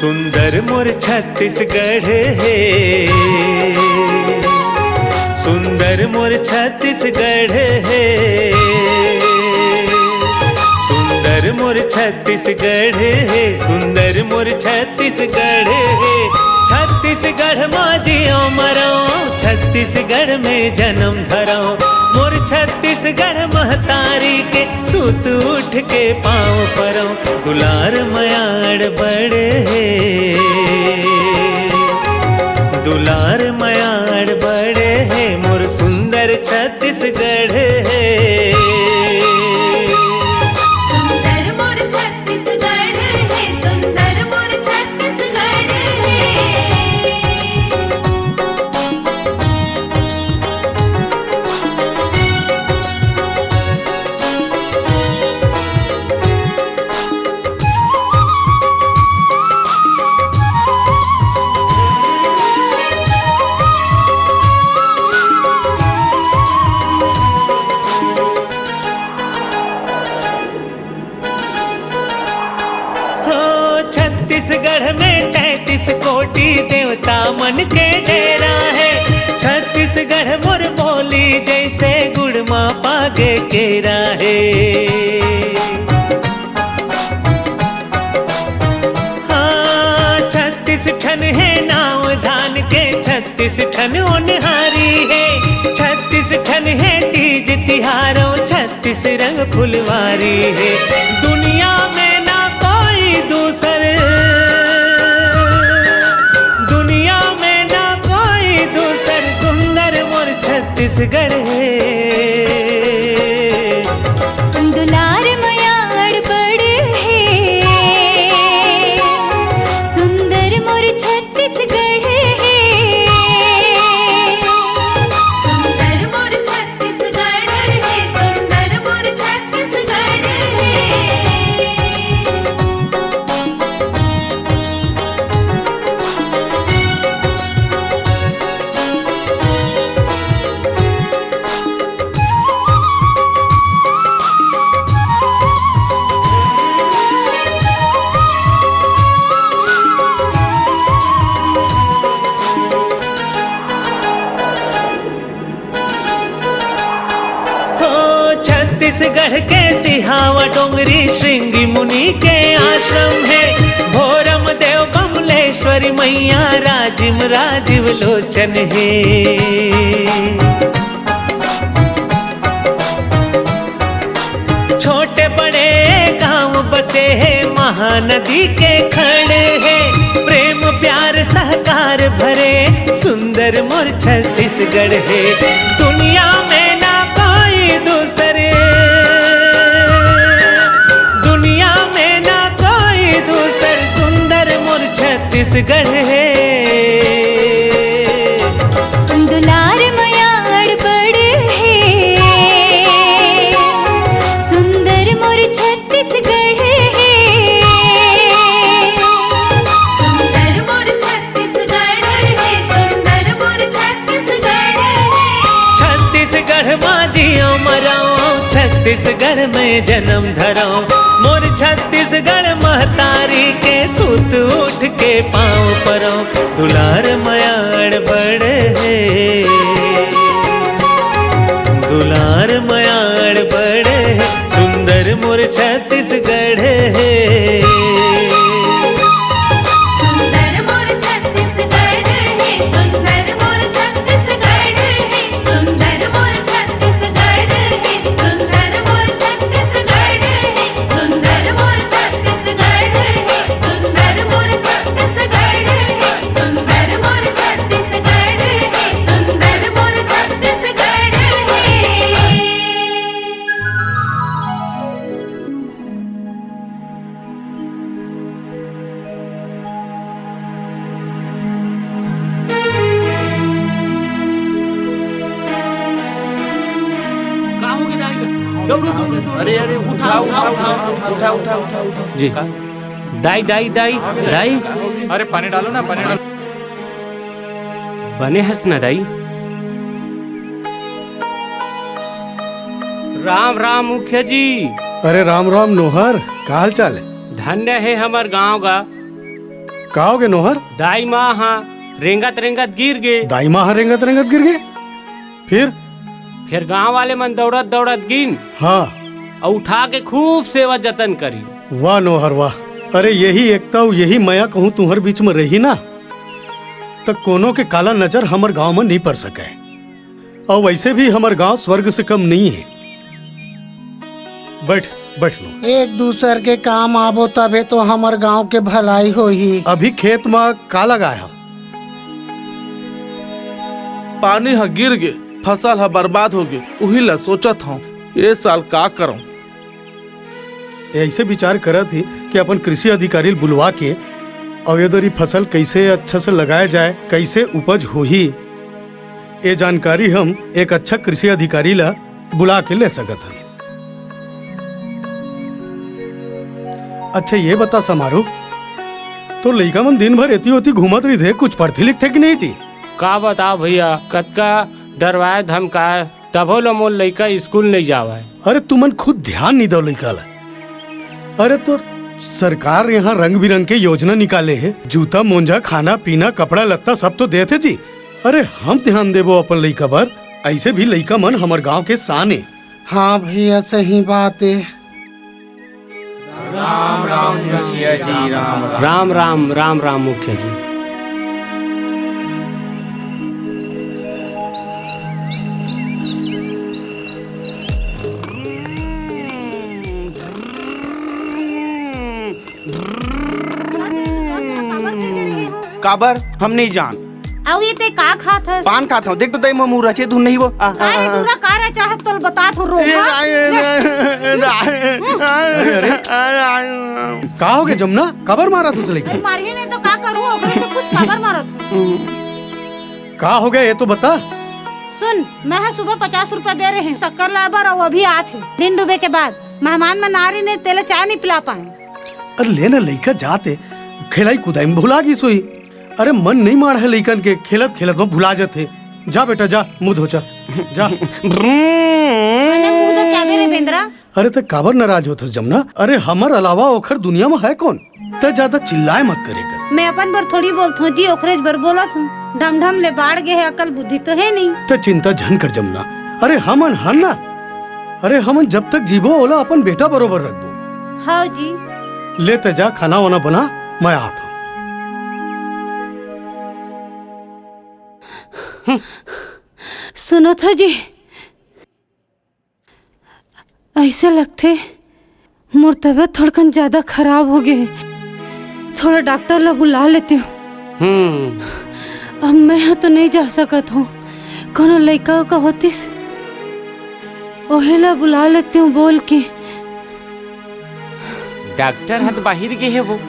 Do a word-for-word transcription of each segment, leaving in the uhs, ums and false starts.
सुंदर मोर छत्तीसगढ़ हे, सुंदर मोर छत्तीसगढ़ हे, सुंदर मोर छत्तीसगढ़ हे, सुंदर मोर छत्तीसगढ़ हे। छत्तीसगढ़ मा जियो मरो, छत्तीसगढ़ में जन्म धरो। मोर छत्तीसगढ़ महतारी के, सुत उठ के पाँव परौं। दुलार मयाड़ बड़े हे, दुलार मयाड़ बड़े हे, मोर सुंदर छत्तीसगढ़ हे। सुंदर मोर छत्तीसगढ़ हे, सुंदर मोर छत्तीसगढ़ हे। हो, छत्तीसगढ़ में तैंतीस कोटि देवता मन के डेरा हे। छत्तीसगढ़ मोर बोली जैसे गुड़ मा पागे केरा हे। हाँ, छत्तीस ठन हे नाव धान के, छत्तीस ठन ओनहारी हे, छत्तीस ठन हे तीज तिहारो, छत्तीस रंग फुलवारी हे। दुनिया में ना कोई दूसर, दुनिया में ना कोई दूसर, सुंदर मोर छत्तीसगढ़ हे। दुलार मयाड़ बड़ हे, सुंदर मोर छत्तीसगढ़ हे। सुंदर मोर छत्तीसगढ़ हे, सुंदर मोर छत्तीसगढ़ हे। हो, छत्तीसगढ़ के सिहावा डोंगरी श्रृंगी मुनि के आश्रम हे। भोरम देव बमलेश्वरी मैया राजिम राजीव लोचन हे। छोटे बड़े गांव बसे हे, महानदी के खड़ हे, प्रेम प्यार सहकार भरे, सुंदर मोर छत्तीसगढ़ हे। दुनिया में ना कोई दूसर, दुनिया में ना कोई दूसर, सुंदर मोर छत्तीसगढ़ हे। दुलार मयाड़ बड़ हे, सुंदर मोर छत्तीसगढ़ हे। सुंदर मोर छत्तीसगढ़ हे, सुंदर मोर छत्तीसगढ़ हे। छत्तीसगढ़ मा जियो मरो, छत्तीसगढ़ में जन्म धरो। मोर छत्तीसगढ़ महतारी के, सुत उठ के पाँव परौं। दुलार मयाड़ बड़ हे, दुलार मयाड़ बड़ हे, सुंदर मोर छत्तीसगढ़ हे। सुंदर मोर छत्तीसगढ़ हे, सुंदर मोर छत्तीसगढ़ हे। सुंदर मोर छत्तीसगढ़ हे, सुंदर मोर छत्तीसगढ़ हे, सुंदर मोर छत्तीसगढ़ हे, सुंदर मोर छत्तीसगढ़ हे, सुंदर मोर छत्तीसगढ़ हे, सुंदर मोर छत्तीसगढ़ हे। का हो गया दाई? दौड़ो, दौड़ो, दौड़ो, अरे, अरे, दौड़ो। उठा, उठा, उठा, उठा, उठा, उठा, उठा, उठा। जी। का? दाई, दाई, दाई, दाई। अरे, पानी डालो ना, पानी डालो। बने हस ना दाई? राम राम मुखिया जी। अरे राम राम नोहर, का हाल चाल हे? धन्य हे हमर गांव गा। का होगे नोहर? दाई माँ हा रेंगत रेंगत गिर गे। दाई माँ हा रेंगत रेंगत गिर गे? फिर? फिर गांव वाले मन दौड़त दौड़त गिन। हाँ। अउ उठा के खूब सेवा जतन करी। वाह नोहर वाह। अरे यही एकता अउ यही मया कहूँ तुंहर बीच में रही ना, त कोनो के काला नजर हमर गांव में नहीं पर सके। अउ वैसे भी हमर गांव स्वर्ग से कम नहीं है। बैठ, बैठ लो। एक दूसर के काम आबो तभे तो हमर गांव के भलाई होही। अभी खेत म का लगाए हव? पानी ह गिर गे, फसल ह बर्बाद हो गे, उही ला सोचत हंव, ए साल का करंव। ऐसे विचार करत ही कि अपन कृषि अधिकारी ल बुलवा के अउ ए दरी फसल कैसे अच्छा से लगाए जाए, कैसे उपज होही, ए जानकारी हम एक अच्छा कृषि अधिकारी ला बुला के ले सकत हन। अच्छा, ये बता समारू, तो लइका मन दिन भर एती ओती घूमत रहिथे, कुछ पढ़थे लिखथे कि नहीं जी? का बताओ भैया, कतका डरवाए धमकाए, तभो ल मोर लइका स्कूल नहीं जावय। अरे, तुमन खुद ध्यान नहीं दो लइका ला। अरे, तो सरकार यहाँ रंग बिरंग के योजना निकाले हे, जूता मोंजा, खाना पीना, कपड़ा लत्ता सब तो देथे जी। अरे, हम ध्यान देबो अपन लइका बर। ऐसे भी लइका मन हमर गांव के शान ए। हाँ भैया, सही बात ए। राम राम मुखिया जी, राम राम। राम राम, राम राम मुखिया जी। काबर? हम नहीं जान। अउ ये ते का खात हस? पान खात हंव। देख तो दई, मोर मुंह रचे धुन नहीं वो। आ, आ, का रे आ, आ। टूरा, का रे चाहत चल बता थो रोका। ए, आ, ए, ले। आ, ए, आ, अरे, अरे। आ, आ, आ। का होगे जमुना? काबर मारत हस लइका? अरे मारही नहीं तो का करूं, ओकरे से कुछ काबर मारत हो? का होगे ये तो बता। सुन, मैं ह सुबह पचास रुपया दे रहे हंव शक्कर लाए बर, अउ अभी आत हे। दिन डूबे के बाद मेहमान मन आ रहिन हे, तेला चाय नहीं पिला पाए। अरे ले ना लइका जात हे, खेलाई कुदाई में भुला गिस होही। अरे मन नहीं माढ़े लइकन के, खेलत खेलत में भुला जाथे। जा बेटा जा, मुंह धो जा, जा। मैंने मुंह धो क्या बे रे बेंदरा? अरे त काबर नाराज होथस जमुना? अरे हमर अलावा ओखर दुनिया में है कौन? त ज्यादा चिल्लाए मत करे कर। मैं अपन बर थोड़ी बोलत हंव जी, ओखरेच बर बोलत हंव। ढमढम ले बाढ़ गे हे, अकल बुद्धि तो हे नहीं। त चिंता झन कर जमुना, अरे हमन हन ना। अरे हमन जब तक जीबो ओला अपन बेटा बरोबर रखबो। हव जी। ले त जा खाना वाना बना, मैं आत हंव। सुनत हो जी, ऐसे लगथे मोर तबीयत थोड़कन ज्यादा खराब हो गे हे। थोड़ा डॉक्टर ला बुला लेते हो। हम्म। अब मैं ह तो नहीं जा सकत हूँ, कोनो लइका का होतिस, ओहे ला बुला लेते हूँ बोल के। डॉक्टर ह तो बाहिर गे हे वो,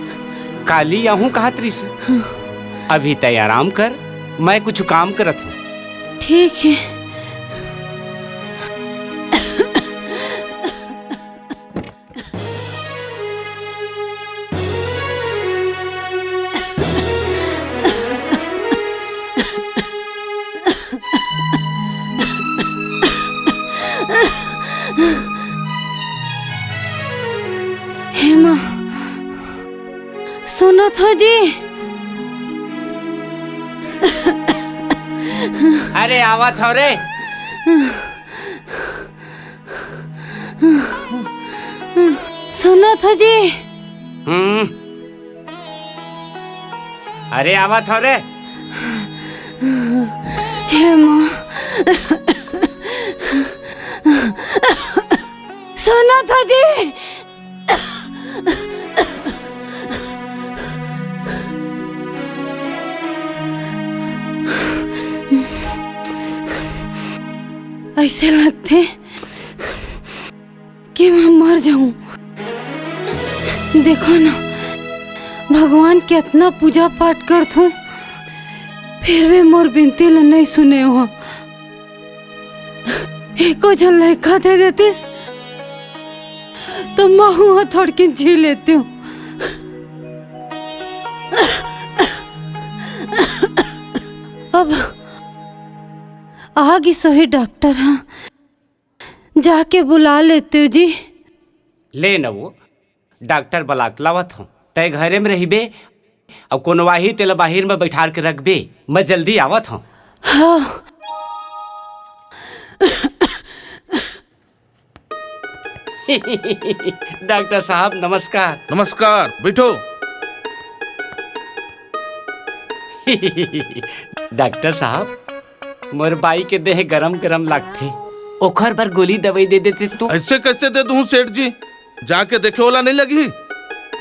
काली आहूँ कहत रिस। अभी तय आराम कर, मैं कुछ काम करत हूँ। ठीक है। हे माँ, सुनत हो जी? अरे आवत हो रे। सुनत हो जी? हम्म। अरे आवत हो रे। हे माँ। सुनत हो जी? ऐसे लगथे कि मैं मर जाऊं। देखो ना, भगवान के अतना पूजा पाठ करथूं, फिर भी मोर बिनती ल नहीं सुने हो। एको झन लइका दे देतिस, तो महू ह थोड़किन जी लेतेंव। अब आ गिस होही डॉक्टर ह, जाके बुला लेतेंव जी। ले न वो, डॉक्टर बला के लावत हंव, तैं घरे में रहिबे, अब कोनो आही तेला बाहिर में बैठार के रखबे, मैं जल्दी आवत हूँ। हाँ। डॉक्टर साहब, नमस्कार। नमस्कार, बैठो। डॉक्टर साहब, मोर बाई के देह गरम गरम लागथे, ओखर बर गोली दवाई दे देते तो। ऐसे कैसे दे दूं सेठ जी? जाके देखे, ओला नहीं लगी।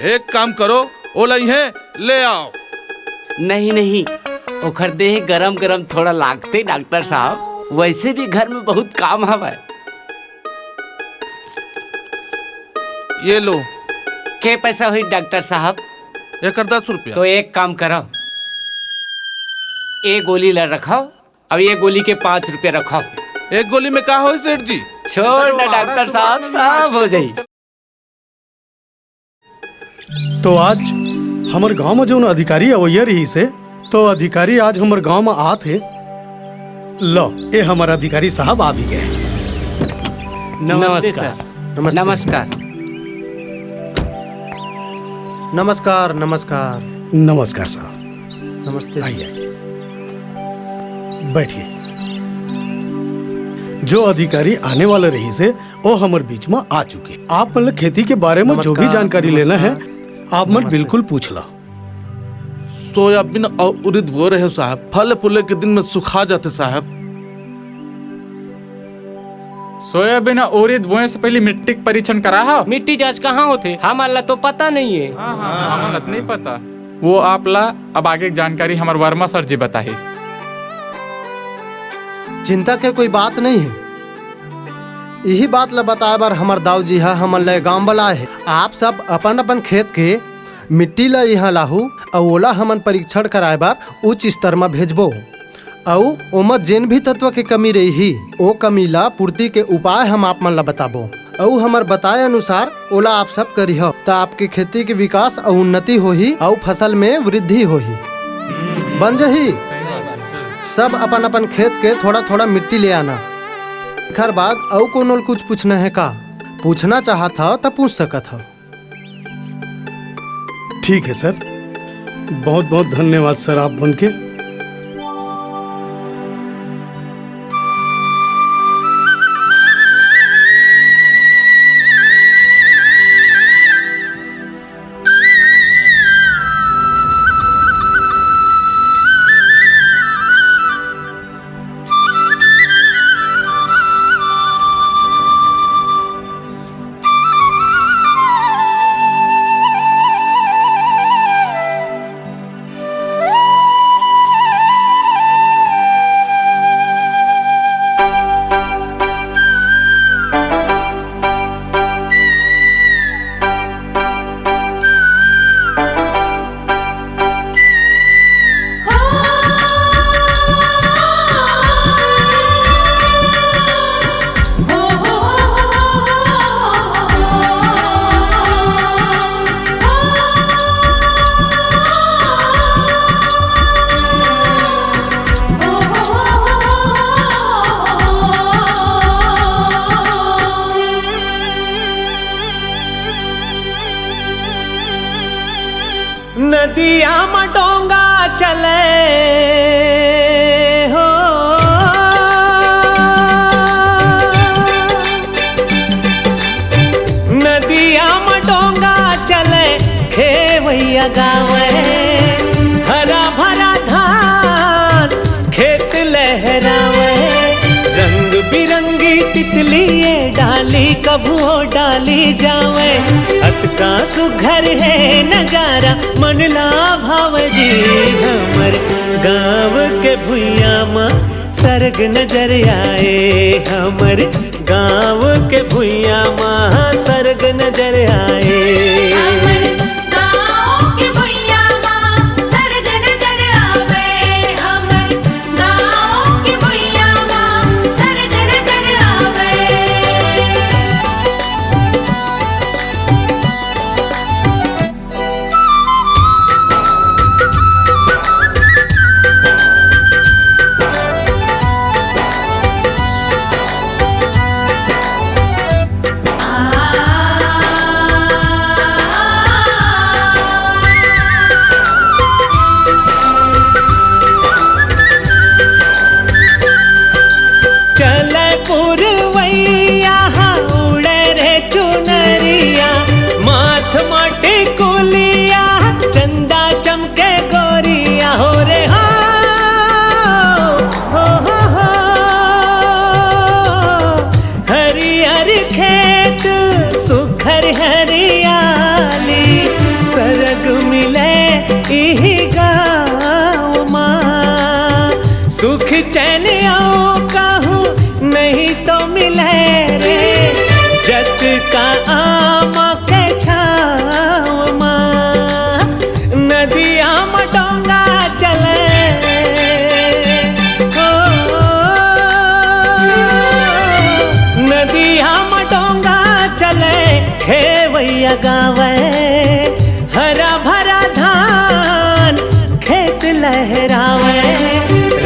एक काम करो, ओला इहें ले आओ। नहीं नहीं, ओखर देह गरम गरम थोड़ा लागते डॉक्टर साहब, वैसे भी घर में बहुत काम हवय। ये लो। के पैसा हुई डॉक्टर साहब? एकर दस रुपया। तो एक काम करो, ए गोली ला रखो, अब ये गोली के पाँच रुपया रखो। एक गोली में का होई सेठ जी? छोड़ ना डॉक्टर साहब, सब हो जाई। तो आज हमर गांव में जौन अधिकारी अवैया रहिस हे, तो अधिकारी आज हमर गांव में आत हे। लो, ए हमर अधिकारी साहब आ भी गए। नमस्ते नमस्कार। सर। नमस्ते। नमस्कार। नमस्कार, नमस्कार। नमस्कार साहब। नमस्ते। आइए, बैठिए। जो अधिकारी आने वाला रहिस हे, ओ हमर बीच में आ चुके। आप मन ल खेती के बारे में जो भी नमस्कार, जानकारी लेना हे, नमस्कार। आप मन नमस्ते। बिल्कुल पूछ ला। सोयाबीन अउ उरीद बोए रहे साहब, फले फूले के दिन में सुखा जाथे साहब। सोयाबीन अउ उरीद बोए से पहले मिट्टी के परीक्षण करा हो। मिट्टी जांच कहाँ होथे? हमन ला तो पता नहीं है। हाँ, हाँ, हमन ला तो नहीं पता। वो आप ला अब आगे के जानकारी हमर वर्मा सर जी बताही। चिंता के कोई बात नहीं है। इही बात ला बताए बर हमर दाऊ जी ह हमन ला गांव बलाए हे। आप सब अपन अपन खेत के मिट्टी ला इहाँ लाहू अउ ओला हमन परीक्षण कराए बर उच्च स्तर म भेजबो। अउ ओमा जेन भी तत्व के कमी रही, ओ कमी ला पूर्ति के उपाय हम आप मन ला बताबो। अउ हमर बताए अनुसार ओला आप सब करिहव, त आपके खेती के विकास अउ उन्नति होही अउ फसल में वृद्धि होही। बन जही? सब अपन अपन खेत के थोड़ा थोड़ा मिट्टी ले आना। एखर बाद अउ कोनो ल कुछ पूछना है का? पूछना चाहत हव त पूछ सकत हव। ठीक है सर, बहुत बहुत धन्यवाद सर आप मन के। नदिया म डोंगा चले हो, नदिया म डोंगा चले, खेवैया गावे, हरा भरा धान खेत लहरावे, रंग बिरंगी तितली ये डाली, कभू ओ डाली जावे। अतका सुघर हे नजारा, मन ला भावे जी। हमर गाँव के भुइयां म सरग नजर आए, हमर गाँव के भुइयां म सरग नजर आए। हमर गाँव के भुइयां म सरग नजर आवे, हमर गाँव के भुइयां म सरग नजर आवे। आमा के छाँव मा, नदिया म डोंगा चले। ओ, नदिया म डोंगा चले, खेवैया गावे, हरा भरा धान खेत लहरावे।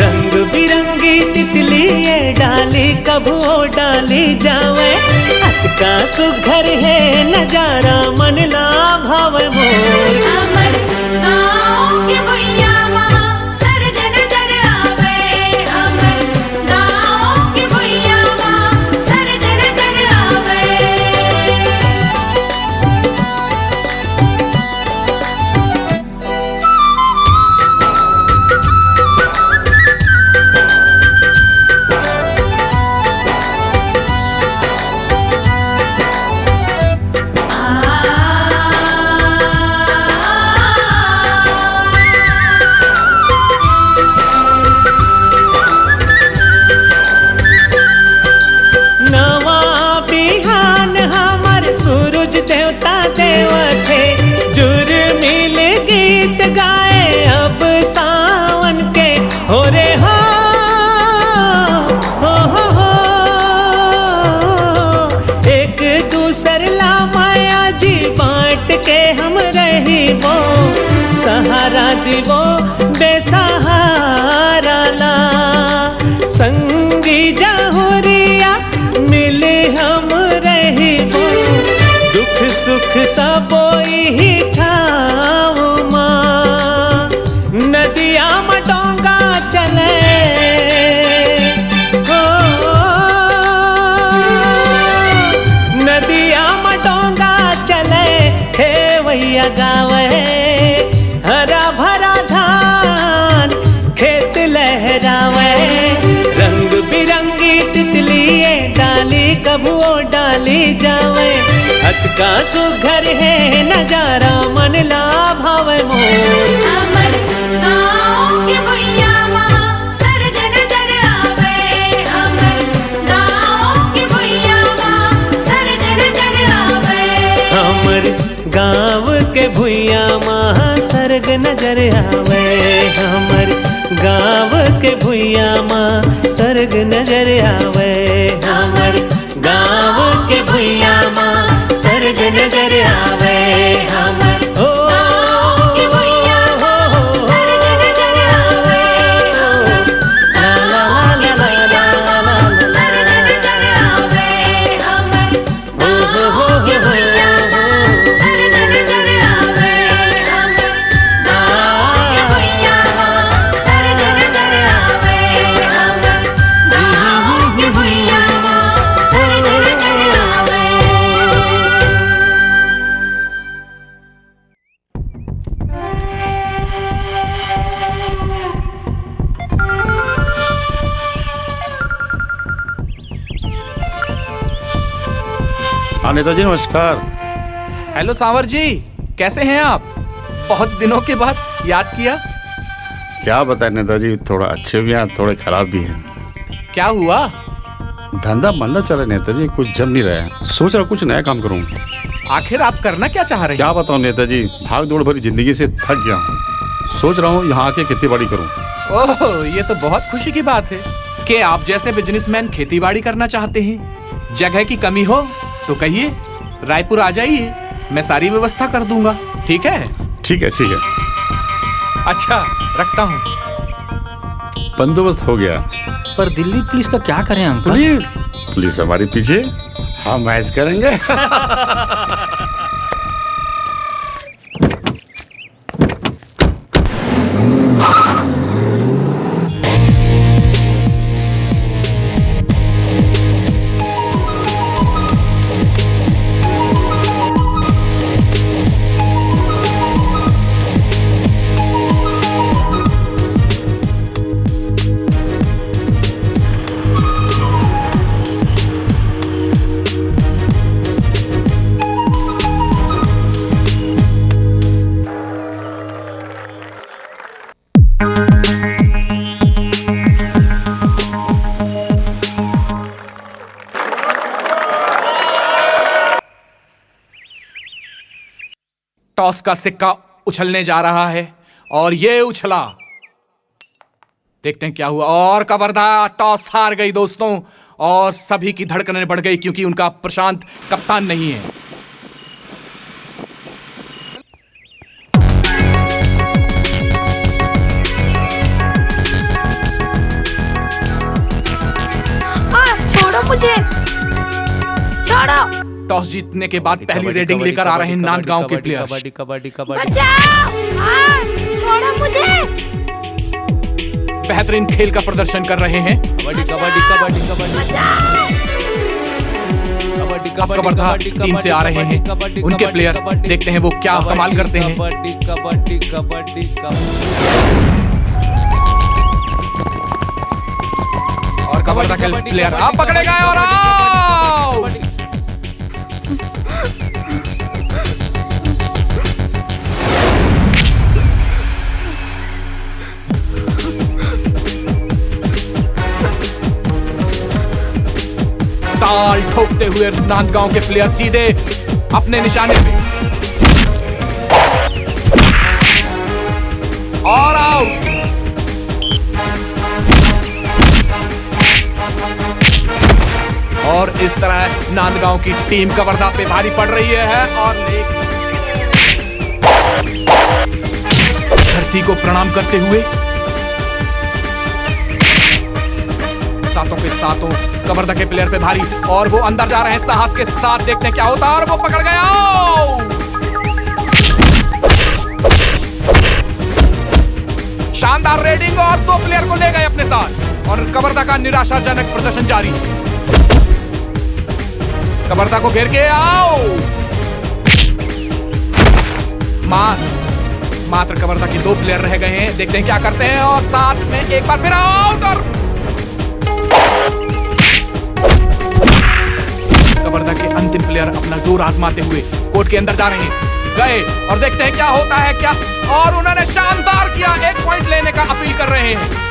रंग बिरंगी तितली ये डाली, कभू ओ डाली जावे। अतका सुघर हे नजारा, मन ला भावे मोर। हमर गाँव के भुइयां मा सरग नजर आवे, हमर गाँव के भुइयां मा सरग नजर आवे। नवा बिहान हमर सूरज देवता देवत हे, जुरमिल गीत गाए अब सावन के। हो रे हो, हो, हो, हो। एक दूसर ला माया जी बांट के हम रहिबो, सहारा दिबो बेसहारा ला। संगी जहुरिया मिल हम रहिबो, दुख सुख सबो इही ठाव मा। नदिया म डोंगा चले, हो, नदिया म डोंगा चले, खेवैया गावे, हरा भरा धान खेत लहरावे। रंग बिरंगी तितली ये डाली, कभू ओ डाली जावे। अतका सुघर हे नजारा, मन ला भावे मोर। हमर गाँव के भुइयां मा सरग नजर आवे, हमर गाँव के भुइयां मा सरग नजर आवे। हमर गाँव के भुइयां मा सरग नजर आवे, हमर गाँव के भुइयां मा सरग नजर आवे, हमर गाँव के भुइयां मा सरग नजर आवे, हमर ओ, गाँव के भुइयां मा सरग नजर आवे, हमर गाँव के भुइयां मा सरग नजर आवे, हमर हाँ नेताजी, नमस्कार। हेलो सांवर जी, कैसे हैं आप? बहुत दिनों के बाद याद किया। क्या बताएं नेताजी, थोड़ा अच्छे भी हैं, थोड़े खराब भी हैं। क्या हुआ? धंधा मंदा चल रहा है नेताजी, कुछ जम नहीं रहा है। सोच रहा हूँ कुछ नया काम करूँ। आखिर आप करना क्या चाह रहे हैं? क्या बताऊँ नेताजी, भाग दौड़ भरी जिंदगी से थक गया हूँ। सोच रहा हूँ यहाँ आके खेती बाड़ी करूँ। ओह, ये तो बहुत खुशी की बात है कि आप जैसे बिजनेसमैन खेती बाड़ी करना चाहते हैं। जगह की कमी हो तो कहिए, रायपुर आ जाइए, मैं सारी व्यवस्था कर दूंगा। ठीक है? ठीक है, ठीक है। अच्छा, रखता हूँ। बंदोबस्त हो गया। पर दिल्ली पुलिस का क्या करें अंकल? पुलिस, पुलिस हमारे पीछे, हम ऐश करेंगे। टॉस का सिक्का उछलने जा रहा है और ये उछला। देखते हैं क्या हुआ। और कवर्धा टॉस हार गई दोस्तों, और सभी की धड़कनें बढ़ गई क्योंकि उनका प्रशांत कप्तान नहीं है। आ, छोड़ो मुझे, छोड़ो। टॉस जीतने के बाद पहली रेडिंग लेकर आ रहे हैं नांदगांव के प्लेयर्स। बचाओ! आ, छोड़ो मुझे। बेहतरीन खेल का प्रदर्शन कर रहे हैं। कबड्डी, कबड्डी, कबड्डी, कबड्डी। बचाओ! कबड्डी, अब कबड्डी, कवर्धा कबड्डी, टीम से आ रहे हैं कबड्डी, उनके प्लेयर। कबड्डी, देखते हैं वो क्या कमाल करते हैं। कबड्डी, कबड्डी, कबड्डी, कबड्डी। और कवर्धा के प्लेयर आप पकड़े गए और आउट। ताल ठोकते हुए नांदगांव के प्लेयर सीधे अपने निशाने पे और आउट। और इस तरह नांदगांव की टीम कवर्धा पे भारी पड़ रही है और धरती को प्रणाम करते हुए सातों के सातों कवर्धा के प्लेयर पे भारी और वो अंदर जा रहे हैं साहस के साथ। देखते हैं क्या होता है और वो पकड़ गया। शानदार रेडिंग और दो प्लेयर को ले गए अपने साथ और कवर्धा का निराशाजनक प्रदर्शन जारी। कवर्धा को घेर के आओ। मा-, मात्र कवर्धा के दो प्लेयर रह गए हैं, देखते हैं क्या करते हैं। और साथ में एक बार फिर आउट और कवर्धा के अंतिम प्लेयर अपना जोर आजमाते हुए कोर्ट के अंदर जा रहे हैं, गए और देखते हैं क्या होता है क्या। और उन्होंने शानदार किया, एक पॉइंट लेने का अपील कर रहे हैं।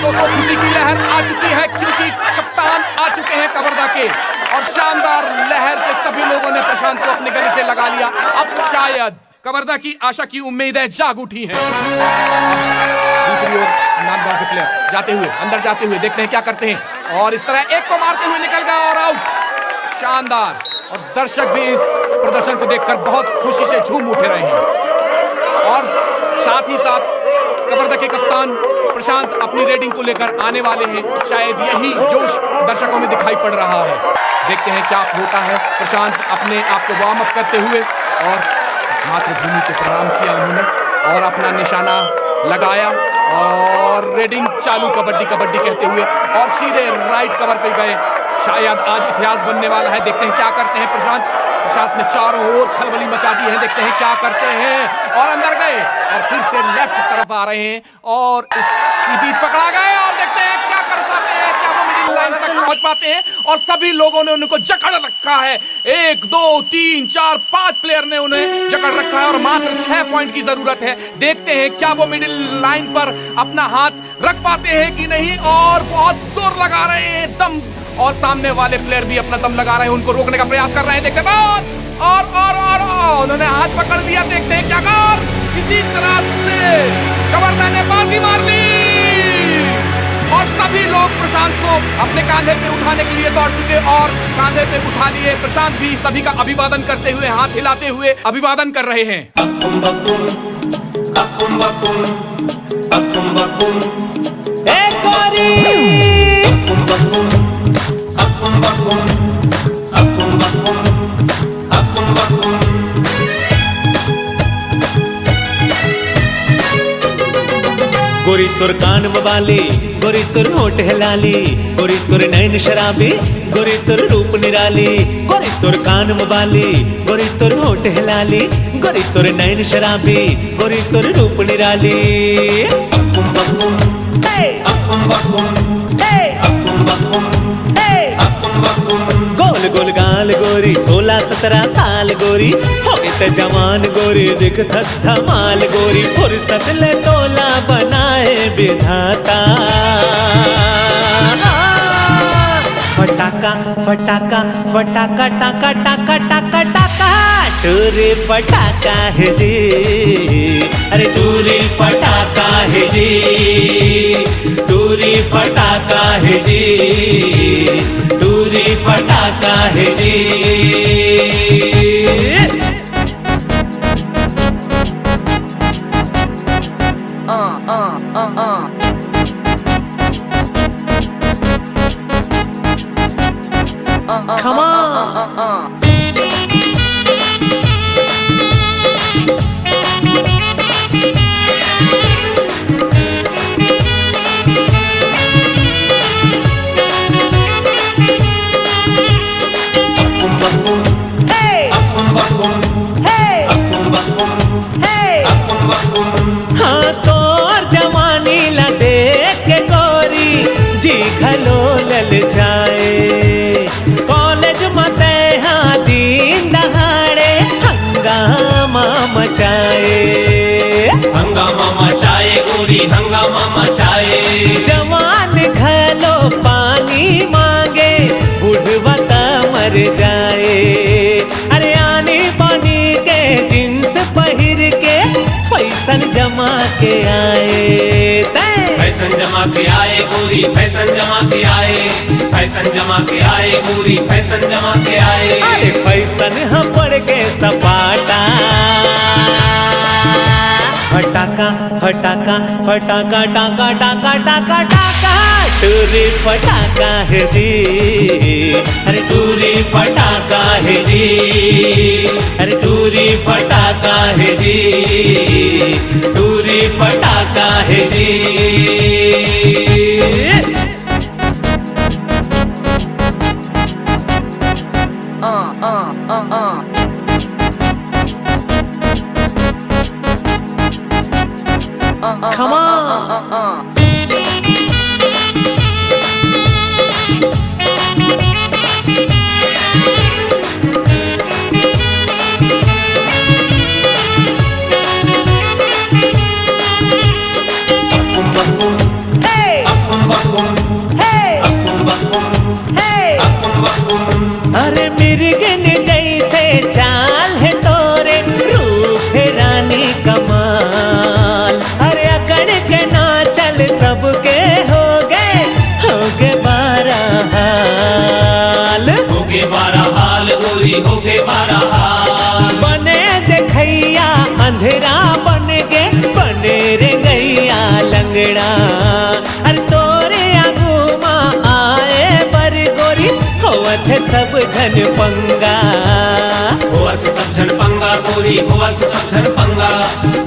दोस्तों, खुशी की लहर आ चुकी है क्योंकि कप्तान आ चुके हैं कवर्धा के और शानदार लहर से सभी लोगों ने प्रशांत को अपने गले से लगा लिया। अब शायद कवर्धा की आशा की उम्मीदें जाग उठी हैं। दूसरी ओर नांदगांव के प्लेयर जाते हुए, अंदर जाते हुए, देखते हैं क्या करते हैं। और इस तरह एक को मारते हुए निकल गया और आउट। शानदार। और दर्शक भी इस प्रदर्शन को देखकर बहुत खुशी से झूम उठ रहे हैं। और साथ ही साथ कवर्धा के कप्तान प्रशांत अपनी रेडिंग को लेकर आने वाले हैं। शायद यही जोश दर्शकों में दिखाई पड़ रहा है। देखते हैं क्या होता है। प्रशांत अपने आप को वार्म अप करते हुए और मातृभूमि को प्रणाम किया उन्होंने और अपना निशाना लगाया और रेडिंग चालू, कबड्डी कबड्डी कहते हुए और सीधे राइट कवर पे गए। शायद आज इतिहास बनने वाला है। देखते हैं क्या करते हैं प्रशांत। प्रशांत ने चारों ओर खलबली मचा दी है। देखते हैं क्या करते हैं और अंदर गए और फिर से लेफ्ट तरफ आ रहे हैं और इसी बीच पकड़ा गए और देखते हैं क्या कर पाते हैं, क्या वो मिडिल लाइन तक पहुंच पाते हैं। और सभी लोगों ने उनको जकड़ रखा है, एक, दो, तीन, चार, पांच प्लेयर ने उन्हें जकड़ रखा है और मात्र छह पॉइंट की जरूरत है। देखते हैं क्या वो मिडिल लाइन पर अपना हाथ रख पाते हैं कि नहीं। और बहुत जोर लगा रहे हैं, दम, और सामने वाले प्लेयर भी अपना दम लगा रहे हैं उनको रोकने का प्रयास कर रहे हैं। देखते हैं, और, और, और, और, और उन्होंने हाथ पकड़ लिया। देखते हैं क्या कर, इसी तरह से कवर्धा ने बाजी मार ली और सभी लोग प्रशांत को अपने कांधे पे उठाने के लिए दौड़ चुके और कांधे पे उठा लिए। प्रशांत भी सभी का अभिवादन करते हुए, हाथ हिलाते हुए अभिवादन कर रहे हैं। गोरी तोर कान म बाली, गोरी तोर होठ है लाली, गोरी तोर नैन शराबी, गोरी तोर रूप निराली। गोरी तोर कान म बाली, गोरी तोर होठ है लाली, गोरी तोर नैन शराबी, गोरी तोर रूप निराली। अक्कुम बक्कुम, हे! अक्कुम बक्कुम, हे! अक्कुम बक्कुम, हे! अक्कुम बक्कुम। गोल गोल गाल, सतरा साल गोरी, होगे त जवान गोरी, दिखथस धमाल गोरी, फुरसत ले तोला बनाए बिधाता। फटाका, फटाका, फटाका, टाका, टाका, टाका, टाका, टूरी फटाका हे जी, अरे टूरी फटाका हे जी, टूरी फटाका हे जी, टूरी फटाका हे जी। Come on. Hey! Hey! Hey! हाँ, तोर जवानी ला देख के गोरी, जी घलो ललचाए। कॉलेज म तैं हा दिन दहाड़े हंगामा मचाए। हंगामा मचाए गोरी, हंगामा मचाए। जवान घलो पानी मांगे, बुढ़वा त मर जाए। अरे आनी बानी के जींस पहिर के फैशन जमा के आए तैं। फैशन जमा के आए गोरी, फैशन जमा के आए। फैशन जमा के आए गोरी, फैशन जमा के आए। अरे फैशन ह पड़ के सपाटा। फटाका, फटाका, फटाका, टाका, टाका, टाका, टाका। टूरी फटाका हे जी, अरे टूरी फटाका हे जी, अरे टूरी फटाका हे जी, टूरी फटाका हे जी। Come on. Hey! Hey! Hey! अरे मिर्गन जैसे चाल हे तोरे, रूप हे रानी कमाल। अरे अकड़ के नाचल सबके होगे, होगे बारा हाल। होगे बारा हाल गोरी, होगे बारा हाल। बने देखइया अंधेरा बन के, बने रे गइया लंगड़ा। अरे तोरे आगू म आए बर गोरी, होवत हे सब झन पंगा। होवत सब झन पंगा गोरी, होवत सब झन पंगा।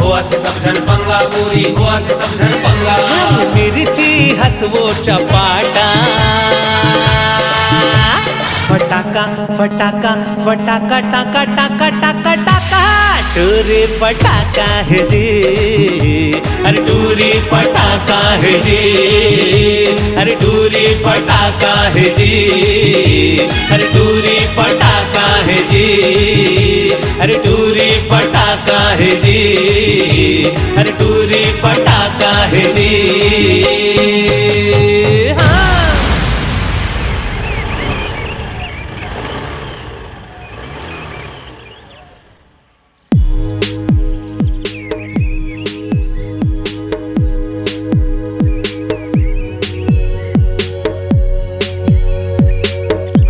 होवत सब झन पंगा गोरी, होवत सब झन पंगा। अरे मिर्ची हस वो चपाटा। फटाका, फटाका, फटाका, टाका, टाका, टाका, टाका। टूरी फटाका हे जी, अरे टूरी फटाका हे जी, अरे टूरी फटाका हे जी, अरे टूरी फटाका हे जी, अरे टूरी फटाका हे जी, अरे टूरी फटाका हे जी। हाँ।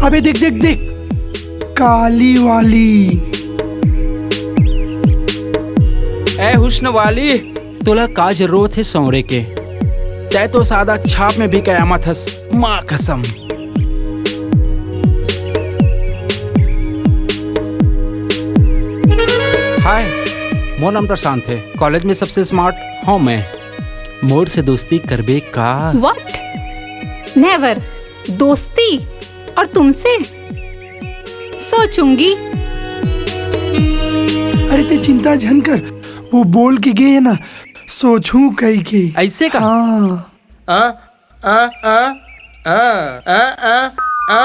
अबे देख, देख, देख, काली वाली। ए हुस्न वाली, तोला का जरूरत हे सौंरे के? तैं तो सादा छाप में भी कयामत हस, माँ कसम। हाय, मोर नाम प्रशांत हे। कॉलेज में सबसे स्मार्ट हूँ मैं। मोर से दोस्ती करबे का? What? Never। दोस्ती? और तुमसे? सोचूंगी। अरे तैं चिंता झन कर, वो बोल के गे हे ना, सोचहूं कहिके। अइसे का? हाँ। आ, आ, आ, आ, आ, आ, आ,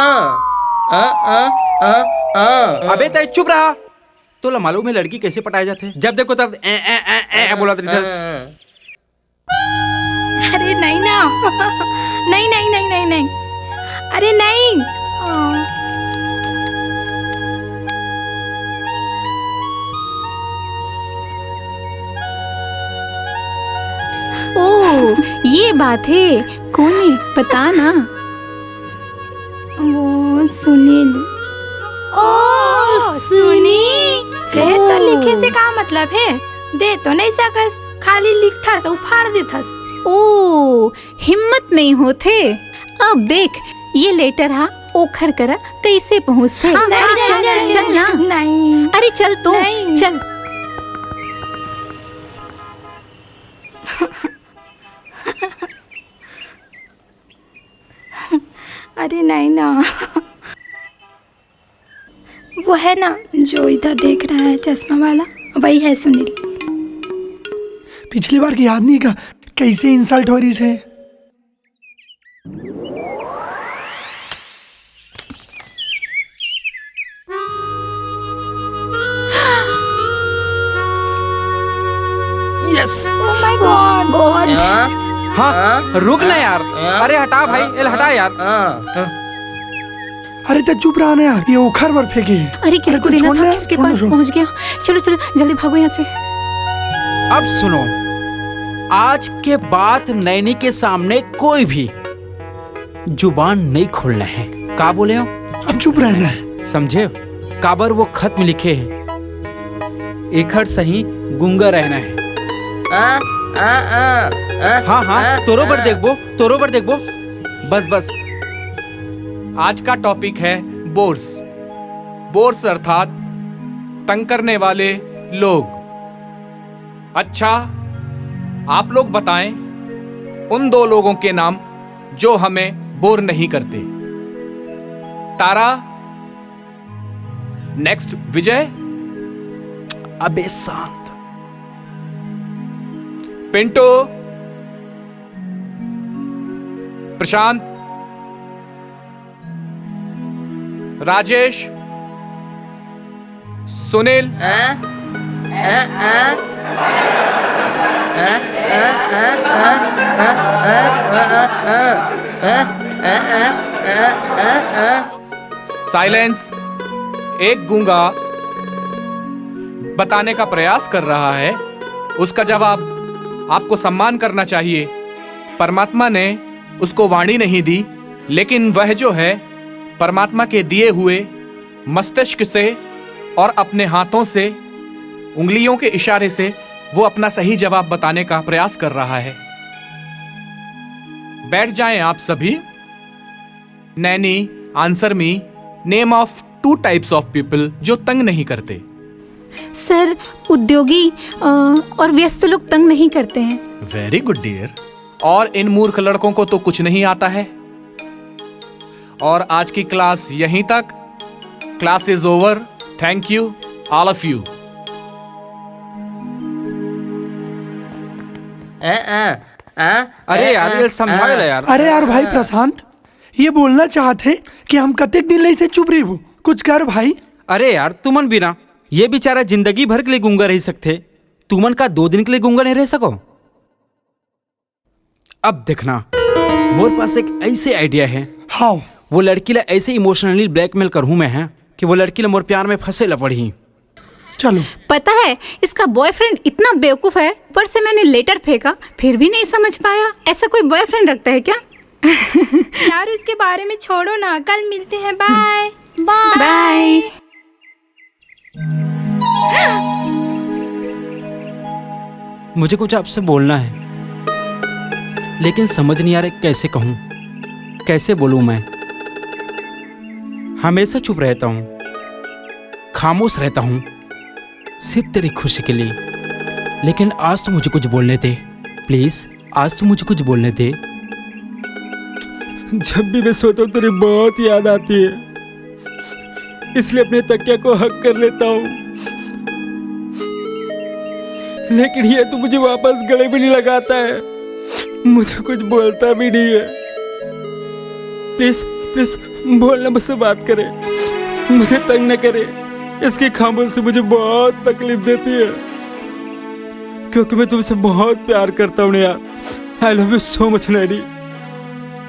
आ, आ, आ, हाँ। अबे तय चुप रहा। तोला मालूम है लड़की कैसे पटाए जाथे? जब देखो तब ए, ए, ए, ए, ए बोलत रहिथस। हाँ। अरे नहीं ना। नहीं, नहीं, नहीं, नहीं, नहीं। अरे नहीं। हाँ। ओ, ये बात है। कौन है? बता ना। वो सुनील। ओ, सुनील। फेर तो ओ। लिखे से का मतलब है? दे तो नहीं सकस, खाली लिखथस, उफाड़ देथस। ओ, हिम्मत नहीं होथे। अब देख, ये लेटर हा ओखर करा कैसे पहुंचथे। हाँ, अरे हाँ, चल, नहीं, चल, चल ना। नहीं। अरे चल तो, नहीं। चल। अरे नहीं ना। वो है ना, जो इधर देख रहा है चश्मा वाला, वही है सुनील। पिछली बार के याद नहीं का, कैसे इंसल्ट हो रही है। Yes. Oh my God। God। हाँ, हाँ, रुक ना यार। हाँ, अरे हटा भाई, हाँ, एल हटा यार। हाँ। अरे तो चुप रहा ना यार, ये ओखर बर फेंके है। अरे किसको तो देना था, किसके पास पहुंच गया। चलो चलो जल्दी भागो यहाँ से। अब सुनो, आज के बाद नैनी के सामने कोई भी जुबान नहीं खोलना है। का बोले हो? अब चुप रहना है। समझे? काबर वो खत में लिखे है, एखर सही गूंगा रहना है। आ, आ, आ, आ, हाँ, हाँ, आ, तोरो बर आ। देखबो, तोरो बर देखबो। बस, बस। आज का टॉपिक है बोर्स। बोर्स अर्थात तंग करने वाले लोग। अच्छा, आप लोग बताएं उन दो लोगों के नाम जो हमें बोर नहीं करते। तारा, नेक्स्ट विजय। अबे शांत। पिंटू, प्रशांत, राजेश, सुनील, साइलेंस। एक गूंगा बताने का प्रयास कर रहा है, उसका जवाब आपको सम्मान करना चाहिए। परमात्मा ने उसको वाणी नहीं दी, लेकिन वह जो है परमात्मा के दिए हुए मस्तिष्क से और अपने हाथों से, उंगलियों के इशारे से वो अपना सही जवाब बताने का प्रयास कर रहा है। बैठ जाएं आप सभी। Naini, answer me, name of two types of people जो तंग नहीं करते। सर, उद्योगी, अ, और व्यस्त लोग तंग नहीं करते हैं। Very good dear। और इन मूर्ख लड़कों को तो कुछ नहीं आता है। और आज की क्लास यहीं तक। Class is over। Thank you, all of you। अरे यार, ये समझावे ला यार। अरे यार भाई प्रशांत, ये बोलना चाहत हे कि हम कतेक दिन ले इसे चुप रही हूँ, कुछ कर भाई। अरे यार, तुमन बिना ये बेचारा जिंदगी भर के लिए गूंगा रह सकथे, तुमन का दो दिन के लिए गूंगा नहीं रह सको? अब देखना, मोर पास एक ऐसे आइडिया है। हाँ। वो लड़की ला ऐसे इमोशनली ब्लैकमेल करहूँ मैं है कि वो लड़की ला मोर प्यार में फंसे ला पड़ही। चलो। पता है, इसका बॉयफ्रेंड इतना बेवकूफ है, ऊपर से मैंने लेटर फेंका, फिर भी नहीं समझ पाया। ऐसा कोई बॉयफ्रेंड रखता है क्या? यार, उसके बारे में छोड़ो ना, कल मिलते हैं, बाय। बाय। मुझे कुछ आपसे बोलना है, लेकिन समझ नहीं आ रहा कैसे कहूँ, कैसे बोलूँ मैं। हमेशा चुप रहता हूँ, खामोश रहता हूँ, सिर्फ तेरी खुशी के लिए। लेकिन आज तो मुझे कुछ बोलने दे, प्लीज, आज तो मुझे कुछ बोलने दे। जब भी मैं सोता हूँ, तेरी बहुत याद आती है, इसलिए अपने तकिया को हग कर लेता हूँ, लेकिन ये तो मुझे वापस गले भी नहीं लगाता है, मुझे कुछ बोलता भी नहीं है। प्लीज, प्लीज, बोलना, मुझसे बात करें। मुझे तंग न करे, इसकी खामोशी मुझे बहुत तकलीफ देती है, क्योंकि मैं तुमसे बहुत प्यार करता हूँ Neha. I love you so much, Naini.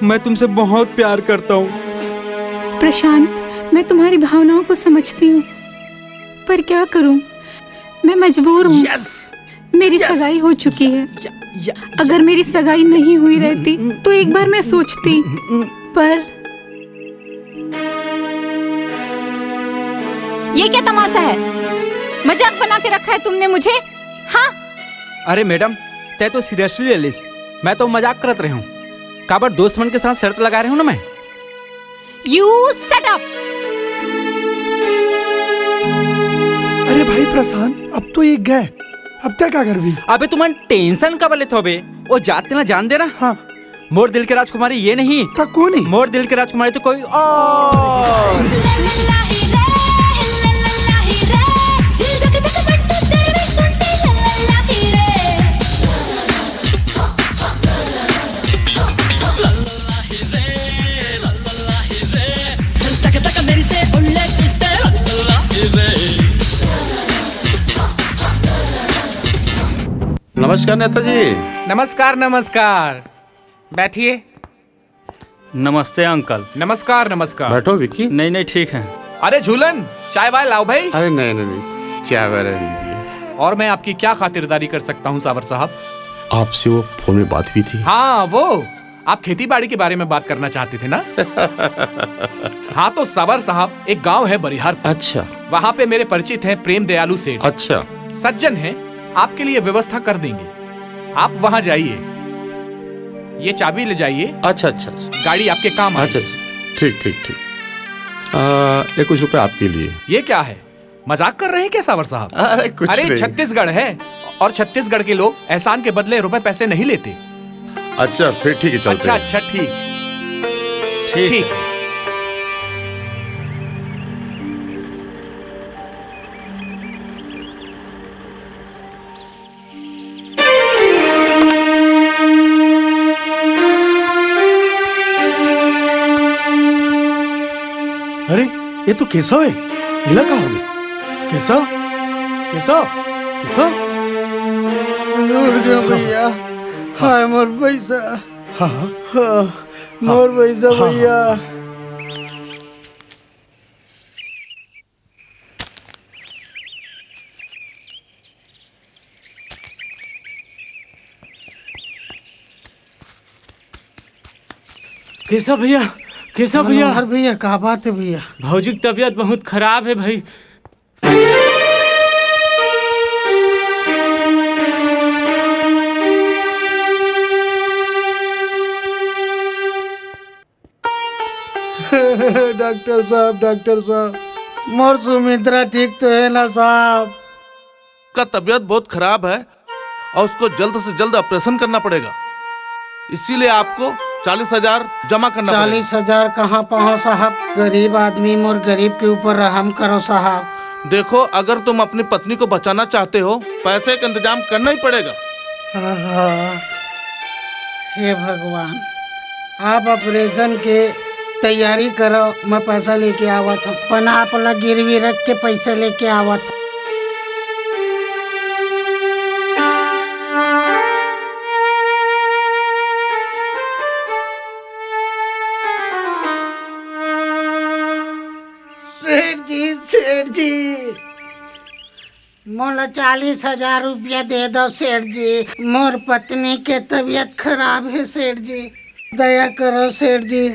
मैं तुमसे बहुत प्यार करता हूँ। प्रशांत, मैं तुम्हारी भावनाओं को समझती हूँ, पर क्या करूँ, मैं मजबूर हूँ। यस। मेरी यस। सगाई हो चुकी है। या, या, अगर मेरी सगाई नहीं हुई रहती तो एक बार मैं सोचती, पर ये क्या तमाशा है? मजाक बना के रखा है तुमने मुझे। हाँ। अरे मैडम, तै तो सीरियसली ले लिस। मैं तो मजाक करत रहे हूँ। काबर दोस्त मन के साथ शर्त लगा रहे हूँ ना मैं। You shut up। अरे भाई प्रशांत, अब तो ये गए, अब तै का करबी? अबे तुमन टेंशन काबर लेत हो बे? वो जाते ना जान देना। हाँ। मोर दिल के राजकुमारी ये नहीं। त कोन ही? मोर दिल के राजकुमारी तो कोई और। नमस्कार नेताजी। नमस्कार, नमस्कार। बैठिए। नमस्ते अंकल। नमस्कार, नमस्कार। बैठो विक्की। नहीं, नहीं, ठीक है। अरे झूलन, चाय वाय लाओ भाई। अरे नहीं, नहीं, नहीं, चाय वाय रहने दीजिए। और मैं आपकी क्या खातिरदारी कर सकता हूँ सावर साहब? आपसे वो फोन में बात हुई थी। हाँ, वो आप खेती बाड़ी के बारे में बात करना चाहते थे ना? हाँ, तो सावर साहब, एक गांव है बरिहारपुर। अच्छा। वहाँ पे मेरे परिचित हैं प्रेम दयालु सेठ। अच्छा। सज्जन हैं, आपके लिए व्यवस्था कर देंगे। आप वहाँ जाइए, ये चाबी ले जाइए। अच्छा, अच्छा, अच्छा। गाड़ी आपके काम आएगी। अच्छा, अच्छा। ठीक, ठीक, ठीक। आ, ये कुछ रुपए आपके लिए। ये क्या है, मजाक कर रहे हैं क्या सावर साहब? अरे, कुछ अरे, नहीं। छत्तीसगढ़ है और छत्तीसगढ़ के लोग एहसान के बदले रुपए पैसे नहीं लेते। अच्छा, फिर ठीक है, चलते अच्छा, हैं। अच्छा, ठीक। ठीक। ठीक। अरे, ये तो केशव है। एला का होगे? केशव? केशव? केशव? लूट गया भैया। हाय मोर पैसा। हाँ, हाँ। हाँ, मोर पैसा हाँ, भैया। हाँ। केशव भैया, केशव भैया। मनोहर भैया, का बात है भैया? भौजी की तबीयत बहुत खराब है भाई। डॉक्टर साहब, डॉक्टर साहब, मोर सुमित्रा ठीक तो है ना साहब? उसका तबीयत बहुत खराब है और उसको जल्द से जल्द ऑपरेशन करना पड़ेगा, इसीलिए आपको चालीस हजार जमा करना पड़ेगा। चालीस हजार कहाँ पाओ साहब? गरीब आदमी, मोर गरीब के ऊपर रहम करो साहब। देखो, अगर तुम अपनी पत्नी को बचाना चाहते हो, पैसे का इंतजाम करना ही पड़ेगा। आहा, हे भगवान, आप ऑपरेशन के तैयारी करो, मैं पैसा लेके आवत हूँ। अपन आप ला गिरवी रख के पैसा लेके आवत हूँ। सेठ जी, सेठ जी, मोला चालीस हजार रुपया दे दो सेठ जी, मोर पत्नी के तबीयत खराब है सेठ जी, दया करो सेठ जी।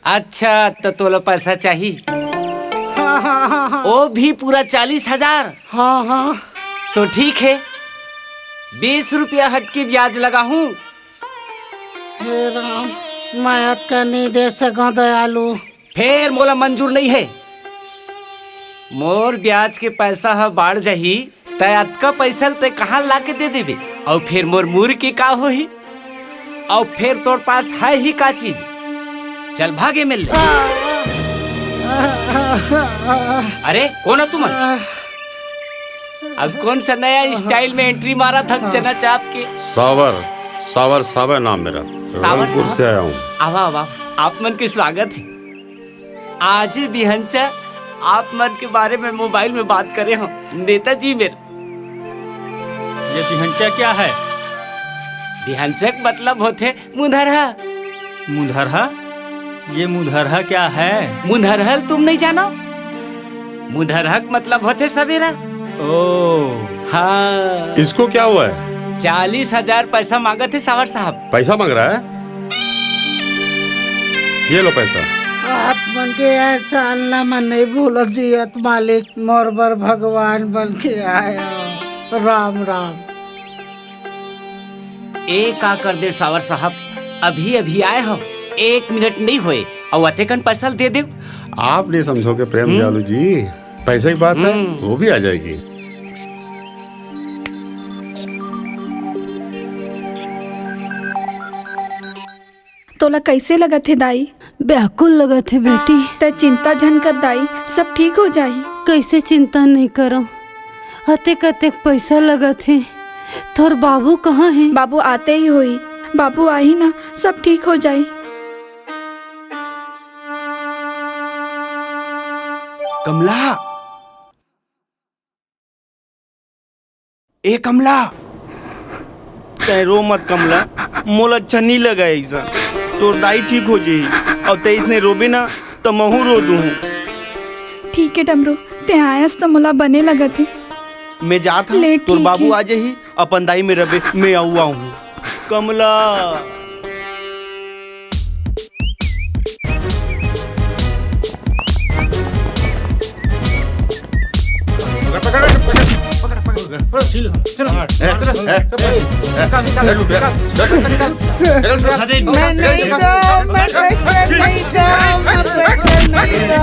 अच्छा, तो तोला पैसा चाही? हाँ, हाँ, हाँ, हाँ। वो भी पूरा चालीस हजार? हाँ, हाँ। तो ठीक है, बीस रुपया हट के ब्याज लगा हूँ। हे राम, मैं अतका नहीं दे सकूं दयालु। फेर मोला मंजूर नहीं है। मोर ब्याज के पैसा ह बाढ़ जाही, तै अतका पैसा ल तै कहाँ ला के दे देबे? अउ फेर मोर मूर के का होही? अउ फेर तोर पास है ही का चीज? चल भागे मिल ले। अरे कौन हो तुमन? अब कौन सा नया स्टाइल में एंट्री मारा था चना चाप के? सावर, सावर, सावर नाम मेरा। सावर रंगपुर साहब? से आया हूँ। आवा, आवा, आप मन के स्वागत है। आज ही बिहंचा आप मन के बारे में मोबाइल में बात करे हो नेताजी मेर। ये बिहंचा क्या है? बिहंचक मतलब होथे मुधरहा। मुधरहा? ये मुधरहा क्या है? मुधरहल तुम नहीं जानो? मुधरहक मतलब होथे सवेरा। ओ। हाँ। इसको क्या हुआ है? चालीस हजार पैसा मांगत हे सावर साहब। पैसा मांग रहा है? ये लो पैसा। आप मन के एहसान ला मैं नहीं भूलत जियत मालिक, मोर बर भगवान बन के आए हो। राम राम। ए का कर दे सावर साहब, अभी अभी आए हो, एक मिनट नहीं होए, अउ अतेकन पैसा दे दे। आप नहीं समझोगे प्रेम हम्म। दयालु जी, पैसे की बात है, हम्म। वो भी आ जाएगी। तोला कइसे लगत हे दाई? व्याकुल लगत हे बेटी। तै चिंता झन कर दाई, सब ठीक हो जाही। कइसे चिंता नहीं करो, अतेक अतेक पैसा लगत हे। तोर बाबू कहाँ हे? बाबू आते ही होही। बाबू आही ना, सब ठीक हो जाही। कमला, ए कमला, तै रो मत कमला, मोला अच्छा नी लगा ऐसा। तोर दाई ठीक हो जाही, अउ तै इसने रोबे ना, त महू रो दूहूं। ठीक हे डमरू, तै आयस त मोला बने लगत हे। मैं जात हूं, ले, तोर ठीक बाबू हे। आ जाही, अपन दाई में रबे, मैं अउ आहूं। कमला। मैं नहीं दूं, मैं पैसे नहीं दूं, मैं पैसे नहीं दूं।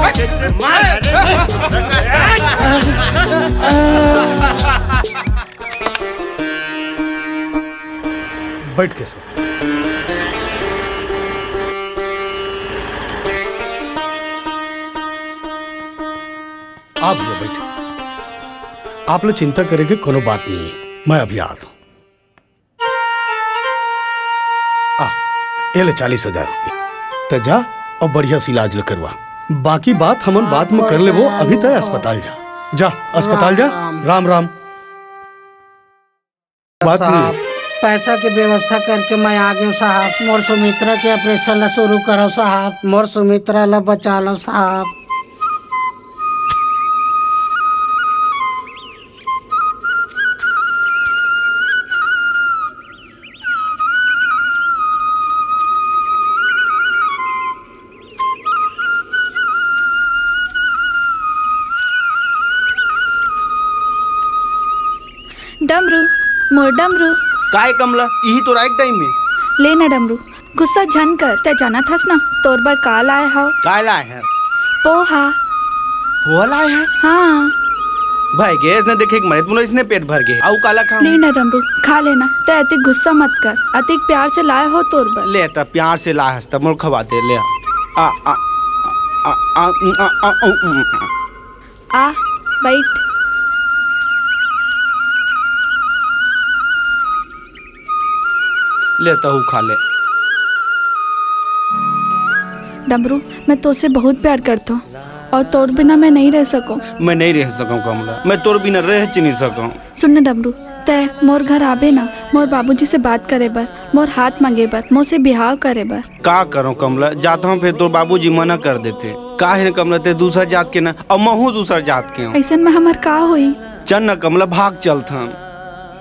बैठ के सो। आप लोग बैठो। आप लोग चिंता करे के कोनो बात नहीं है, मैं अभी आत हूँ। आ, ये ले चालीस हजार रुपये। त जा अउ बढ़िया से इलाज ल करवा। बाकी बात हमन बाद में कर लेबो, अभी तय अस्पताल जा। जा, अस्पताल जा। राम राम। राम राम। बात नहीं। साहब, पैसा के व्यवस्था करके मैं आ गयो साहब। मोर सुमित्रा के ऑपरेशन ला शुरू करो साहब, मोर सुमित्रा ला बचा लो साहब। डमरू, मोर डमरू। काय कमला, इही तो राइक टाइम में। ले ना डमरू, गुस्सा झन कर, तै जानत हस ना, तोर बर का लाए हव। काय लाए हस? पोहा। पोहा लाए हस? हाँ। भाई गैस ने देखे एक मरे तुमने इसने पेट भर गए। आऊ काला खाऊं? ले ना डमरू, खा लेना। तै अतिक गुस्सा मत कर, अतिक प्यार से लाए हो तोर बर। ले त प्यार से लाए हस त मोर खवाते ले आ। आ, आ, आ, आ, आ, आ, आ, आ, आ, आ। आ, बैठ। ले, तहू खा ले। डमरू, मैं तोसे बहुत प्यार करता हूँ और तोर बिना मैं नहीं रह सकूँ। मैं नहीं रह सकूँ कमला, मैं तोर बिना रह च नहीं सकूँ। सुन न डमरू, तै मोर घर आबे ना, मोर बाबूजी से बात करे बर, मोर हाथ मांगे बर, मोसे बिहाव करे बर। का करो कमला, जात हूँ फिर तोर बाबूजी मना कर देते। का है न कमला, ते दूसरा जात के ना, और महू दूसरा जात के हूँ। ऐसन में हमर का होई? चल न कमला, भाग चलत हन।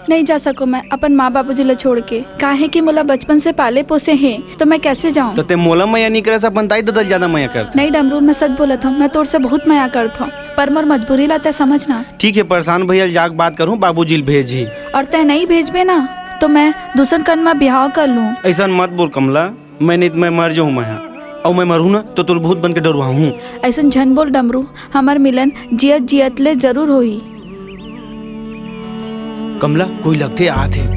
नहीं जा सको मैं अपन माँ बाबूजी ला छोड़ के, काहे कि मोला बचपन से पाले पोसे हे, तो मैं कैसे जाऊँ? तो ते मोला मया नहीं करे से अपन दाई ददा ल ज्यादा मया करते। नहीं डमरू, मैं सच बोलत हूँ, मैं तोर से बहुत मया करत हूँ, पर मोर मजबूरी ला तै समझ ना। ठीक है, परेशान भैया जाके बात करूँ, बाबूजी ल भेजी। और तै नहीं भेजबे ना, तो मैं दूसर कन में बिहाव कर लूँ। ऐसा मत बोल कमला। मैं नहीं तो मैं मर जाऊँ मैं, हाँ। और मैं मरूँ ना तो तोर भूत बन के डरवाऊँ। ऐसन झन बोल डमरू, हमर मिलन जियत जियत ले जरूर होही। कमला, कोई लगते आत हे।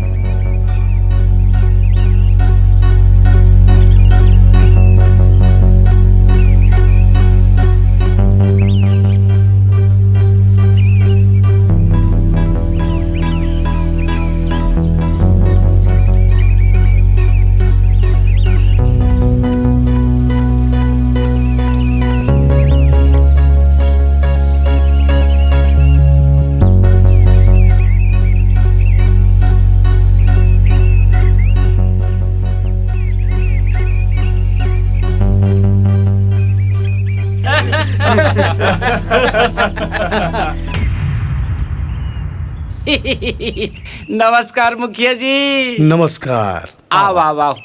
नमस्कार मुखिया जी। नमस्कार। आओ, आओ, आओ।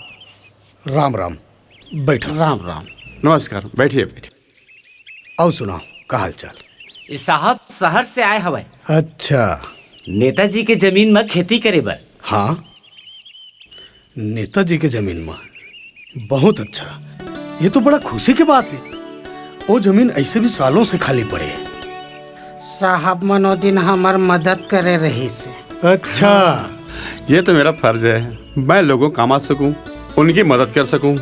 राम राम। बैठो। राम राम। नमस्कार, बैठिए, बैठिए। आओ सुनाओ, का हाल चाल? ई साहब शहर से आए हवय। अच्छा। नेताजी के जमीन म खेती करे बर। हाँ, नेताजी के जमीन म। बहुत अच्छा, ये तो बड़ा खुशी के बात है। वो जमीन ऐसे भी सालों से खाली पड़े है। साहब मन ओ दिन हमर मदद करे रहिस। अच्छा। ये तो मेरा फर्ज है, मैं लोगों को काम आ सकूं, उनकी मदद कर सकूं।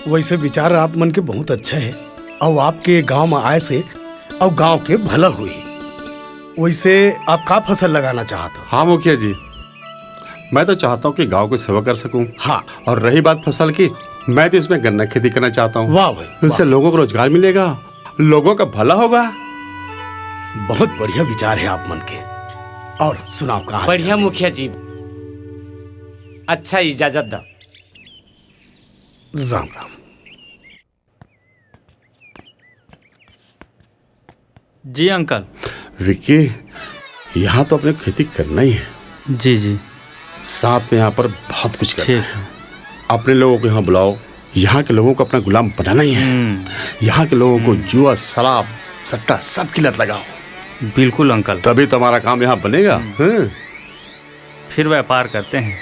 वैसे विचार आप मन के बहुत अच्छा है, और आपके गांव में आए से और गांव के भला हुई। वैसे आप का फसल लगाना चाहते हो? हाँ मुखिया जी, मैं तो चाहता हूँ कि गांव की सेवा कर सकूं। हाँ। और रही बात फसल की, मैं तो इसमें गन्ना खेती करना चाहता हूँ। वाह भाई, इससे वाह। लोगों को रोजगार मिलेगा, लोगों का भला होगा। बहुत बढ़िया विचार है आप मन के। और सुनाओ, का हाल बढ़िया चाल है? मुखिया जी, अच्छा इजाजत दो। राम राम। जी अंकल। विक्की, यहाँ तो अपने खेती करना ही है। जी, जी। साथ में यहाँ पर बहुत कुछ करना ठीक है। है। अपने लोगों को यहाँ बुलाओ, यहाँ के लोगों को अपना गुलाम बनाना ही है। हम्म। यहाँ के लोगों को हम्म। जुआ, शराब, सट्टा, सब की लत लगाओ। बिल्कुल अंकल। तभी तो हमारा काम यहाँ बनेगा। हम्म। हाँ। फिर व्यापार करते हैं।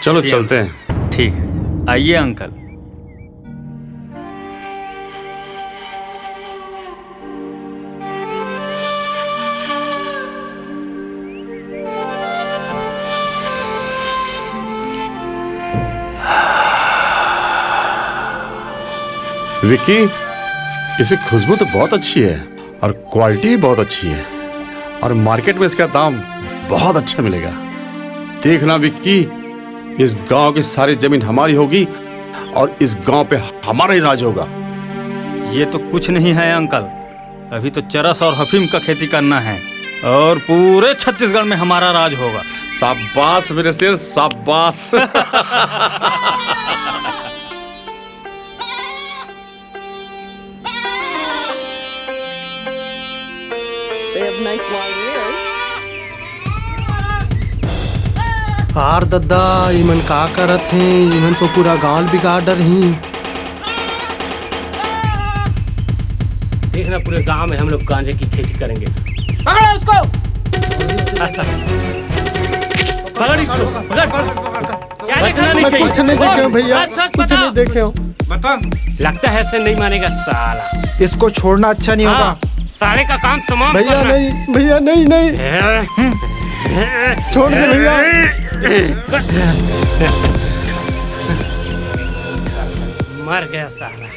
चलो, जी चलते अंकल। हैं। ठीक है, आइए अंकल। विक्की, इसी खुशबू तो बहुत अच्छी है और क्वालिटी भी बहुत अच्छी है और मार्केट में इसका दाम बहुत अच्छा मिलेगा। देखना विक्की, इस गांव की सारी जमीन हमारी होगी और इस गांव पे हमारा ही राज होगा। ये तो कुछ नहीं है अंकल, अभी तो चरस और अफीम का खेती करना है और पूरे छत्तीसगढ़ में हमारा राज होगा। शाबाश मेरे शेर, शाबाश। They have nice long ears. आर दद्दा, इमन का करत हे? इमन तो पूरा गांव बिगाड़ डरही। देखना, पूरे गांव में हम लोग गांजे की खेती करेंगे। पकड़ो उसको। पकड़ इसको, पकड़। क्या देखा? बचना नहीं मैं चाहिए। कुछ नहीं देखे हूँ भैया, सच कुछ बताओ। नहीं देखे हूँ। बता। लगता है ऐसे नहीं मानेगा साला। इसको छोड़ना अच्छा नहीं हाँ, होगा। साले का काम तमाम भैया करना। नहीं, भैया नहीं, नहीं। छोड़ दे भैया। मर गया साला।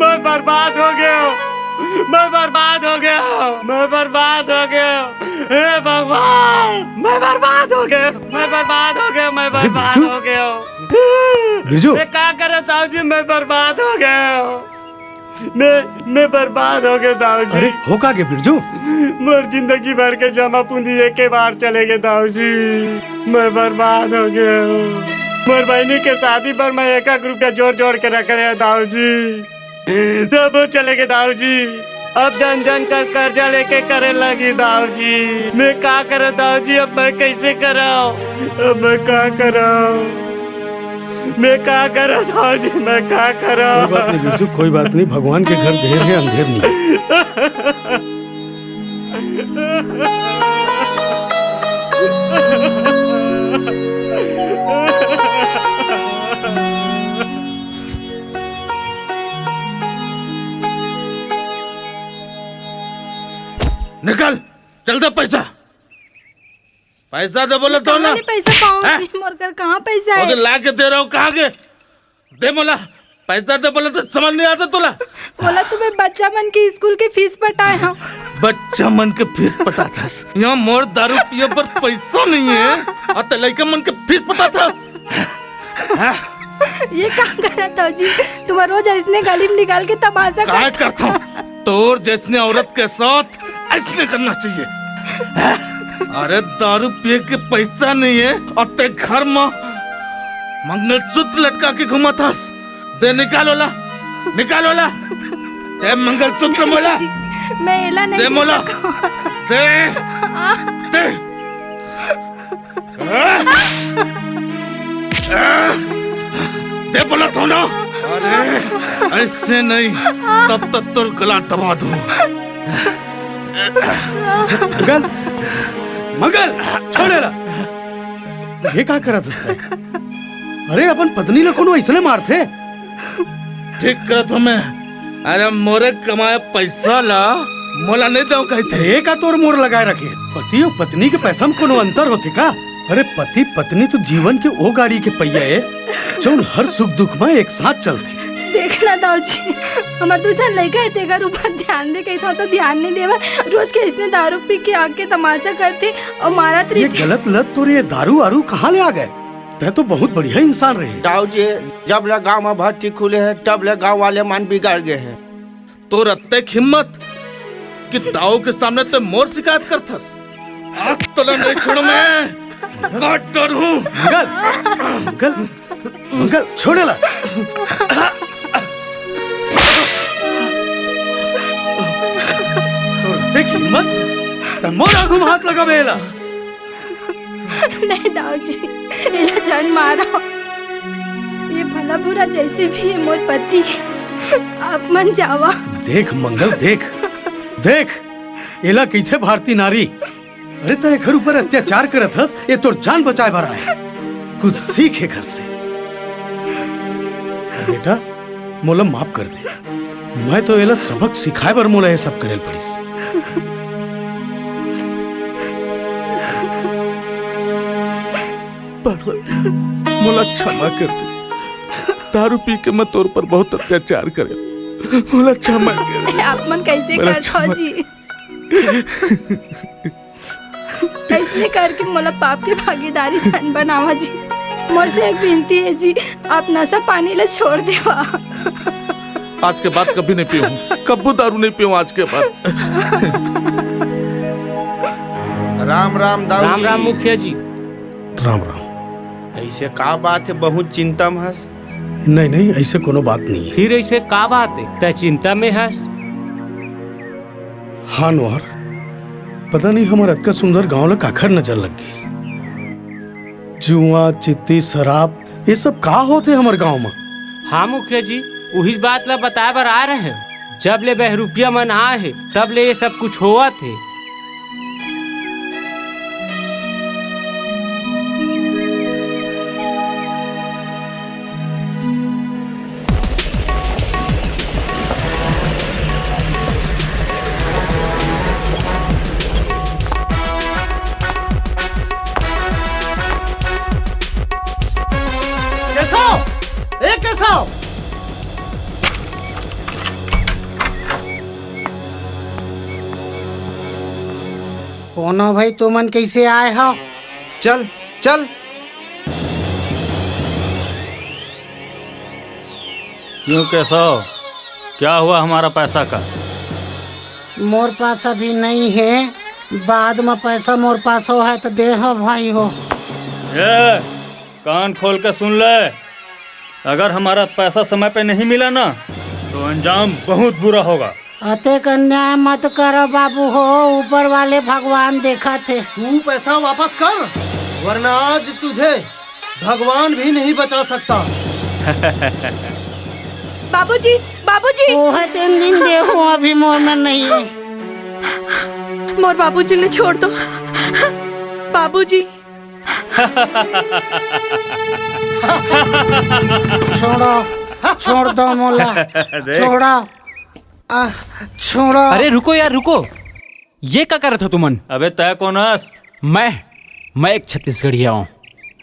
मैं बरबाद हो गया हूँ, मैं बरबाद हो गया हूँ, मैं बरबाद हो गया हूँ। हे भगवान, मैं बरबाद हो गया हूँ, मैं बरबाद हो गया हूँ, मैं अरे बरबाद बिरजू। हो गया हूँ। बिरजू। मैं का करूँ ताऊ जी, मैं बरबाद हो गया हूँ। मैं, मैं बरबाद हो गया दाऊ जी। अरे, हो का गया बिरजू? मोर जिंदगी भर के जमा पूंजी एके बार चले गए दाऊ जी। मैं बरबाद हो गया हूँ। मोर बहनी के शादी पर मैं एक एक रुपया जोड़ जोड़ के रखे रहे दाऊ जी। सब चले गए दाऊ जी। अब जन जन कर कर्जा लेके करे लगी दाऊ जी। मैं का करूँ दाऊ जी, अब मैं कैसे कराऊँ? अब मैं का करूँ? मैं का करत हूँ जी, मैं का करत कोई बात नहीं बिरजू, कोई बात नहीं, भगवान के घर ढेर है, अंधेर नहीं। निकल, चल दे पैसा। पैसा दे बोले तो कहाँ ना। ले पैसा पाऊँ हैं? जी, मोर कर कहाँ पैसा है? ओके, ला के दे रहा हूँ, कहाँ के? दे मोला, पैसा दे बोला तो समझ नहीं आता तोला। बोला तो मैं बच्चा मन के स्कूल के फीस पटाए हंव। बच्चा मन के फीस पटाथस, यहाँ मोर दारू पिए बर पैसा नहीं है, अउ ते लइका मन के फीस पटाथस। ये का करत हो जी? तुम रोज ऐसने गली में निकाल के तमाशा काय करत हो। तोर जैसने औरत के साथ ऐसने करना चाहिए। अरे, दारू पिए के पैसा नहीं है अउ ते घर में मंगलसूत्र लटका के घूमत हस। दे, निकाल ओला, निकाल ओला। दे मंगलसूत्र मोला। जी, मैं एला नहीं दे दे मोला। सकूं। दे, दे। दे बोला तो ना। अरे, ऐसे नहीं, तब तक तोर गला दबा दूं। मंगल, मंगल, छोड़ एला। ये का करत हस ते? अरे, अपन पत्नी ला कोनो ऐसने मारथे? ठीक करत हंव मैं। अरे, मोरे कमाए पैसा ला मोला नहीं देव कहिथे। ए का तोर मोर लगाए रखे? पति अउ पत्नी के पैसा में कोनो अंतर होथे का? अरे, पति पत्नी तो जीवन के ओ गाड़ी के पहिया ए, जौन हर सुख दुख में एक साथ चलथे। देख ना दाऊ जी, हमर दू झन लइका हे, तेकर ऊपर ध्यान दे कहिथंव तो ध्यान नहीं देवय। रोज के अइसने दारू पी के आके तमाशा करथे अउ मारत ये रहिथे। गलत लत तोर ये दारू आरू कहाँ ले आ गए? तैं तो बहुत बढ़िया इंसान रहे। दाऊ जी, जब ले गांव में भट्टी खुले हे, तब ले गांव वाले मन बिगड़ गए हे। तोर अतेक हिम्मत कि दाऊ के सामने तैं मोर शिकायत करथस। आज तोला नहीं छोड़ंव मैं, काट डारहूं। मंगल, मंगल, मंगल, छोड़ एला। तोर अतेक हिम्मत, तैं मोर आगू में हाथ लगाबे एला। नहीं दाऊ जी, एला झन मारो। ये भला बुरा जैसे भी हे, मोर पति। आप मन जावा। देख मंगल, देख, देख, एला कहिथे भारतीय नारी। अरे, तैं एकर ऊपर अत्याचार करत हस, ये तोर जान बचाए बर आए। कुछ सीख एकर से। बेटा, मोला माफ कर दे। मैं तो एला सबक सिखाए बर मोला ये सब करेल पड़िस। पार्वती, मोला क्षमा कर दे। दारू पी के मैं तोर पर बहुत अत्याचार करे। मोला क्षमा कर दे। आप मन कैसे मोला करथव क्षमा जी? अइसने करके मोला पाप के भागीदारी झन बनावा जी। मोर से एक विनती हे जी, आप नशा पानी ला छोड़ देवा। आज के बाद कभी नहीं पीऊं, कब्बो दारू नहीं पीऊं आज के बाद। राम राम दाऊ राम जी। राम मुखिया जी। राम राम। ऐसे का बात हे, बहुत चिंता में हस? नहीं नहीं, ऐसे कोनो बात नहीं हे। फिर ऐसे का बात हे, तैं चिंता में हस? हाँ नोहर, पता नहीं हमर अतका सुंदर गांव ला काखर नजर लग गे। जुआ, चित्ती, शराब, ये सब का होथे हमर गांव मा? हाँ मुखिया जी, उहीच बात ला बताए बर आ रहे हैं। जब ले बहरूपिया मन आए हे, तब ले ये सब कुछ होवत हे। केशव! ए केशव! कोनो भाई, तुमन कैसे आए हो? चल, चल। क्यों केशव, क्या हुआ हमारा पैसा का? मोर पास अभी नहीं है, बाद में पैसा मोर पास हो है तो दे हो भाई हो। ए, कान खोल के सुन ले, अगर हमारा पैसा समय पे नहीं मिला ना, तो अंजाम बहुत बुरा होगा। अतेक अन्याय मत करो बाबू हो, ऊपर वाले भगवान देखत हे। तू पैसा वापस कर, वरना आज तुझे भगवान भी नहीं बचा सकता। बाबूजी, बाबूजी। ओहे तेन दिन देखो, अभी मोर में नहीं है। मोर बाबूजी ले छोड़ दो, बाबूजी। छोड़ो, छोड़ दो मोला, देख। छोड़ो, आ, छोड़ो। अरे रुको यार, रुको, ये का करत हो तुमन? अबे तै कौन हस? मैं, मैं एक छत्तीसगढ़िया हूँ।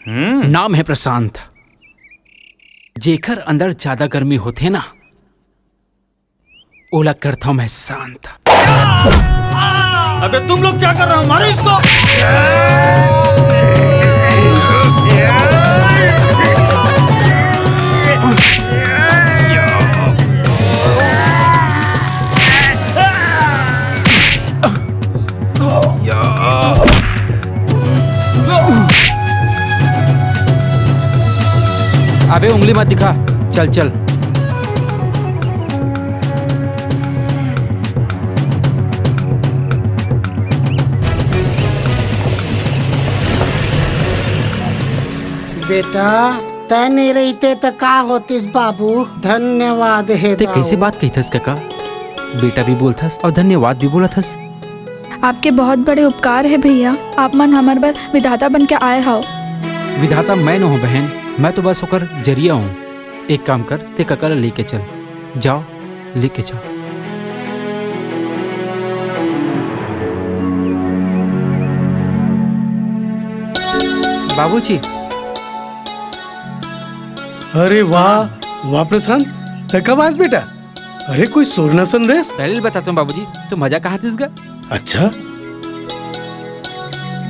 हम्म। नाम है प्रशांत। जेकर अंदर ज्यादा गर्मी होथे ना, ओला करथव मैं शांत। अबे तुम लोग क्या कर रहे हो? मारो इसको। अबे उंगली मत दिखा, चल चल। बेटा, तै नइ रहिते त का होतिस बाबू? धन्यवाद हे ते दाऊ। कइसे बात कहिथस कका? बेटा भी बोलथस अउ धन्यवाद भी बोलथस। आपके बहुत बड़े उपकार हे भैया, आप मन हमर बर विधाता बन के आए हव। विधाता मैं न हूँ बहन, मैं तो बस ओकर जरिया हूँ। एक काम कर, ते कका ला लेके चल, जाओ लेके जाओ। बाबूजी। अरे वाह, वाह प्रशांत, तै कब आस बेटा? अरे कोई सुरना संदेश? पहले बताता हूँ बाबूजी, तो मजा कहाँ थी इसका? अच्छा,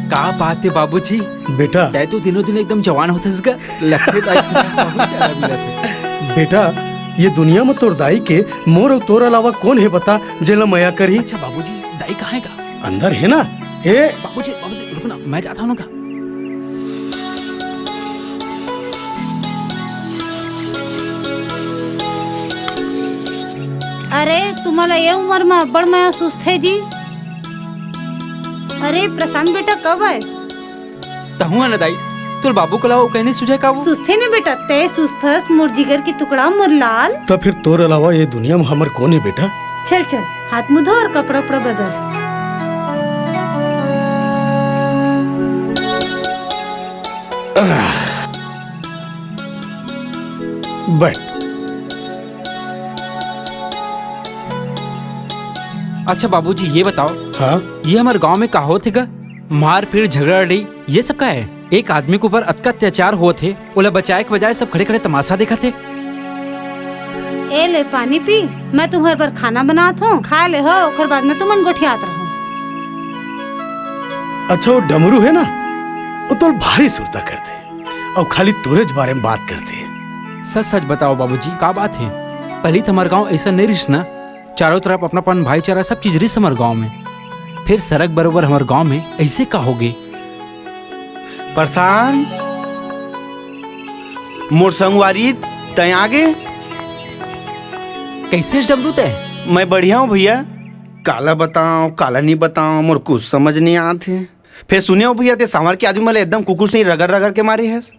का बात हे बाबूजी? बेटा। तै तो दिनों दिन एकदम जवान होथस गा। लगथे दाई बहुत ज्यादा मिलत हे। बेटा, ये दुनिया म तोर दाई के मोर अउ तोर अलावा कोन हे बता, जेला मया करही? अच्छा बाबूजी, दाई कहाँ हे गा? अंदर हे ना। ए बाबूजी, बाबूजी, रुक ना, मैं जाता हूँ ना गा। अरे, तुम्हाला ये उम्र में अब्बड़ मया सुस्त हे जी। अरे प्रशांत बेटा, कब आए? तहूँ आना दाई, तोर बाबू के अलावा कहीं नहीं सुझे का वो? सुस्ते ने बेटा, ते सुस्तस, मोर जिगर के टुकड़ा, मोर लाल। त फिर तोर अलावा ये दुनिया में हमर कोन हे बेटा? चल चल, हाथ मुंह धो और कपड़ा उपड़ा बदल। बैठ। अच्छा बाबूजी, ये बताओ, हाँ? ये हमर गांव में का होत हे गा? मारपीट, झगड़ा लड़ाई, ये सब का हे? एक आदमी के ऊपर अतका अत्याचार होत हे, ओला बचाए के बजाय सब खड़े खड़े तमाशा देखत हे। ए ले पानी पी, मैं तुम्हर बर खाना बनात हूँ, खा ले हो, ओकर बाद में तुमन गोठियात रहो। अच्छा, वो डमरू हे ना, वो तोर भारी सुरता करथे, अउ खाली तोरेच बारे में बात करथे। सच सच बताओ बाबूजी, का बात हे? पहली तो हमर गांव ऐसा नहीं रिस ना, चारों तरफ अपनापन, भाईचारा, सब चीज रिस हमर गांव में। फिर सरग बरोबर हमर गांव में ऐसे का होगे? प्रशांत, मोर संगवारी, तैं आगे? कैसे डमरू तैं? मैं बढ़िया हूँ भैया। काला बताओं, काला नहीं बताओं, मोर कुछ समझ नहीं आत हे। फिर सुने हो भैया, ते सांवर के आदमी मन ला एकदम कुकुर से ही रगड़ रगड़ के मारे हस।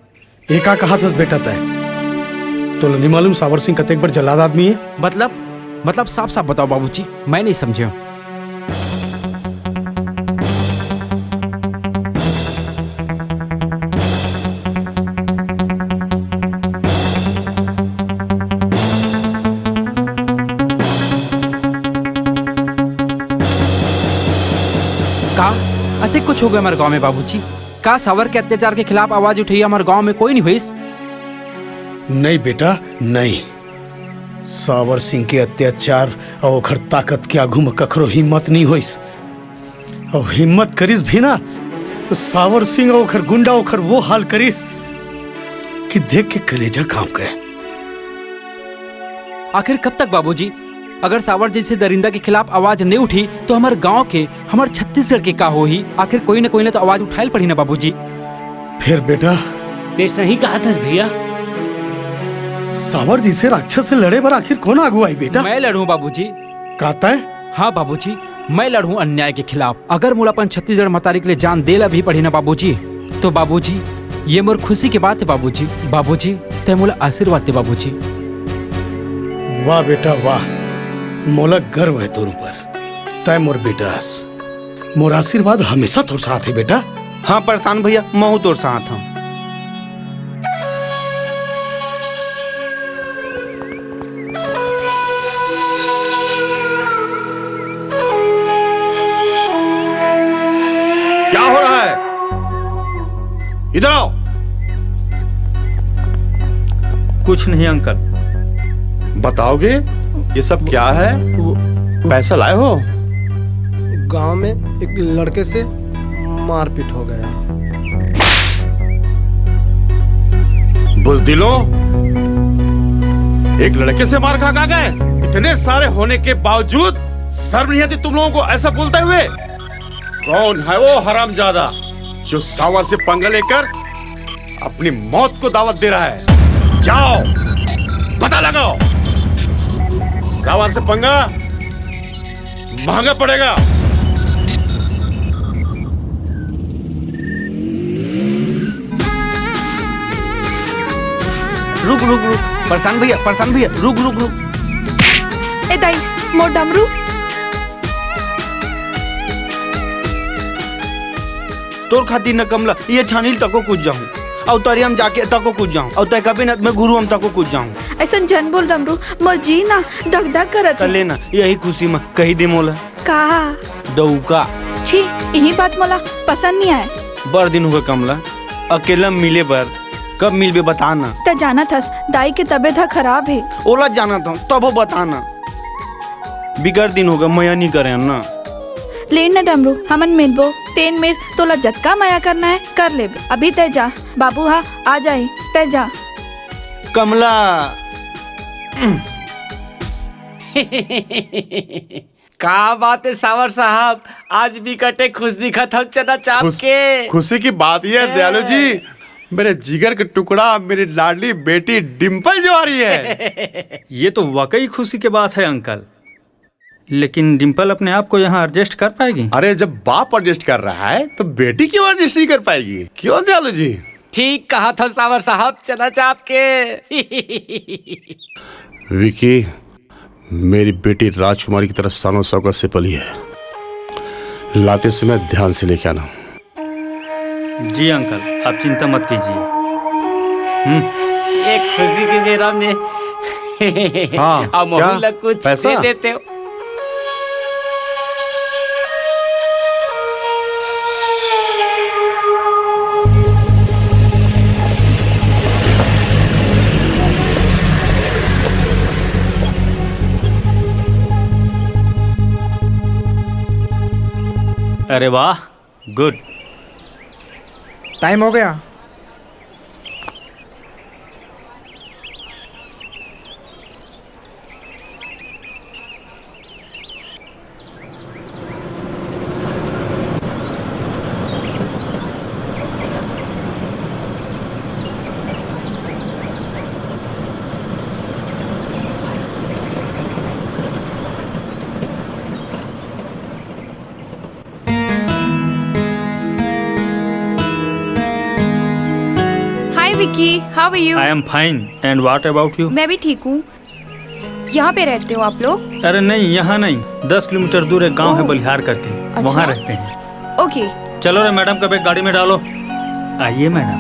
ये का कहाथस बेटा तैं? तोला नहीं मालूम सावर सिंह कतेक बड़ जल्लाद आदमी हे? मतलब, मतलब साफ साफ बताओ बाबूजी, मैं नहीं समझे हूँ। का अतेक कुछ हो गया हमर गांव में बाबूजी? का सावर के अत्याचार के खिलाफ आवाज उठइया हमर गांव में कोई नहीं होइस? नहीं बेटा, नहीं। सावर सिंह के अत्याचार अउ ओखर ताकत के आगू में कखरो हिम्मत नहीं होइस। अउ हिम्मत करिस भी ना, तो सावर सिंह अउ ओखर गुंडा ओखर वो हाल करिस कि देख के कलेजा कांप गए। आखिर कब तक बाबूजी? अगर सावर जैसे दरिंदा के खिलाफ आवाज नहीं उठी, तो हमर गांव के, हमर छत्तीसगढ़ के का होही? आखिर कोई न कोई न तो आवाज उठाए ल पड़ी ना बाबूजी। फिर बेटा? ते सही कहाथस भैया। सावर जैसे राक्षस से लड़े बर आखिर कोन आगू आई बेटा? मैं लड़ूं बाबूजी। का तैं? हाँ बाबूजी, मैं लड़ूं अन्याय के खिलाफ। अगर मोला अपन छत्तीसगढ़ मतारी के लिए जान दे ला भी पड़ी ना बाबूजी, तो बाबूजी, ये मोर खुशी के बात हे बाबूजी। बाबूजी, तैं मोला आशीर्वाद दे बाबूजी। वाह बेटा वाह, मोला गर्व हे तोर ऊपर। तैं मोर बेटा हस। मोर आशीर्वाद हमेशा तोर साथ हे बेटा। हाँ प्रशांत भैया, महूँ तोर साथ हूँ। क्या हो रहा है? इधर आओ। कुछ नहीं अंकल। बताओगे ये सब क्या है? वो पैसा लाए हो? गांव में एक लड़के से मारपीट हो गया। बुजदिलो, एक लड़के से मार खा खा गए? इतने सारे होने के बावजूद शर्म नहीं आती तुम लोगों को ऐसा बोलते हुए? कौन है वो हरामजादा जो सावर से पंगा लेकर अपनी मौत को दावत दे रहा है? जाओ, पता लगाओ। सावर से पंगा महंगा पड़ेगा। रुक रुक रुक, प्रशांत भैया, प्रशांत भैया, रुक रुक रुक। ए दाई, मोर डमरू। तोर खातिर न कमला, ये छानील तको कुछ जाऊं, अउ तरियम जाके तको कुछ जाऊं, अउ तय कबे न मैं गुरु हम तको कुछ जाऊं। ऐसन झन बोल डमरू, मोर जी ना धक धक करत हे। तले ना, यही खुशी में कही दे मोला। का? डौका। छी, यही बात मोला पसंद नहीं आए। बड़ दिन हो गए कमला, अकेला मिले बर। कब मिलबे बता ना। त जानत हस, दाई के तबीयत ह खराब हे। ओला जानत हूँ, तभो बता ना। बिगर दिन हो गए, मया नहीं करे ना। ले न डमरू, हमन मिलबो। तेन मेर तोला जतका मया करना है, कर लेबे। अभी तय जा, बाबू हा आ जाए, तय जा। कमला। का बात है सावर साहब, आज भी कटे खुश दिखत हव चना चाप खुश, के। खुशी की बात यह है, हाँ। दयालु जी, मेरे जिगर के टुकड़ा, मेरी लाडली बेटी डिम्पल जो आ रही है। ये तो वाकई खुशी की बात है अंकल, लेकिन डिम्पल अपने आप को यहाँ एडजस्ट कर पाएगी? अरे, जब बाप एडजस्ट कर रहा है तो बेटी क्यों एडजस्ट नहीं कर पाएगी? क्यों दयालु जी? ठीक कहा था सावर साहब, चना चाप के। विकी, मेरी बेटी राजकुमारी की तरह शानो शौकत से पली है। लाते समय ध्यान से लेके आना। जी अंकल, आप चिंता मत कीजिए। हम्म। एक खुशी के बेरा में हाँ, अब क्या? महू ला कुछ पैसा? दे देते हो। अरे वाह, गुड। टाइम हो गया। Hi Vicky, how are you? I am fine. And what about you? मैं भी ठीक हूँ। यहाँ पे रहते हो आप लोग? अरे नहीं, यहाँ नहीं, दस किलोमीटर दूर एक गांव है ओह। बलिहार करके, अच्छा। वहाँ रहते हैं। ओके। चलो रे मैडम, कब एक गाड़ी में डालो। आइए मैडम।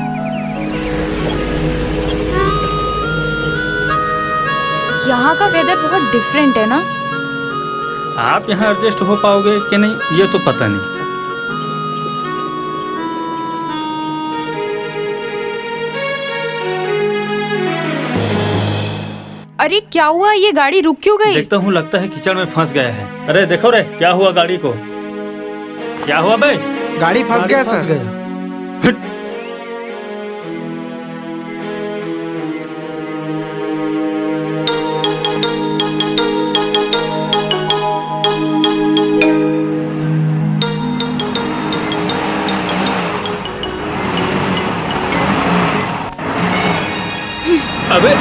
यहाँ का वेदर बहुत डिफरेंट है ना? आप यहाँ एडजस्ट हो पाओगे कि नहीं, ये तो पता नहीं। अरे क्या हुआ, ये गाड़ी रुक क्यों गई? देखता हूँ, लगता है कीचड़ में फंस गया है। अरे देखो रे, क्या हुआ गाड़ी को? क्या हुआ बे? गाड़ी फंस गाड़ी गया फंस सर। गया। हट। अबे।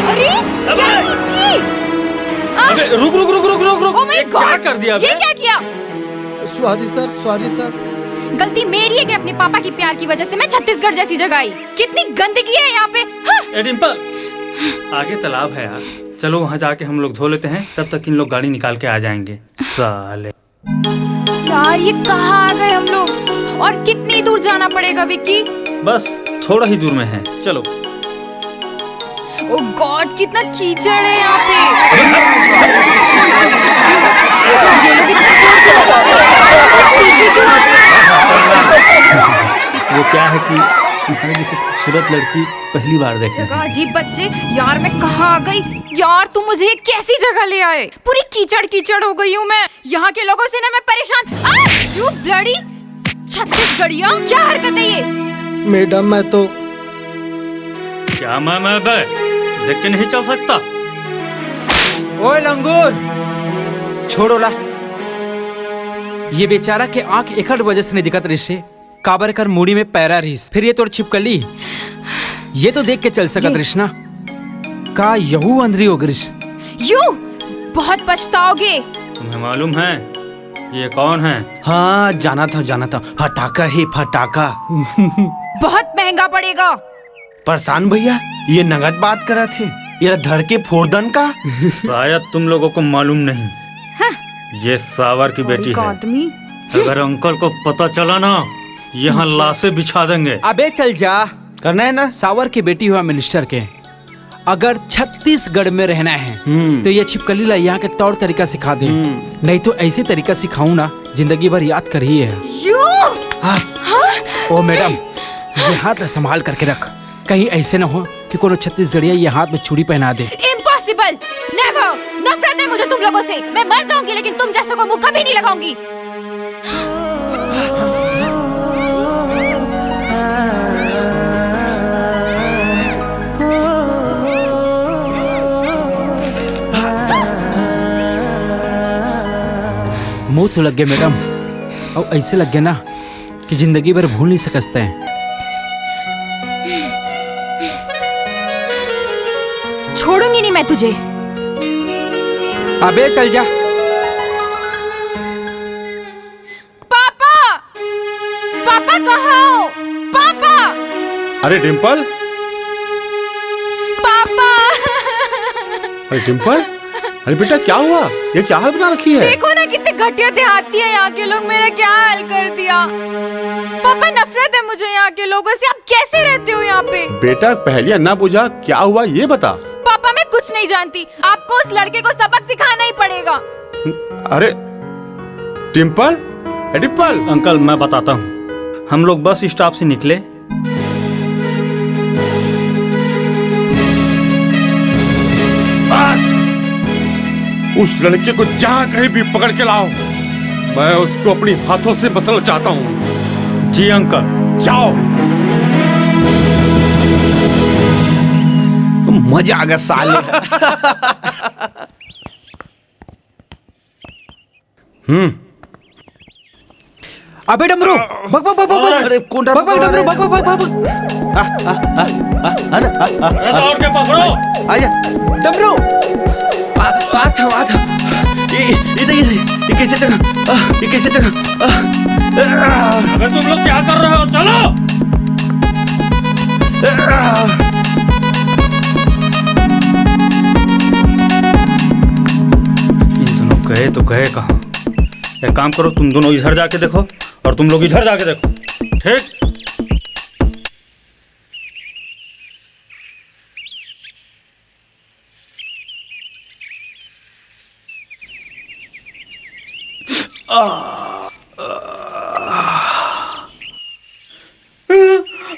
अरे, अबे। क्या ये? छी! आह! अबे, रुक, रुक, रुक, रुक, रुक, रुक। Oh my ये क्या God! कर दिया ये बे? क्या किया? Sorry sir, sorry sir. गलती मेरी है कि अपने पापा की प्यार की वजह से मैं छत्तीसगढ़ जैसी जगह आई। कितनी गंदगी है यहाँ पे। हाँ! ए डिम्पल, आगे तालाब है यार, चलो वहाँ जाके हम लोग धो लेते हैं, तब तक इन लोग गाड़ी निकाल के आ जाएंगे। साले। यार, ये कहाँ आ गए हम लोग? और कितनी दूर जाना पड़ेगा, विक्की? बस थोड़ा ही दूर में है, चलो। Oh God, कितना कीचड़ है यहाँ पे। ये लोग इतना शोर क्यों मचा रहे हैं? पीछे क्यों आ रहे हैं? वो क्या है कि तुम्हारे जैसी खूबसूरत लड़की पहली बार देखी। जगह अजीब बच्चे। यार, मैं कहाँ आ गई? यार, तुम मुझे ये कैसी जगह ले आए? पूरी कीचड़ कीचड़ हो गई हूँ मैं। यहाँ के लोगों से ना मैं परेशान। आ! You bloody छत्तीसगढ़िया, क्या हरकत है ये? मैडम, मैं तो क्या मैं, मैं बे? देख के नहीं चल सकता? ओए लंगूर, छोड़ ओला। ये बेचारा के आंख एकर वजह से नहीं दिखत रहिस हे, काबर एकर मुड़ी में पैरा रहिस। फिर ये तोर छिपकली, ये तो देख के चल सकत ये रहिस ना। का यहू अंधरी हो गिरिस? You बहुत पछताओगे। तुम्हें मालूम है ये कौन है? हाँ, जाना था, जाना था। फटाका है, फटाका। बहुत महंगा पड़ेगा। परेशान भैया, ये नगद बात करत हे। ये धर के फोड़ दन का? शायद तुम लोगों को मालूम नहीं, हाँ। ये सावर की बेटी है। आदमी। अगर अंकल को पता चला ना, यहाँ लाशें बिछा देंगे। अबे चल जा। करना है ना? सावर की बेटी हुआ मिनिस्टर के। अगर छत्तीसगढ़ में रहना है, हम्म। तो ये छिपकली ला यहाँ के तौर तरीका सिखा दे। हम्म। नहीं तो ऐसे तरीका सिखाऊं ना, जिंदगी भर याद करही है। You? हाँ। हाँ? ओ मैडम, ये हाथ ला संभाल करके रख, कहीं ऐसे ना हो कि कोनो छत्तीसगढ़िया ये हाथ में चूड़ी पहना दे। Impossible! Never! नफरत है मुझे तुम लोगों से। मैं मर जाऊंगी, लेकिन तुम जैसे को मुंह कभी नहीं लगाऊंगी। मुंह तो लग गए मैडम, और ऐसे लग गए ना कि जिंदगी भर भूल नहीं सकते हैं। छोड़ूंगी नहीं मैं तुझे। अबे चल जा। पापा, पापा कहाँ हो? पापा। अरे डिम्पल। पापा। अरे डिम्पल, अरे बेटा, क्या हुआ? ये क्या हाल बना रखी है? देखो ना, कितने घटिया देहाती है यहाँ के लोग, मेरा क्या हाल कर दिया। पापा, नफरत है मुझे यहाँ के लोगों से। आप कैसे रहते हो यहाँ पे? बेटा, पहलियां ना बुझा, क्या हुआ ये बता। पापा, मैं कुछ नहीं जानती। आपको उस लड़के को सबक सिखाना ही पड़ेगा। अरे डिम्पल, ए डिम्पल। अंकल, मैं बताता हूँ। हम लोग बस स्टॉप से निकले। बस, उस लड़के को जहाँ कहीं भी पकड़ के लाओ, मैं उसको अपने हाथों से मसलना चाहता हूँ। जी अंकल। जाओ। मजा आ गया साले। हम्म। अबे डमरू, भग, भग, भग, भग, भग। अरे, कौन बग, बग, डमरू, भग, भग, भग, भग। आ, आ, आ, आ, आ, आ, आ, अरे, दौड़ के पकड़ो। आजा, डमरू। आ, आ था, आ था। ये, ये, ये, ये, ये कैसे जगह? आ, ये कैसे जगह? आ, आ। अबे, तुम लोग क्या कर रहे हो? चलो। आ। इन दोनों गए तो गए कहाँ? एक काम करो, तुम दोनों इधर जाके देखो और तुम लोग इधर जाके देखो, ठीक?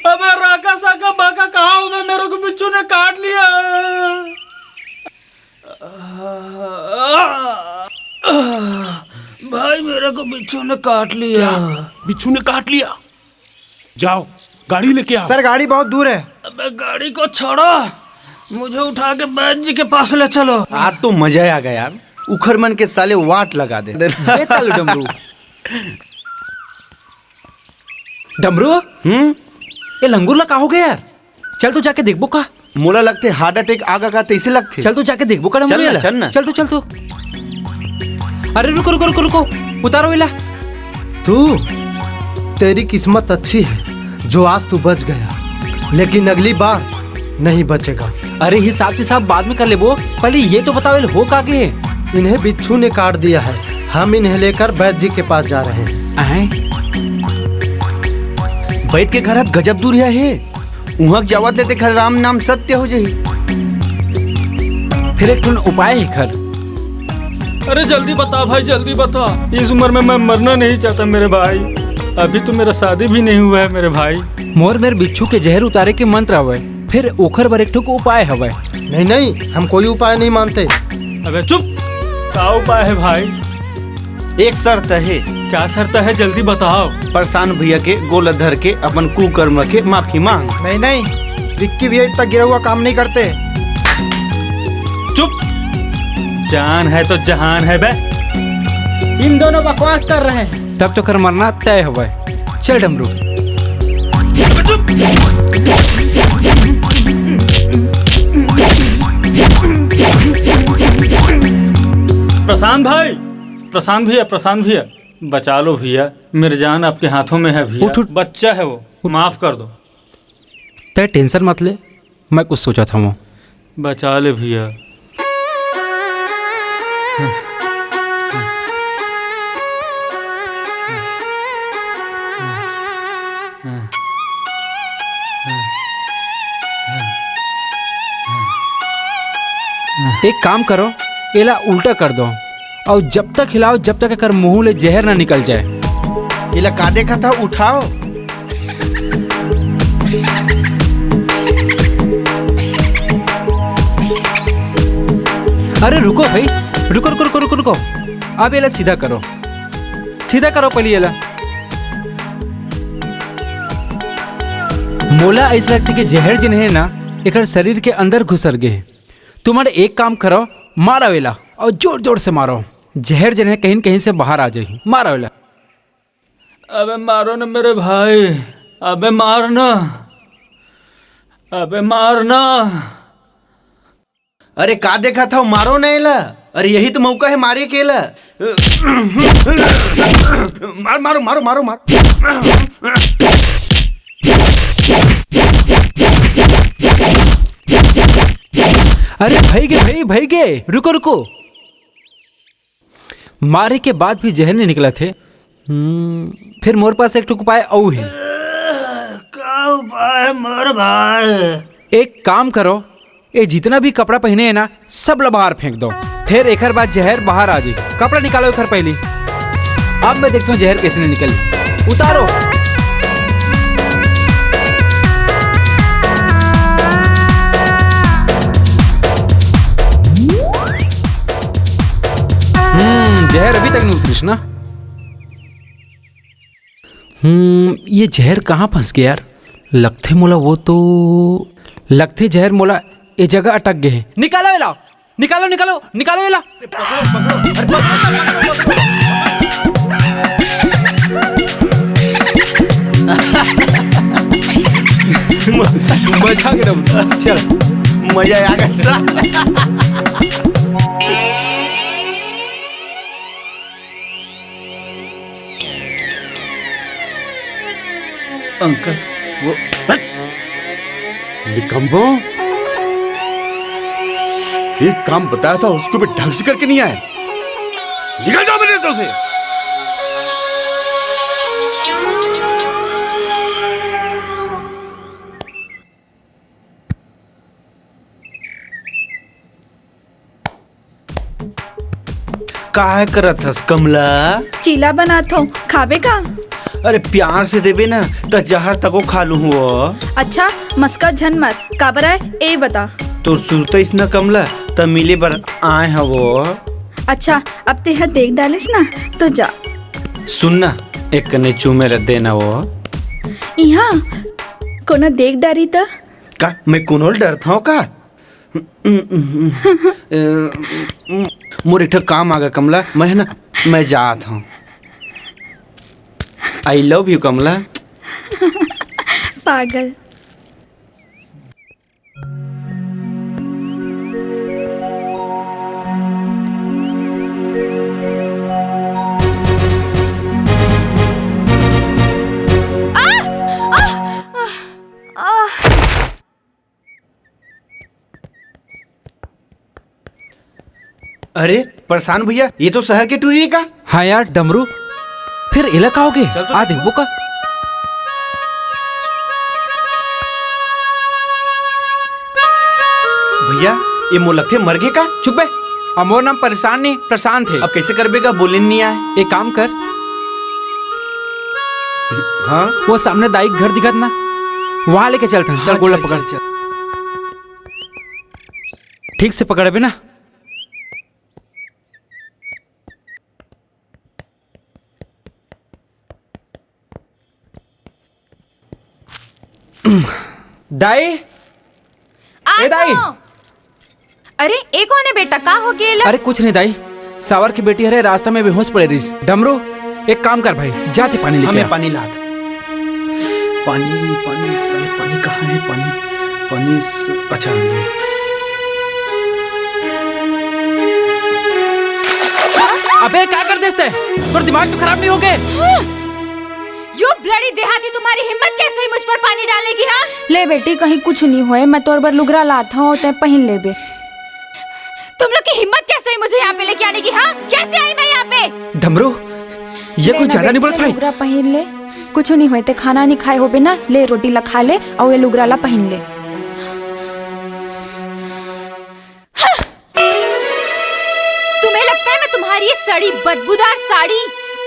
अबे राका साका बाका, कहाँ हो? मैं, मेरे को बिच्छू ने काट लिया। भाई, मेरे को बिच्छू ने काट लिया। क्या? बिच्छू ने काट लिया? जाओ, गाड़ी लेके आओ। सर, गाड़ी बहुत दूर है। अबे, गाड़ी को छोड़ो, मुझे उठा के बैद जी के पास ले चलो। आज तो मजा ही आ गया यार, उखर मन के साले वाट लगा दे। बेताल डमरू। डमरू? हम्म? ये लंगूर ला का हो गया यार? चल तो जाके देखबो का। मोला लगथे हार्ट अटैक आगा का, तइसे लगथे। चल तो जाके देखबो का डमरू चल ना, ला। चल ना। चल तो, चल तो। अरे रुको, रुको, रुको, रुको, उतारो एला। तू, तेरी किस्मत अच्छी है जो आज तू बच गया, लेकिन अगली बार नहीं बचेगा। अरे ये साथ ही साथ बाद में कर लेबो, पहले ये तो बताओ, एला हो का गे? इन्हें बिच्छू ने काट दिया है, हम इन्हें लेकर बैद जी के पास जा रहे हैं। आए? बैद के घर ह गजब दूरिहा हे, उहाँ जावत ले तेखर राम नाम सत्य हो जाही। फिर एक ठन उपाय हे एखर। अरे जल्दी बता भाई, जल्दी बता। इस उम्र में मैं मरना नहीं चाहता मेरे भाई। अभी तो मेरा शादी भी नहीं हुआ है मेरे भाई। मोर मेर बिच्छू के जहर उतारे के मंत्र हवय, फेर ओखर बर एक ठो उपाय हवय। नहीं, नहीं, हम कोई उपाय नहीं मानते। अबे चुप! का उपाय है भाई? एक शर्त है। क्या शर्त है, जल्दी बताओ। प्रशांत भैया के गोला धर के अपन कुकर्म के माफी मांग। नहीं, नहीं, विक्की भैया इतना गिरा हुआ काम नहीं करते। चुप! जान है तो जहान है बे। इन दोनों बकवास कर रहे हैं। तब तो कर मरना तय हवय। चल डमरू। प्रशांत भाई, प्रशांत भैया, प्रशांत भैया, बचा लो भैया, मेरी जान आपके हाथों में है भैया। उठ, उठ। बच्चा है वो, माफ कर दो। तय टेंशन मत ले, मैं कुछ सोचत हवं। बचा ले भैया। एक काम करो, एला उल्टा कर दो, अउ जब तक हिलाओ, जब तक एकर मुंह ले जहर ना निकल जाए। एला का देखत हव, उठाओ। अरे रुको भाई, रुको, रुको, रुको, रुको, रुको। अब एला सीधा करो, सीधा करो पहले एला। मोला ऐसा लगथे कि जहर जेन हे ना, एकर शरीर के अंदर घुसर गे हे। तुमन एक काम करो, मारो एला अउ जोर जोर से मारो। जहर जेन हे कहीं न कहीं से बाहर आ जाही। मारो एला। अबे मारो ना मेरे भाई, अबे मार ना, अबे मार ना। अरे का देखत हव, मारो ना एला। अरे यही तो मौका है मारे के एला। मार, मारो, मारो, मारो, मार। अरे भई गे, भई, भई गे, रुको, रुको। मारे के बाद भी जहर नहीं निकलत हे। हम्म, फिर मोर पास एक ठो उपाय अउ हे। का उपाय मोर भाई? एक काम करो, ये जितना भी कपड़ा पहने हे ना, सब ला बाहर फेंक दो। फिर एकर बाद जहर बाहर आ जाही। कपड़ा निकालो एकर पहली। अब मैं देखता हूँ जहर कैसे नहीं निकल। उतारो। हम्म, जहर अभी तक नहीं उतरिस ना। हम्म, ये जहर कहाँ फंस गया यार? लगथे मोला वो तो, लगथे जहर मोला ए जगह अटक गए हे। निकालो एला, निकालो, निकालो, निकालो एला। मजा आ गया। चल, मजा आ गया। अंकल, वो निकम्बो, एक काम बताया था, उसको भी ढंग से करके नहीं आए। निकल जाओ मेरे नजर से। काय करत हस कमला? चीला बनात हव, खाबे का? अरे प्यार से देबे ना, त जहर तको खा लूं हो। अच्छा, मस्का झन मत, काबर आय ए बता। तोर सुरता इसना कमला, त मिले बर आए हवो। अच्छा, अब तेहा देख डालिस ना, तो जा। सुन ना, एक कने चूमे ला देना वो। इहाँ कोनो देख डारी त? का मैं कोनो ल डरथव का? मोर एक ठो काम आ गे कमला, मैं है ना, मैं जात हूँ। I love you Kamla. पागल। अरे प्रशांत भैया, ये तो शहर के टूरी का। हाँ यार डमरू, फिर एला का होगे? चल तो आ देखबो। देखबो का। भैया, ये मोर लगथे मर गे का? चुप बे, अब मोर नाम परेशान नहीं, प्रशांत है। अब कैसे करबे का, बोले नहीं आए। एक काम कर, हाँ? वो सामने दाई के घर दिखत ना, वहां लेके चलथन। चल, हाँ, गोला चल, पकड़। चल, चल। ठीक से पकड़बे ना। दाई, आ ए दाई। तो। अरे, ए कौन है बेटा? का हो गेला? अरे कुछ नहीं दाई, सावर की बेटी हरे रास्ता में बेहोश पड़े रहिस। डमरू, एक काम कर भाई, जाते पानी लेके हमें आ। पानी लात। पानी, पानी, साले पानी कहाँ है? पानी, पानी स-, अच्छा, ये। अबे, क्या कर देते? तोर दिमाग तो खराब नहीं हो गए? यो bloody देहाती, तुम्हारी हिम्मत कैसे हुई मुझ पर पानी डालने की, हाँ? ले बेटी, कहीं कुछ नहीं होए, मैं तोर बर लुगरा लात हूँ, तै पहिन लेबे। तुम लोग की हिम्मत कैसे हुई मुझे यहाँ पे लेके आने की, हाँ? कैसे आई मैं यहाँ पे? डमरू, ये ले कोई ना ज्यादा नहीं बेटी, बोला था? लुगरा पहिन ले, कुछ नहीं होए, तै खाना नहीं खाए होबे ना, ले रोटी ला खा ले, और ये लुगरा ला पहिन ले। तुम्हें लगता है मैं तुम्हारी ये सड़ी बदबूदार साड़ी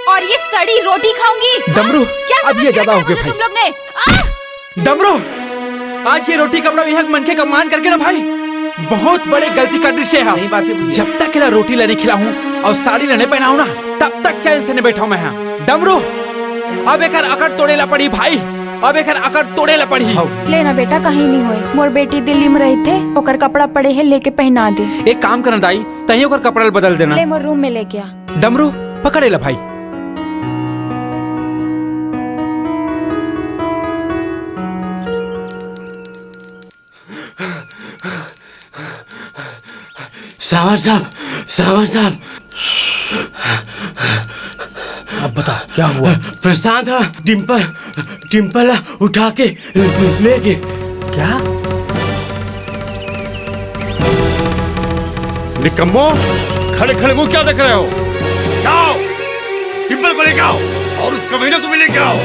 और ये सड़ी रोटी खाऊंगी? डमरू, हाँ? क्या अब समझ ये के ज्यादा रखा हो है गया मुझे भाई। तुम लोग ने? आ! डमरू, आज ये रोटी कपड़ा यहाँ मनखे का मान करके ना भाई, बहुत बड़े गलती कर दिसे हा। सही बात है भैया। जब तक एला रोटी ला नहीं खिलाहूं और साड़ी ला नहीं पहनाहूं ना, तब तक चैन से नहीं बैठाहूं मैं हा। डमरू, अब एकर अकड़ तोड़े ला पड़ी भाई, अब एकर अकड़ तोड़े ला पड़ी। हाँ। ले ना बेटा, कहीं नहीं होए। मोर बेटी दिल्ली में रहिथे, ओकर कपड़ा पड़े हे, लेके पहना दे। एक काम करना दाई, तहीं ओकर कपड़ा ल बदल देना। ले मोर रूम में लेके आ। डमरू, पकड़ एला भाई। सावर साहब, सावर साहब। अब बता, क्या हुआ? प्रशांत हा डिम्पल, डिम्पल उठा के ले गे। क्या? निकम्मो, खड़े खड़े मुंह क्या देख रहे हो? जाओ, डिम्पल को लेके आओ और उस कमीने को भी लेके आओ।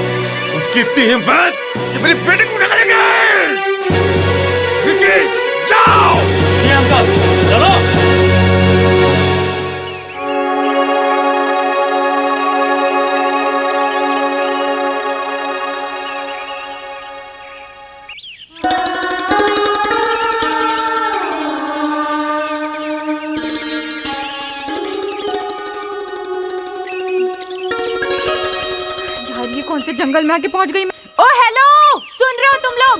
उसकी इतनी हिम्मत कि मेरी बेटी को उठा के ले गए। विक्की, जाओ। जी अंकल, चलो। यार, ये कौन से जंगल में आके पहुंच गई मैं? ओ हेलो, सुन रहे हो तुम लोग?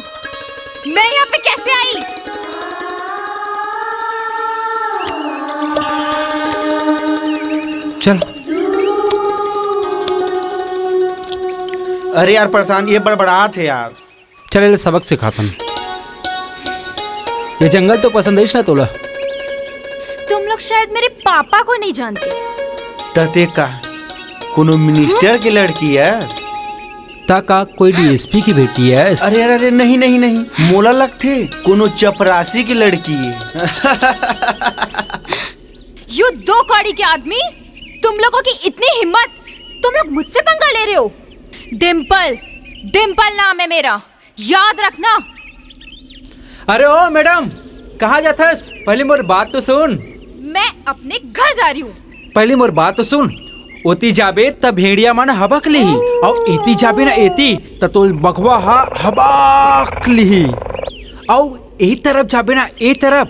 मैं यहाँ पे कैसे आई? चल। अरे यार प्रशांत, ये बड़बड़ात हे यार। चल, एला सबक सिखाथन। ये जंगल तो पसंद आइस ना तोला? तुम लोग शायद मेरे पापा को नहीं जानते। त ते का कोनो मिनिस्टर के लड़की हस? त का कोई डीएसपी की बेटी हस? अरे, अरे, अरे, नहीं, नहीं, नहीं, मोला लगथे कोनो चपरासी की लड़की हे। यो दो कौड़ी के आदमी, तुम लोगों की इतनी हिम्मत, तुम लोग मुझसे पंगा ले रहे हो? डिम्पल, डिम्पल नाम है मेरा, याद रखना। अरे ओ मैडम, कहाँ जाथस? पहली मोर बात तो सुन। मैं अपने घर जा रही हूँ। पहली मोर बात तो सुन। ओती जाबे त भेड़िया मन हबक लिही, अउ एती जाबे ना एती त तोल बघवा हा हबक लिही, अउ ए तरफ जाबे ना ए तरफ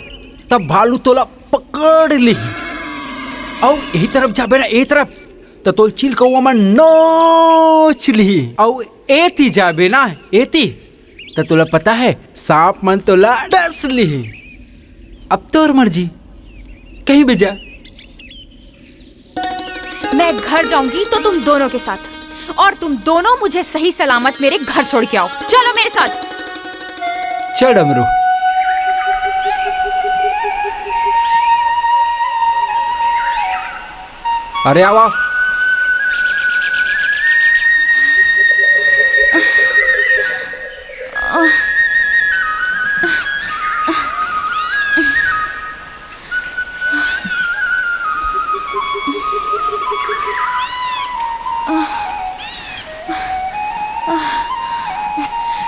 त भालू तोला पकड़ लिही, अउ ए तरफ जाबे ना ए तरफ त तोल चिलकौवा मन नोच लिही, अउ एती जाबे ना एती त तोला पता है, सांप मन तोला डस लिही। अब तोर मर्जी, कहीं भी जा। मैं घर जाऊंगी तो तुम दोनों के साथ, और तुम दोनों मुझे सही सलामत मेरे घर छोड़ के आओ। चलो मेरे साथ। चल डमरू। अरे आवा।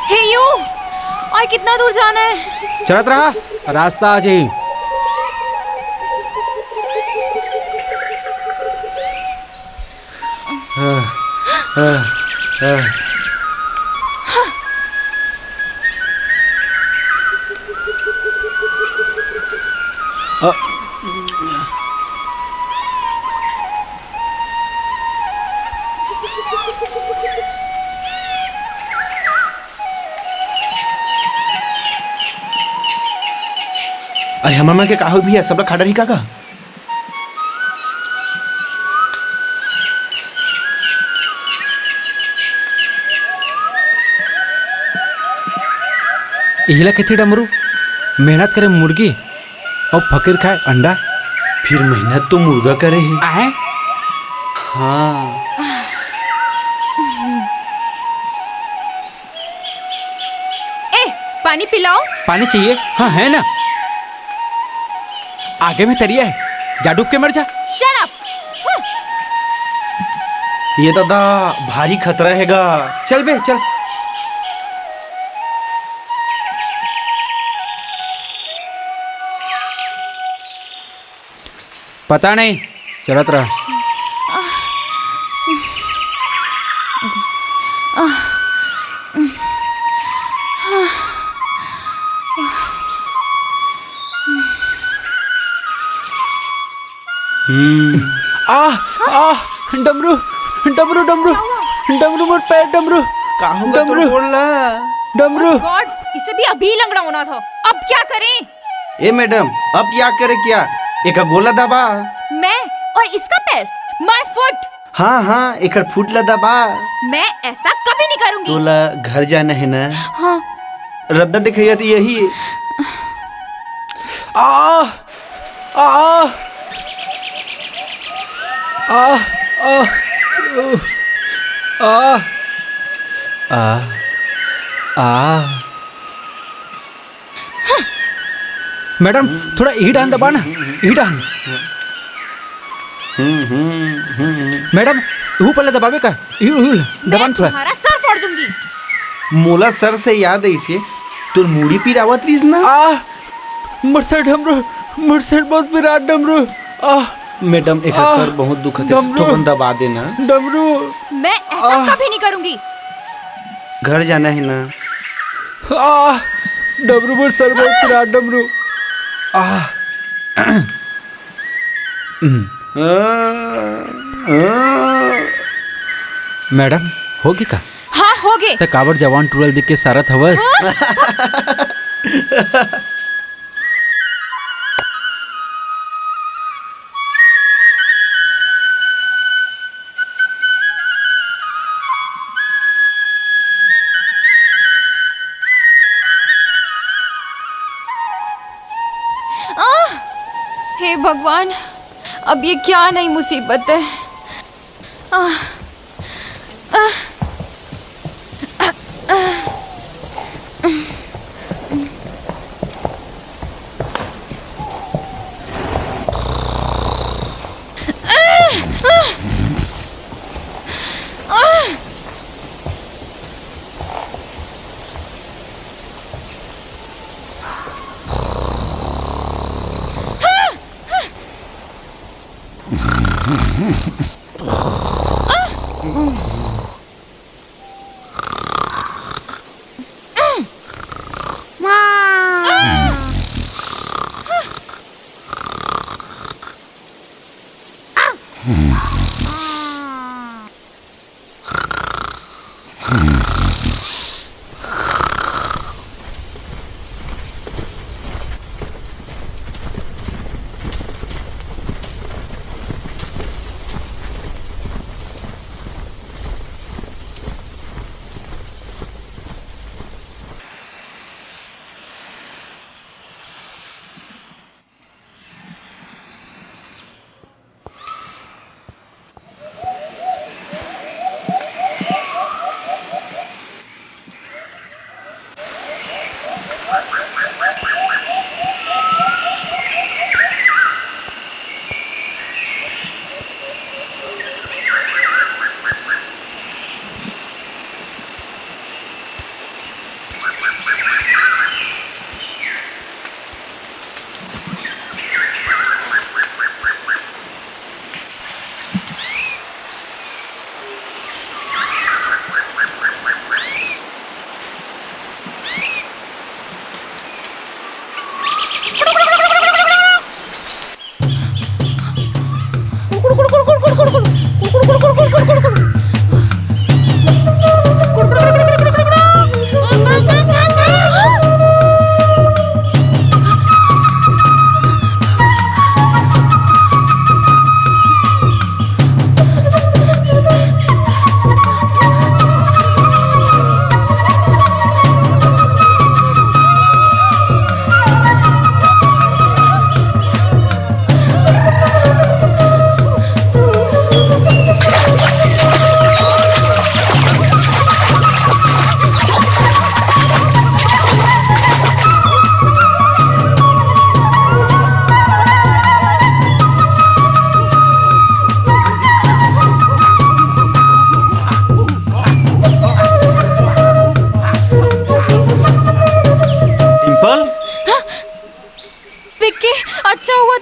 हे यू, और कितना दूर जाना है? चलत रहा, रास्ता आ जाही। अ, अरे, हमर मन के का होही भैया, सब ला खा डरही का का? इही ला कथे डमरू, मेहनत करे मुर्गी अउ फकीर खाए अंडा। फिर मेहनत तो मुर्गा करे हे। आए? हाँ। ए, पानी पिलाओ। पानी चाहिए? हाँ, है ना। आगे में तरिया है, जा डूब के मर जा। Shut up! हम्म। ये दादा, भारी खतरा हे गा। चल बे, चल। पता नहीं, चलत रह। हम्म। आ, आ, डमरू, डमरू, डमरू, डमरू, मोर पैर, डमरू। का होगा तोर डमरू। गोड़ ला? डमरू। God, इसे भी अभी लंगड़ा होना था। अब क्या करें? ए मैडम, अब क्या करे क्या? एका गोड़ ला दबा। मैं? और इसका पैर? My foot! हाँ, हाँ, एकर foot ला दबा। मैं ऐसा कभी नहीं करूंगी। तोला घर जाना है ना? हाँ। रद्दा दिखाइया तो यही है। आ, आ, आ, आ, आ, आ, आ। मैडम, थोड़ा इही डहन दबा ना, इही डहन। मैडम, इहू पल्ला दबाबे का? इहू, इहू ला, दबा ना थोड़ा। तुम्हारा सर फोड़ दूंगी। मोला सर से याद आइसे, तोर मुड़ी पिरावत रहिस ना? आ, मोर सर डमरू, मोर सर बहुत पिरात डमरू। आ, मैडम, एकर आ, सर बहुत दुखत हे, डमरू। थोकन दबा देना। डमरू। मैं ऐसा आ। कभी नहीं करूंगी। घर जाना है ना? आ, डमरू, मोर सर बहुत पिरात डमरू। आ। हम्म। आ, आ। मैडम, होगे का? हाँ, होगे। त काबर जवान टूरा ल देख के सारत हवस? हाँ? आह! हे भगवान, अब ये क्या नई मुसीबत है? आह! आह!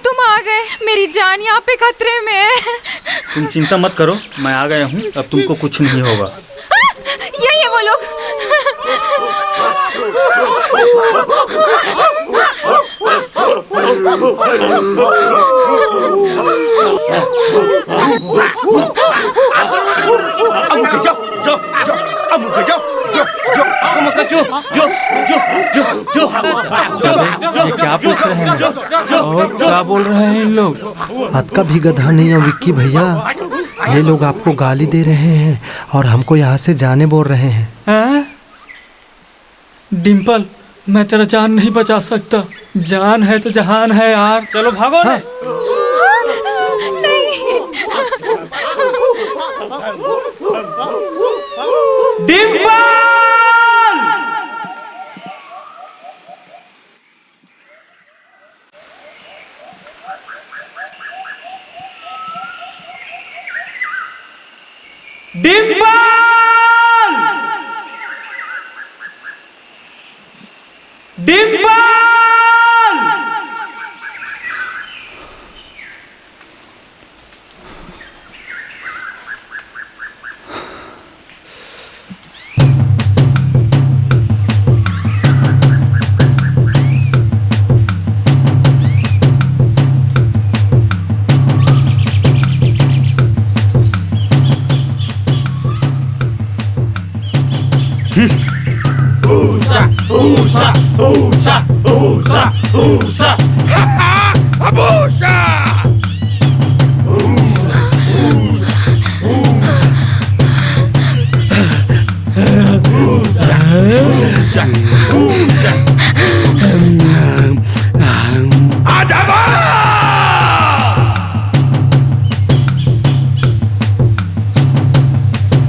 तुम आ गए, मेरी जान यहाँ पे खतरे में है। तुम चिंता मत करो, मैं आ गया हूँ, अब तुमको कुछ नहीं होगा। यही है वो लोग। अमुक जाओ, जाओ, जाओ, अमुक जाओ, जाओ, जाओ। अमुक जाओ, जाओ, जाओ, जाओ, जाओ, जाओ। ये क्या पूछ रहे हैं? और क्या बोल रहे हैं इन लोग? अतका भी गधा नहीं है विक्की भैया, ये लोग आपको गाली दे रहे हैं और हमको यहाँ से जाने बोल रहे हैं। हैं? डिम्पल, मैं तेरा जान नहीं बचा सकता। जान है तो जहान है यार। चलो भागो रे। नहीं। Dimple! Dimple! Dimple! Usa, usa, usa, usa, usa. Abusa!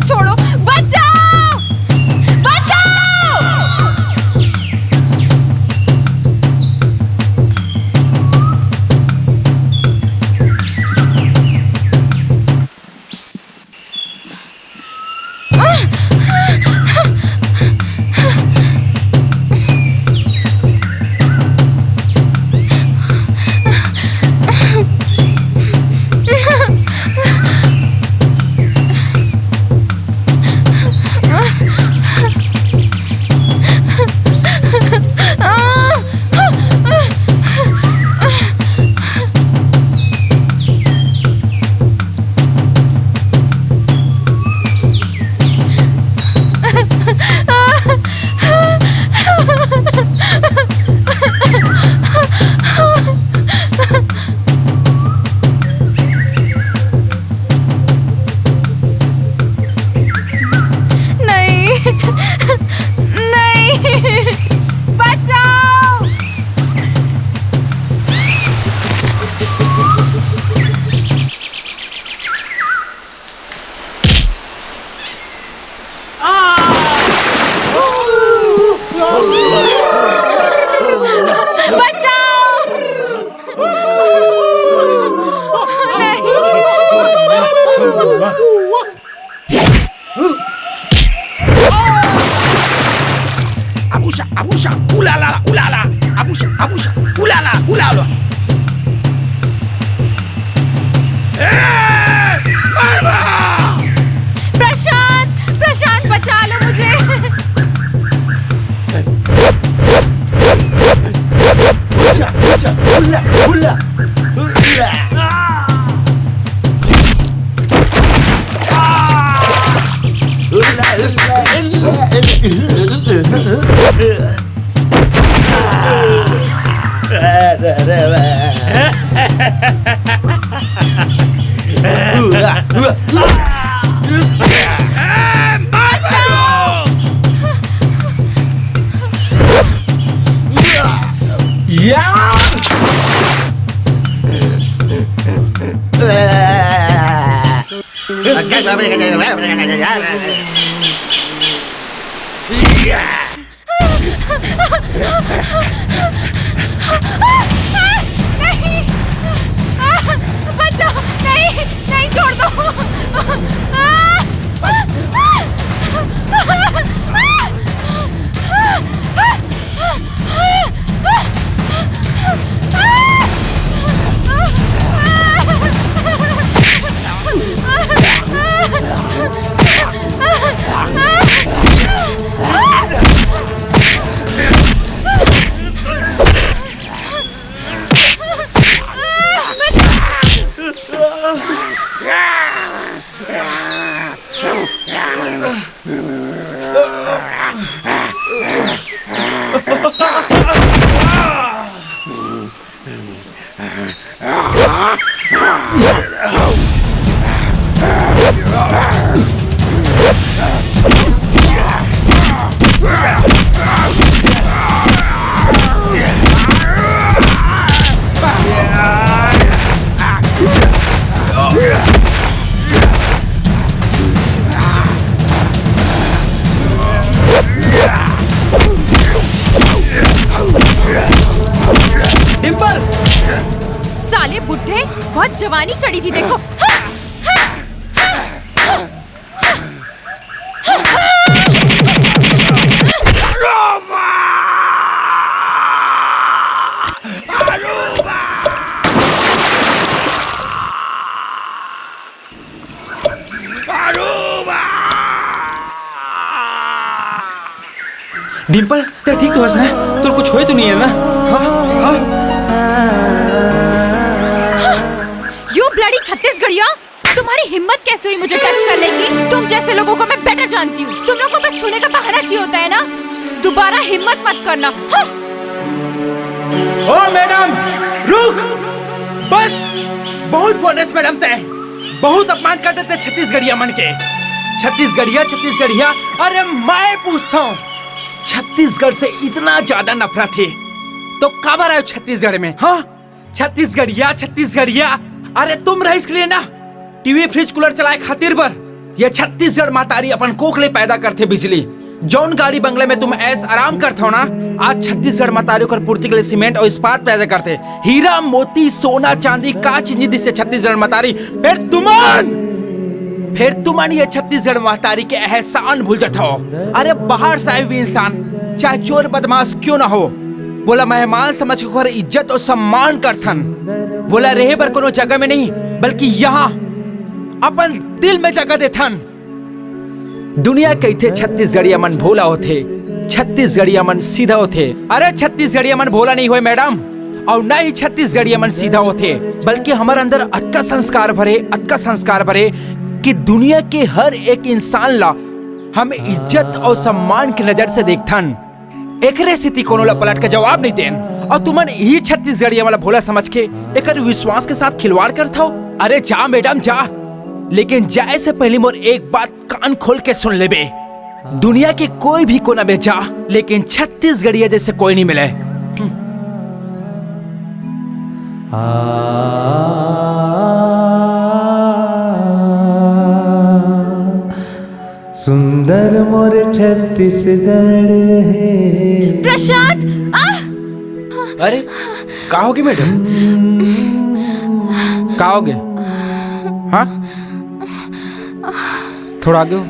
छोड़ो, बचाओ, बचाओ। नहीं, नहीं, बचाओ। बचाओ। नहीं। Abusa, abusa, ulala, ulala. Abusa, abusa, ulala, ulala. ए, मरवा! प्रशांत, प्रशांत, बचा लो मुझे। उला, उला, उला, उला। नहीं! बचाओ! नहीं! नहीं, छोड़ दो! डिंपल! साले बुड्ढे, बहुत जवानी चढ़ी थी, देखो। डिंपल, तैं ठीक तो हस ना? तोर कुछ होय तो नहीं है ना? हाँ? हाँ? You bloody छत्तीसगढ़िया, तुम्हारी हिम्मत कैसे हुई मुझे टच करने की? तुम जैसे लोगों को मैं बेटर जानती हूँ। तुम लोग को बस छूने का बहाना चाहिए होता है ना। दोबारा हिम्मत मत करना। हाँ? ओ मैडम, रुक। बस, बहुत बोलेस मैडम तैं। बहुत अपमान कर देते छत्तीसगढ़िया मन के। छत्तीसगढ़िया, छत्तीसगढ़िया, अरे मैं पूछता हूँ, छत्तीसगढ़ से इतना ज्यादा नफरत है तो काबर आयो छत्तीसगढ़ में, हाँ? छत्तीसगढ़िया, छत्तीसगढ़िया, अरे तुम रहिस के लिए ना टीवी, फ्रिज, कूलर चलाए खातिर बर ये छत्तीसगढ़ महतारी अपन कोख ले पैदा करथे बिजली। जौन गाड़ी बंगले में तुम ऐश आराम करथो ना, आज छत्तीसगढ़ महतारी ओकर पूर्ति के लिए सीमेंट और इस्पात पैदा करथे। हीरा, मोती, सोना, चांदी का चीज नहीं दिसे छत्तीसगढ़ महतारी। फिर तुमन, फिर तुमन ये छत्तीसगढ़ महतारी के एहसान भूल जाथो। अरे बाहर से आए हुए इंसान, चाहे चोर बदमाश क्यों ना हो, वोला मेहमान समझ के ओकर इज्जत और सम्मान करथन। वोला रहे बर कोनो जगह में नहीं, बल्कि यहाँ अपन दिल में जगह देथन। दुनिया कहिथे छत्तीसगढ़िया मन भोला होथे, छत्तीसगढ़िया मन सीधा होथे। अरे छत्तीसगढ़िया मन भोला नहीं होय मैडम, और ना ही छत्तीसगढ़िया मन सीधा होथे, बल्कि हमर अंदर अतका संस्कार भरे, अतका संस्कार भरे कि दुनिया के हर एक इंसान ला हम इज्जत और सम्मान की नजर से देखथन। एकरे सेती कोनो ला पलट के जवाब नहीं देन। और तुमन ही छत्तीसगढ़िया वाला भोला समझ के एकर विश्वास के साथ खिलवाड़ करथव। अरे जा मैडम जा, लेकिन जाए से पहले मोर एक बात कान खोल के सुन लेबे। दुनिया के कोई भी कोना में जा, लेकिन छत्तीसगढ़िया जैसे कोई नहीं मिले। हम्म। सुंदर मोर छत्तीसगढ़ हे। प्रशांत, आ! अरे, का होगे मैडम? का होगे? हाँ? थोड़ा आगे हो।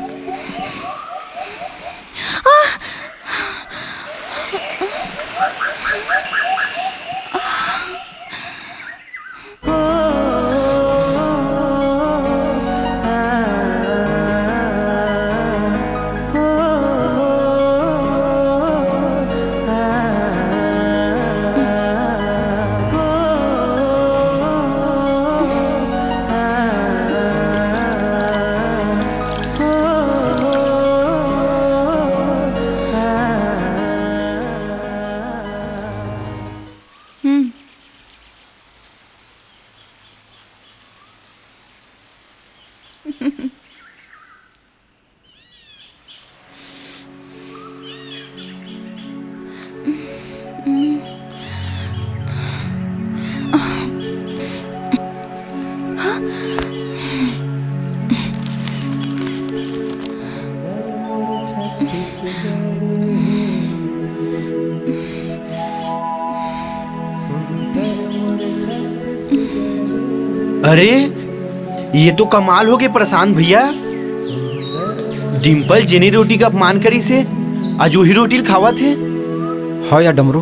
अरे, ये तो कमाल होगे प्रशांत भैया। डिंपल जेनी रोटी का अपमान करिस हे, आज उही रोटी ल खावत हे। हाँ यार डमरू,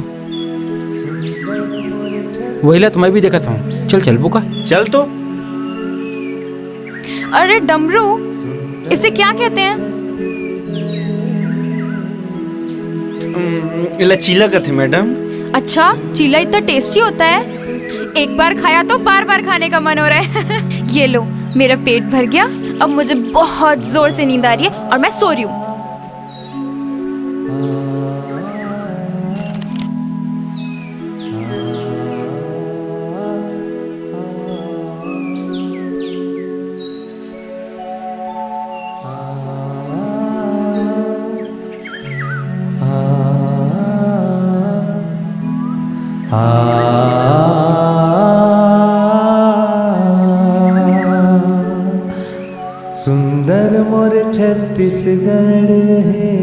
वही ला तो मैं भी देखत हूँ। चल, चलबो का? चल तो। अरे डमरू, इसे क्या कहते हैं? उम, इला चीला कथे मैडम। अच्छा, चीला इतना टेस्टी होता है? एक बार खाया तो बार बार खाने का मन हो रहा है। ये लो, मेरा पेट भर गया, अब मुझे बहुत जोर से नींद आ रही है और मैं सो रही हूँ। सुंदर मोर छत्तीसगढ़ हे।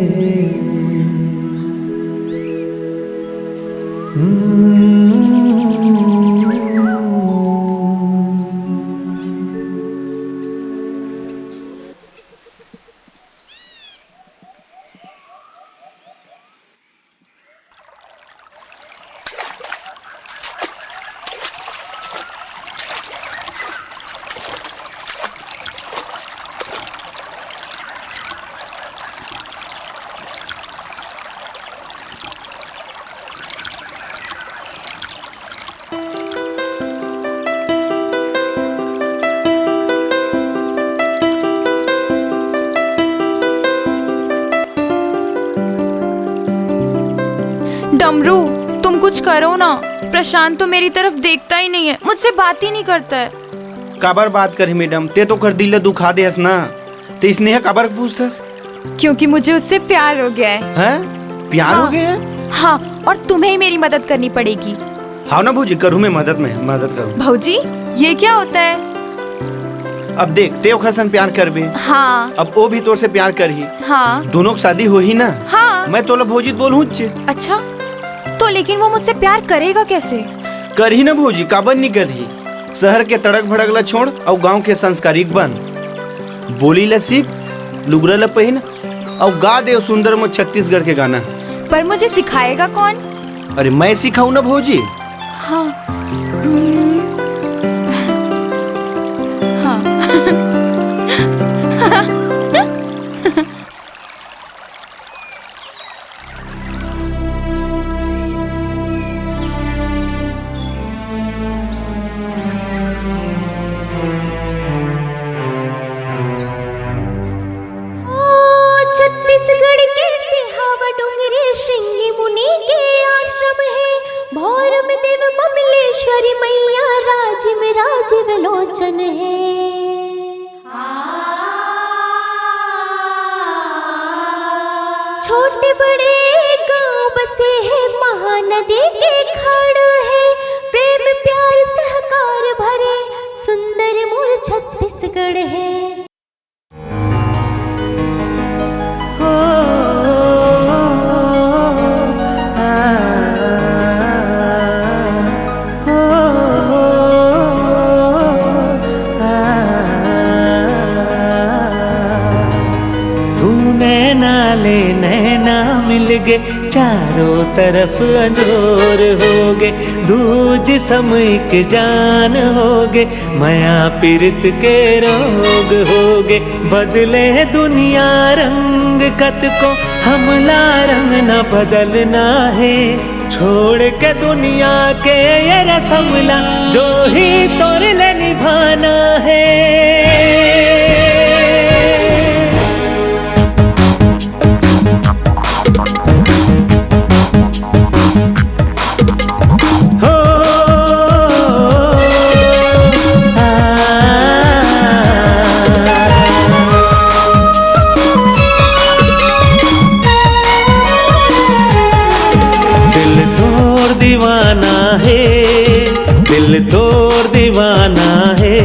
डमरू, तुम कुछ करो ना। प्रशांत तो मेरी तरफ देखता ही नहीं है, मुझसे बात ही नहीं करता है। काबर बात करही मैडम, ते तो ओकर दिल ल दुखा देस ना, ते स्नेहा काबर पूछथस? क्योंकि मुझे उससे प्यार हो गया है। हैं? प्यार हो हाँ। गया है? हाँ, और तुम्हें ही मेरी मदद करनी पड़ेगी। हाँ ना भौजी, करूँ मैं मदद, मैं मदद करूँ। भौजी, ये क्या होता है? अब देख, ते ओखर सन प्यार करबे, हाँ। अब ओ भी तोर से प्यार करही, हाँ। दोनों के शादी होही ना। हाँ। मैं तोला भौजी त बोलहूँच। अच्छा, तो लेकिन वो मुझसे प्यार करेगा कैसे? करही ना भौजी, काबर नहीं करही? शहर के तड़क भड़क ला छोड़ अउ गांव के संस्कारिक बन। बोली ला सीख, लुगरा ला पहिन अउ गा दे सुंदर मोर छत्तीसगढ़ के गाना। पर मुझे सिखाएगा कौन? अरे मैं सिखाऊं ना भौजी। हाँ। हम्म। हाँ। ओ, छत्तीसगढ़ के सिहावा डोंगरी श्रृंगी मुनि के आश्रम हे। भौरम देव बमलेश्वरी मैया राजिम राजीव लोचन हे। छोटे बड़े गांव बसे हे, महानदी के खाड़ हे, प्रेम प्यार सहकार भरे, सुंदर मोर छत्तीसगढ़ हे। तू नैना ले नैना मिल गे, चारों तरफ अंजोर हो गे, दू जिसम एक जान हो गे, मया पीरित के रोग हो गे। बदले दुनिया रंग कतको, हमला रंग न बदलना हे। छोड़ के दुनिया के ये रसम ला, जो ही तोर ले निभाना हे। हो, आ, दिल तोर दीवाना हे, दिल तोर दीवाना हे।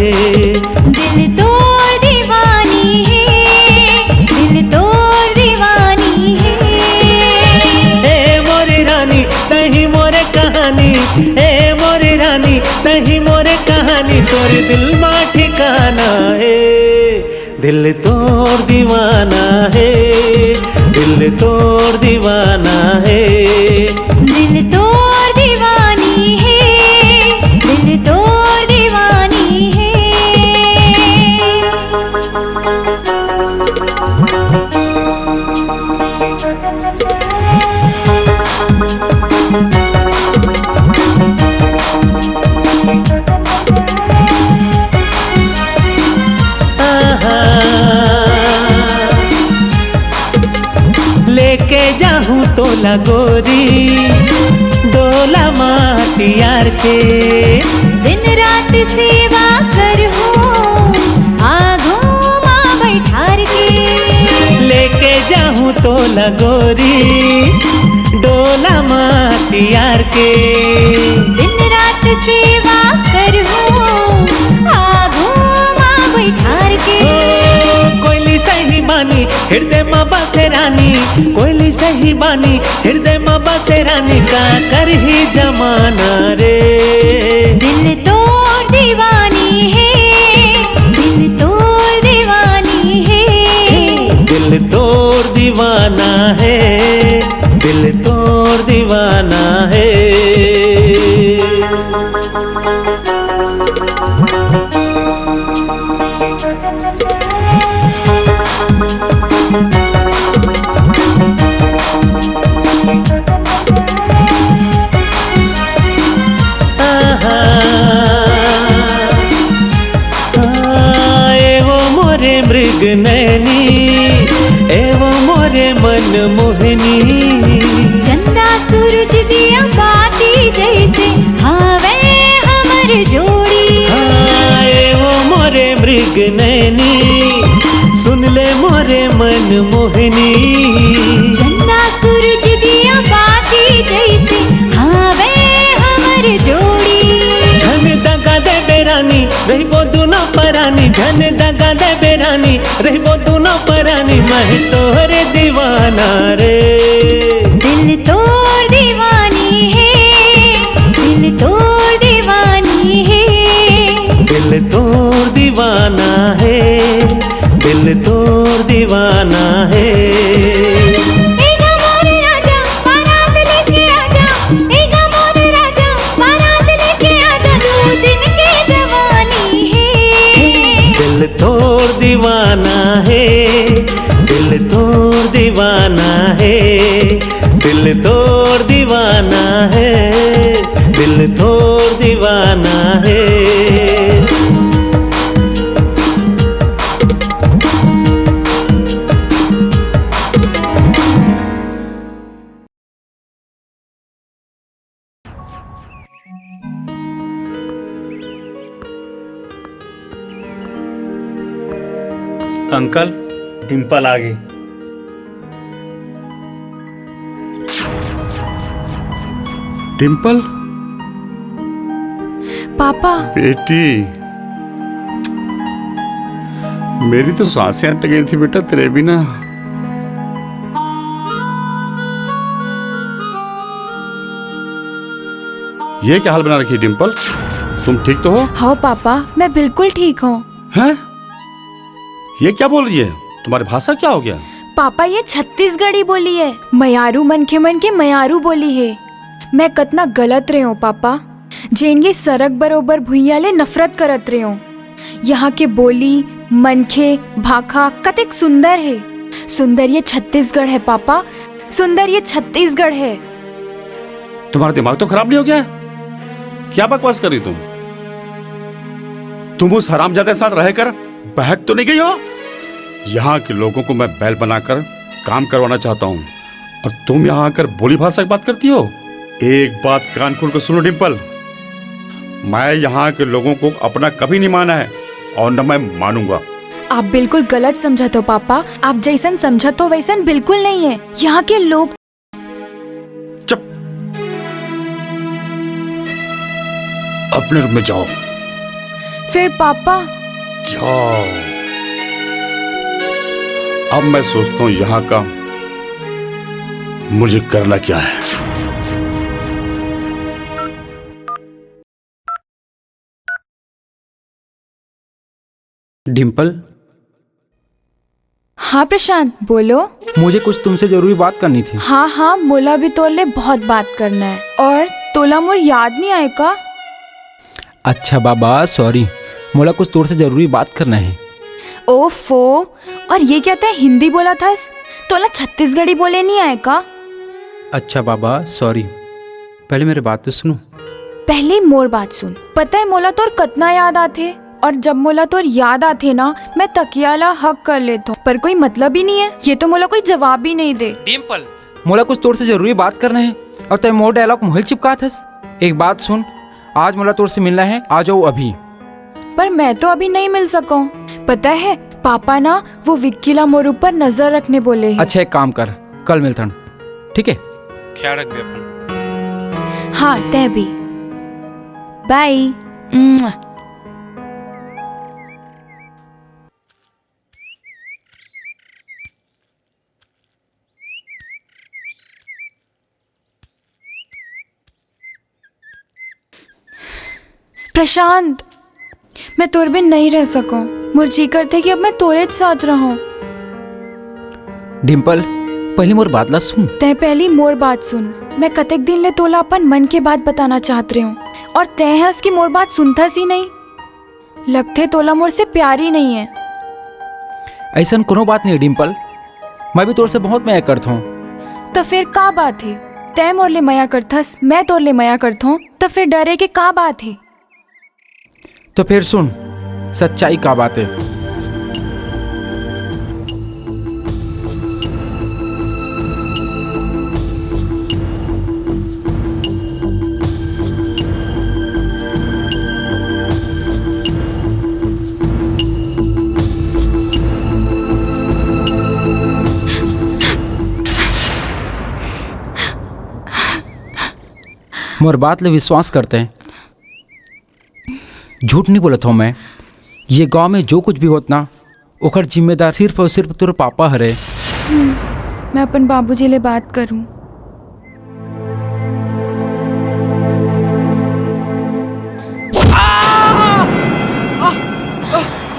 दिल तोर दीवानी हे, दिल तोर दीवानी हे। ए मोरे रानी, तही मोरे कहानी, ए मोरे रानी, तही मोरे कहानी, तोर दिल मा ठिकाना हे। दिल तोर दीवाना हे, दिल तोर दीवाना हे। दिल तोर दीवानी हे, दिल तोर दीवानी हे। आहा, जाहूं तोला गोरी, डोला मा तियार के। दिन रात सेवा करहूं, आगू मा बैठार के। लेके जाहूं तोला गोरी, डोला मा तियार के। दिन रात सेवा करहूं, आगू मा बैठार के। ओ, कोयली सही बानी, हृदय मा बसे रानी, कोयली सही बानी, हृदय मा बसे रानी, का करही जमाना रे। दिल तोर दीवानी हे, दिल तोर दीवानी हे। दिल तोर दीवाना हे, दिल तोर दीवाना हे। आहा, आ, ए वो मोरे मृग नैनी, ए वो मोरे मन मोहनी। चंदा सूरज दिया बाती जैसे हावे हमर जोड़ी। हाँ, ए वो मोरे मृग नैनी, सुन ले मोरे मन मोहनी। चंदा सूरज दिया बाती जैसे हावे हमर जोड़ी। झन दगा देबे रानी, रहिबो दुनो परानी, झन दगा देबे रानी, रहिबो दुनो परानी, मैं तोहरे दीवाना रे। दिल तोर दीवानी हे, दिल तोर दीवानी हे। दिल तोर दीवाना हे, दिल तोर दीवाना हे। ए गा मोर राजा, बारात लेके आजा, ए गा मोर राजा, बारात लेके आजा, दू दिन के जवानी हे। दिल तोर दीवाना हे, दिल तोर दीवाना हे, दिल तोर दीवाना हे, दिल तोर दीवाना हे। अंकल, डिंपल आ गई। डिंपल? पापा। बेटी, मेरी तो सांसें अट गई थी बेटा तेरे बिना। ये क्या हाल बना रखी है डिंपल? तुम ठीक तो हो? हाँ पापा, मैं बिल्कुल ठीक हूँ। हैं? ये क्या बोल रही है? तुम्हारी भाषा क्या हो गया? पापा, ये छत्तीसगढ़ी बोली है, मयारू मनखे मन के मयारू बोली है। मैं कतना गलत रहे हूँ पापा, जेन ये सरग बरोबर भुइयां ले नफरत करत रहे हूँ। यहाँ के बोली, मनखे, भाखा कतेक सुंदर है। सुंदर ये छत्तीसगढ़ है पापा, सुंदर ये छत्तीसगढ़ है। तुम्हारा दिमाग तो खराब नहीं हो गया? क्या बकवास कर रही तुम? तुम उस हरामजादे के साथ रहकर बहक तो नहीं गई हो? यहाँ के लोगों को मैं बैल बनाकर काम करवाना चाहता हूँ और तुम यहाँ आकर बोली भाषा की बात करती हो? एक बात कान खोल कर सुनो डिंपल, मैं यहाँ के लोगों को अपना कभी नहीं माना है और न मैं मानूंगा। आप बिल्कुल गलत समझत हो पापा, आप जैसन समझत हो वैसन बिल्कुल नहीं है। यहाँ के लोग चुप। अपने रूम में जाओ। फिर पापा? जाओ। अब मैं सोचता हूँ यहाँ का मुझे करना क्या है। डिंपल। हाँ प्रशांत, बोलो। मुझे कुछ तुमसे जरूरी बात करनी थी। हाँ हाँ, मोला भी तोर ले बहुत बात करना है। और तोला मोर याद नहीं आए का? अच्छा बाबा, सॉरी, मोला कुछ तोर से जरूरी बात करना है। ओफो, और ये क्या तै हिंदी बोला थस? तोला छत्तीसगढ़ी बोले नहीं आए का? अच्छा बाबा, सॉरी, पहले मेरे बात तो सुनो। पहले मोर बात सुन। पता है मोला तोर कतना याद आथे, और जब मोला तोर याद आथे ना, मैं तकिया ला हग कर लेथों, पर कोई मतलब ही नहीं है। ये तो मोला कोई जवाब ही नहीं दे। डिंपल, मोला कुछ तोर से जरूरी बात करना है, अउ तैं मोर dialogue मोहिल चिपकात हस। एक बात सुन, आज मोला तोर से मिलना है, आ जाओ अभी। पर मैं तो अभी नहीं मिल सकूं। पता है, पापा ना वो विक्की ला मोर ऊपर नजर रखने बोले हैं। अच्छा, एक काम कर, कल मिलथन, ठीक है? ख्याल रखबे अपन। हाँ, तैं भी। Bye। प्रशांत, मैं तोर बिन नहीं रह सकूं। मोर जी करथे कि अब मैं तोरेच साथ रहूं। डिंपल, पहली मोर बात ला सुन। तैं पहली मोर बात सुन। मैं कतेक दिन ले तोला अपन मन के बात बताना चाहत रहे हूं, और तैं हस कि मोर बात सुनथस ही नहीं। लगथे तोला मोर से प्यार ही नहीं है। ऐसन कोनो बात नहीं डिंपल, मैं भी तोर से बहुत मया करत हूँ। तो फिर का बात है? तैं मोर ले मया करथस, मैं तोर ले मया करत हूँ, तो फिर डरे के का बात है? तो फिर सुन, सच्चाई का बात है। मोर बात ले विश्वास करते हैं, झूठ नहीं बोलत हूँ मैं। ये गांव में जो कुछ भी होत ना, ओकर जिम्मेदार सिर्फ और सिर्फ तोर पापा हरे। हम्म, मैं अपन बाबूजी ले बात करूं।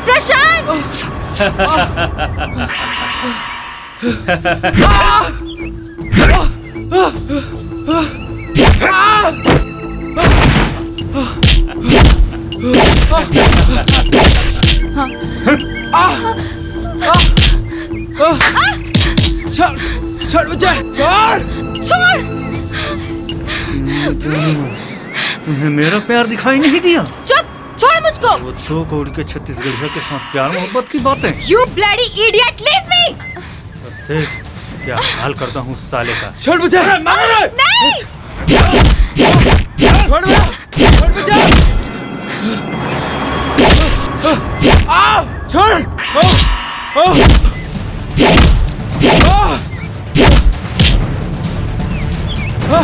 प्रशांत! छोड़, छोड़ मुझे, छोड़। छोड़। मैं जानूंगा, तुम्हें मेरा प्यार दिखाई नहीं दिया। चुप, छोड़ मुझको। वो दो कौड़ी के छत्तीसगढ़िया के साथ प्यार मोहब्बत की बातें। You bloody idiot, leave me। देख, क्या हाल करता हूँ उस साले का। छोड़ मुझे। अरे, मार। नहीं। छोड़ मुझे। छोड़ मुझे। आ, छोड़। आ, आ, आ, आ,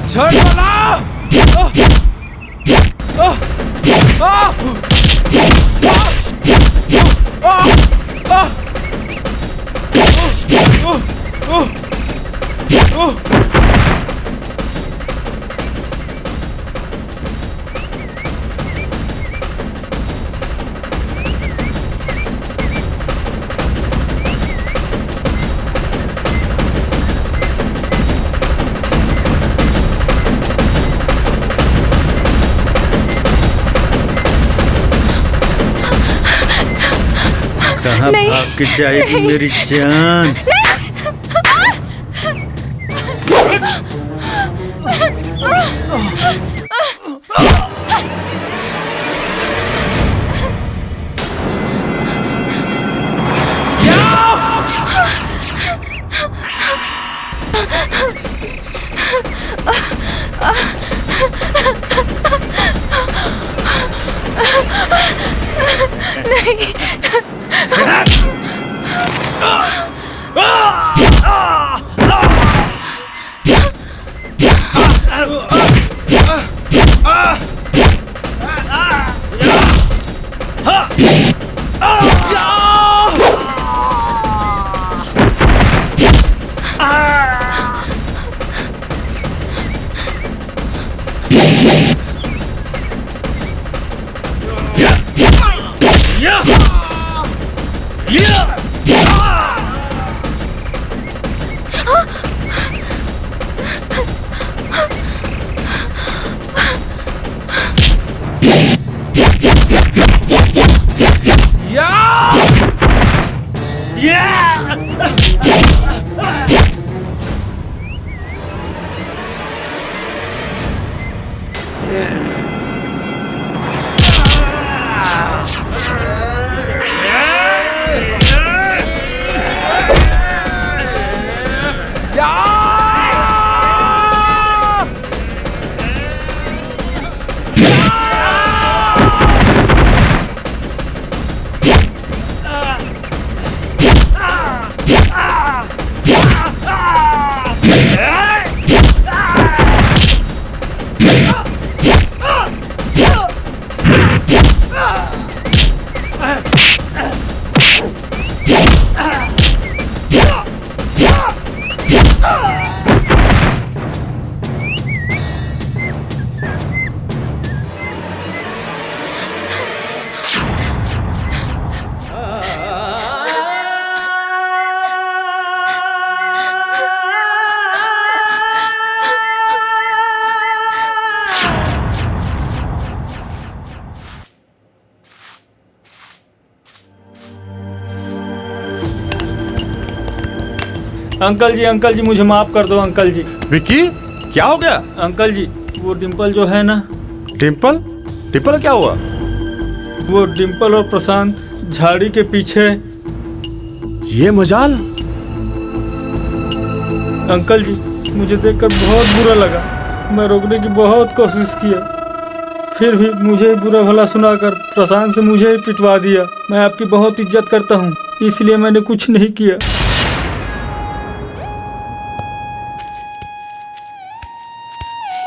छोड़ वाला। आ, आ, आ, आ, आ, आ, आ, आ, आ, आ। कहाँ नहीं। भाग के जाएगी नहीं। मेरी जान? नहीं। नहीं। अंकल जी, अंकल जी, मुझे माफ कर दो अंकल जी। विक्की, क्या हो गया? अंकल जी, वो डिम्पल जो है ना। डिम्पल? डिम्पल क्या हुआ? वो डिम्पल और प्रशांत झाड़ी के पीछे। ये मजाल। अंकल जी, मुझे देखकर बहुत बुरा लगा। मैं रोकने की बहुत कोशिश किया, फिर भी मुझे ही बुरा भला सुनाकर प्रशांत से मुझे ही पिटवा दिया। मैं आपकी बहुत इज्जत करता हूँ, इसलिए मैंने कुछ नहीं किया।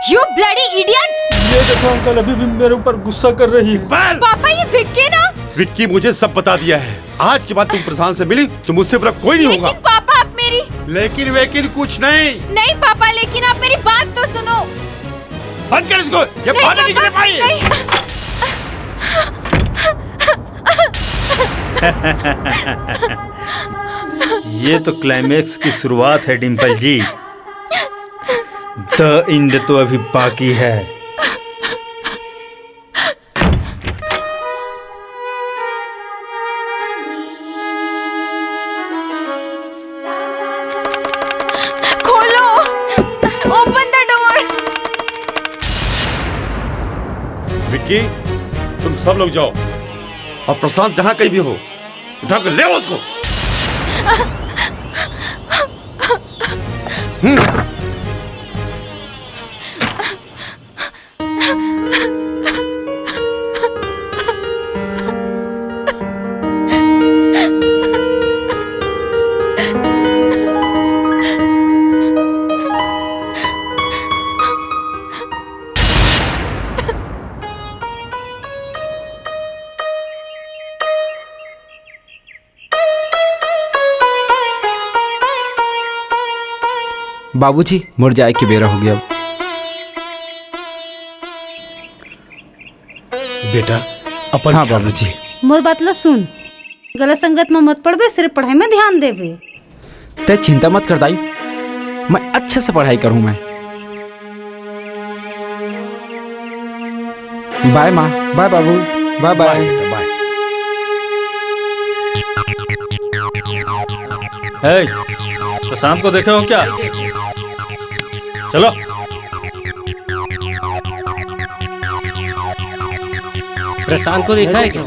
You bloody idiot! ये देखो अंकल, अभी भी मेरे ऊपर गुस्सा कर रही है। पापा, ये विक्की ना। विक्की मुझे सब बता दिया है। आज के बाद तुम प्रशांत से मिली तो मुझसे बुरा कोई नहीं होगा। पापा, आप मेरी लेकिन वेकिन कुछ नहीं। नहीं पापा, लेकिन आप मेरी बात तो सुनो। बंद कर इसको, ये बाहर नहीं निकल पाई। ये तो क्लाइमैक्स की शुरुआत है डिम्पल जी। द एंड तो अभी बाकी है। खोलो, open the door। विक्की, तुम सब लोग जाओ और प्रशांत जहां कहीं भी हो, उठा कर ले आओ उसको। हम्म। बाबूजी, मोर जाए के बेरा हो गया। बेटा, अपन हाँ बाबूजी। मोर बात ला सुन, गलत संगत में मत पड़बे, सिर्फ पढ़ाई में ध्यान देबे। तै चिंता मत कर दाई, मैं अच्छे से पढ़ाई करूँ मैं। बाय माँ, बाय बाबू, बाय बाय। ए, प्रशांत को देखे हो क्या? चलो। प्रशांत को देखा है क्या?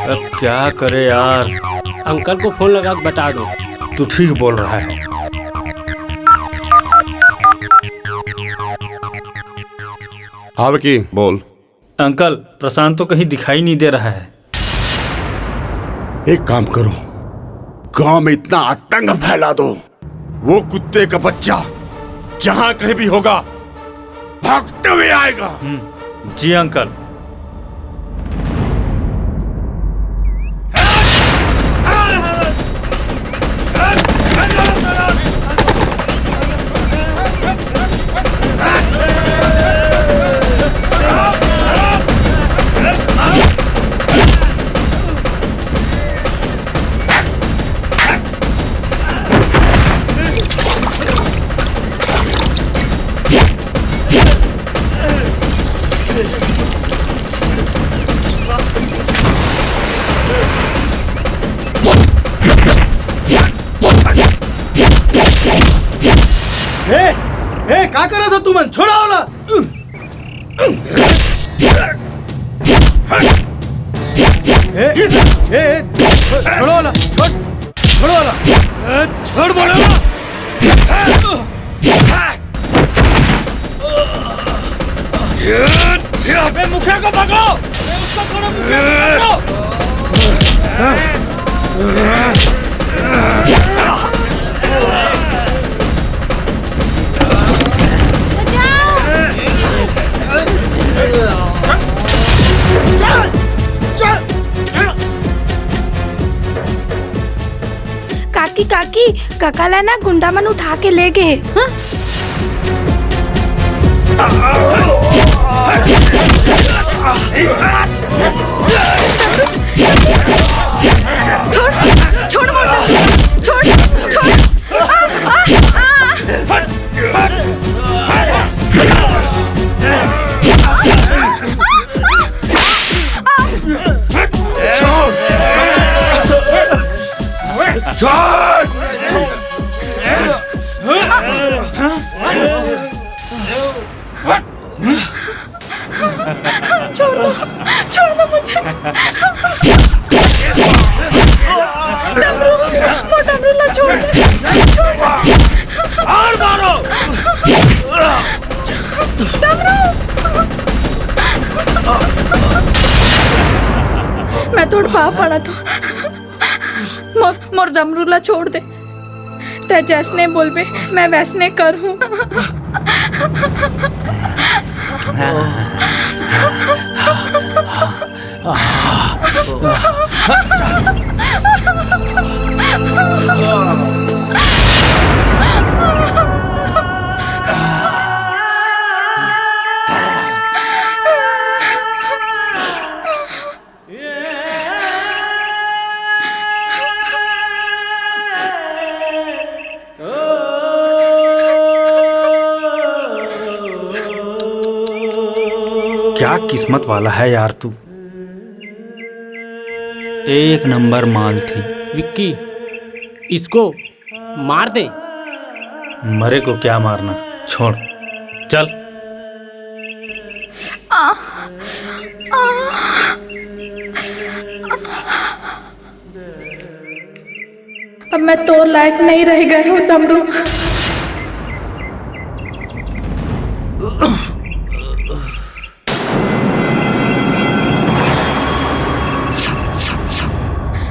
अब क्या करे यार? अंकल को फोन लगा के बता दो। तू ठीक बोल रहा है। हाँ विकी, बोल। अंकल, प्रशांत तो कहीं दिखाई नहीं दे रहा है। एक काम करो, गांव में इतना आतंक फैला दो, वो कुत्ते का बच्चा जहां कहीं भी होगा, भागते हुए आएगा। जी अंकल। ए, ए, का करत हो तुमन? छोड़ा ओला। ए, ए, ए, छोड़ो ओला, छोड़, छोड़ो ओला। ए, छोड़ बोलो ना। अबे मुखिया को पकड़ो। अबे उसको छोड़ो, मुखिया को पकड़ो। कि काकी, कका ला ना गुंडा मन उठा के ले गे हे। हाँ? छोड़, छोड़ मोर ला, छोड़, छोड़। आ, आ, आ। छोड़। छोड़। छोड़ दो, छोड़ दो मुझे। डमरू, वो डमरू ला छोड़ दे, छोड़ दे। और मारो। डमरू। मैं तोर पाँव पड़त हों। मोर, मोर डमरू ला छोड़ दे। तैं जैसने बोलबे, मैं वैसने करहूँ। क्या किस्मत वाला है यार तू। एक नंबर माल थी। विक्की, इसको मार दे। मरे को क्या मारना, छोड़। चल। आ, आ, अब मैं तोर लायक नहीं रह गए हूँ, डमरू।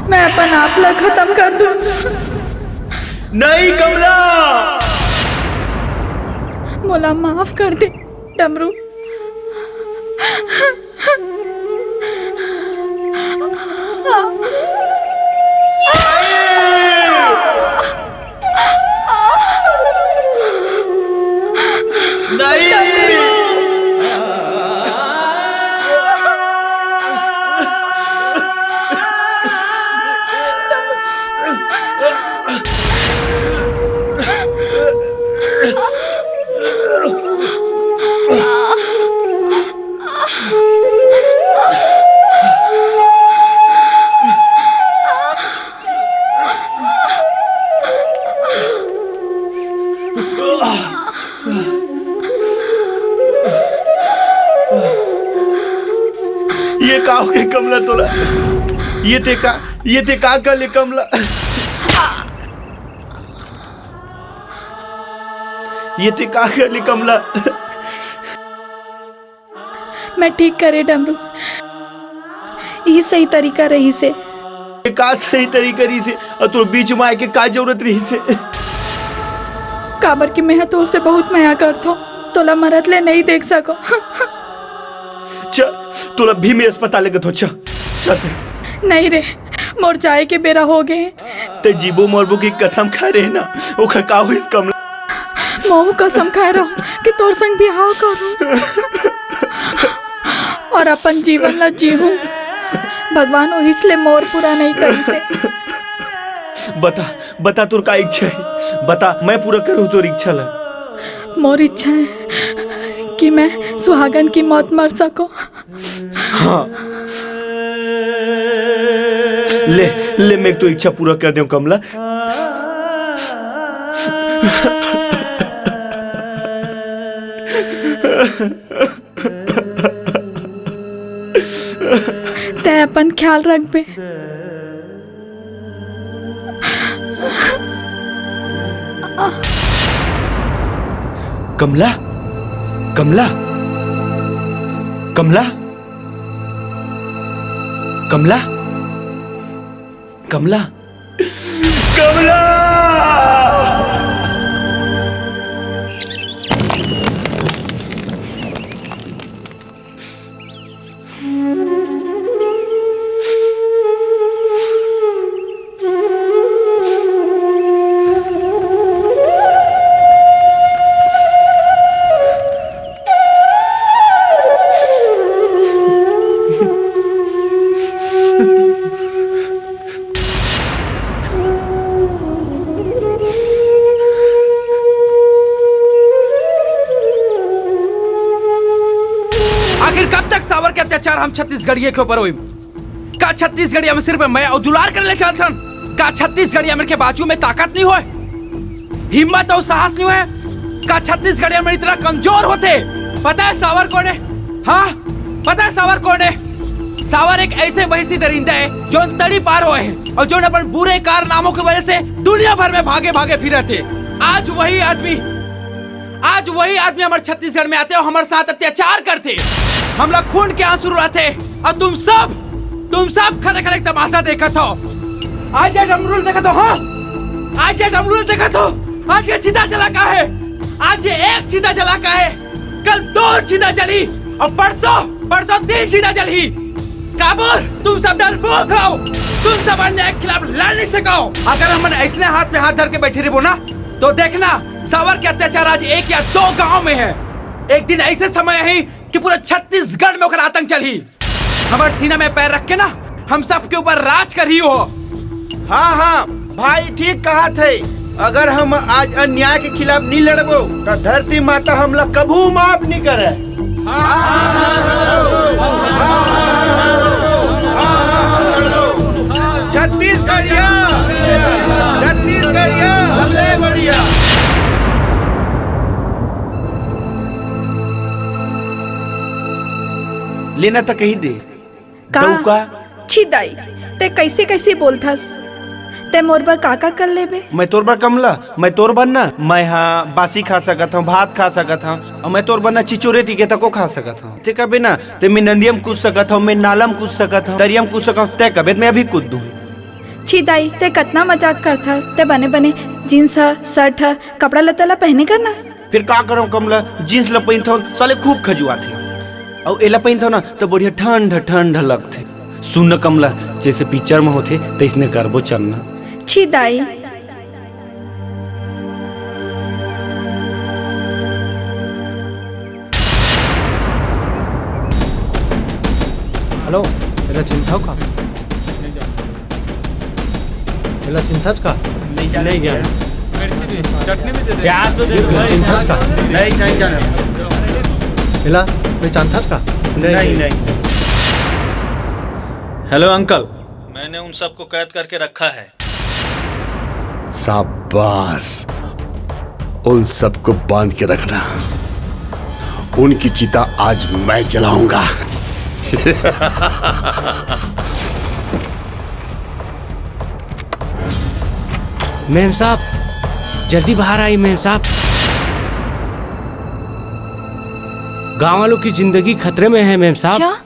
मैं अपन आप ला खत्म कर दूँ। नहीं, कमला! मोला माफ कर दे, डमरू। नहीं। ये का होगे कमला तोला? ये ते का, ये ते का कर ले कमला? ये ते का कर ले कमला? मैं ठीक करे डमरू, इही सही तरीका रहिसे। ये का सही तरीका रहिसे? अउ तोर बीच में आए के का जरूरत रहिसे? काबर कि मैं ह तोर से बहुत मया करथों, तोला मरत ले नहीं देख सकों। च, तोला भी मैं अस्पताल लेगत हों, च, च ते। नहीं रे, मोर जाए के बेरा होगे हे। ते जीबो मरबो के कसम खाए रहे ना, ओखर का होइस कमला? महूँ कसम खाए रहूँ कि तोर संग बिहाव करूँ अउ अपन जीवन ला जीहूँ। भगवान ओहिच ले मोर पूरा नहीं करिसे। बता, बता तोर का इच्छा हे? बता, मैं पूरा करूँ तोर इच्छा ला। मोर इच्छा हे कि मैं सुहागन की मौत मर सकों। हाँ। ले, ले, मैं तोर इच्छा पूरा कर देंव, कमला। तैं अपन ख्याल रखबे। कमला, कमला, कमला, कमला, कमला, कमला। हम छत्तीसगढ़िया के ऊपर होई? का छत्तीसगढ़िया में सिर्फ मया अउ दुलार करे ल चाहथन? का छत्तीसगढ़िया मन के बाजू में ताकत नइ होय, हिम्मत अउ साहस नइ होय? का छत्तीसगढ़िया मन इतना कमजोर होथे? पता है सावर कोन हे? हाँ, पता है सावर कोन हे? सावर एक ऐसे वहशी दरिंदा हे, जोन तड़ी पार होय हे अउ जोन अपन बुरे कारनामों के वजह से दुनिया भर में भागे भागे फिरत हे। आज वही आदमी आज वही आदमी हमर छत्तीसगढ़ में आथे अउ हमर साथ अत्याचार करथे। हमला खून के आंसू रुलाथे। अउ तुम सब, तुम सब खड़े खड़े तमाशा देखत हो। आज ये डमरू ल देखत हो, हाँ? आज ये डमरू ल देखत हो? आज ये चिता जला का हे? आज ये एक चिता जला का हे? कल दो चिता जली अउ परसों, परसों तीन चिता जलही। काबर? तुम सब डरपोक हो। तुम सब अन्याय के खिलाफ लड़ नइ सको। अगर हमन अइसने हाथ पे हाथ धर के बैठे रहिबो ना, तो देखना, सावर के अत्याचार आज एक या दो गांव में हे। एक दिन ऐसे समय आही कि पूरा छत्तीसगढ़ में ओकर आतंक चलही। हमर सीना में पैर रख के ना, हम सबके ऊपर राज करही हो। हाँ, हाँ, भाई ठीक कहत हे। अगर हम आज अन्याय के खिलाफ नइ लड़बो, त धरती माता हमला कभू माफ नइ करे। छत्तीसगढ़िया, छत्तीसगढ़िया, सबले बढ़िया। लेना त कही दे। का? दऊ का? छी दाई, ते कैसे कैसे बोलथस? ते मोर बर का का कर लेबे? मैं तोर बर कमला, मैं तोर बर ना, मैं हा बासी खा सकत हूँ, भात खा सकत हूँ, और मैं तोर बर ना चिचोरे टीके तको खा सकत हूँ। ते कबे ना, ते मैं नंदिया म कूद सकत हूँ, मैं नाला म कूद सकत हूँ, तरिया म कूद सकत हूँ, ते कबे त मैं अभी कूद दूँ। छी दाई, ते कतना मजाक करथस, ते बने बने जींस ह, शर्ट ह, कपड़ा लत्ता ला पहने कर ना। फिर का करंव कमला, जींस ला पहिनथंव, साले खूब खजुआथे। अउ एला पहिनथंव ना, त बढ़िया ठंड ठंड लगथे। सुन न कमला, जैसे पिक्चर में होथे, तैसने करबो चल ना। छी दाई। हेलो, एला चिंथव का? एला चिंथस का? नहीं जान। मिर्ची भी, चटनी भी दे दे। प्याज तो दे दो भाई। चिंथस का? नहीं, नहीं जान। एला कोई जानथस का? नहीं, नहीं। हेलो अंकल, मैंने उन सबको कैद करके रखा है। शाबाश, उन सबको बांध के रखना, उनकी चिता आज मैं जलाऊंगा। मेम साहब, जल्दी बाहर आइए मेम साहब। गांव वालों की जिंदगी खतरे में है मेम साहब। क्या?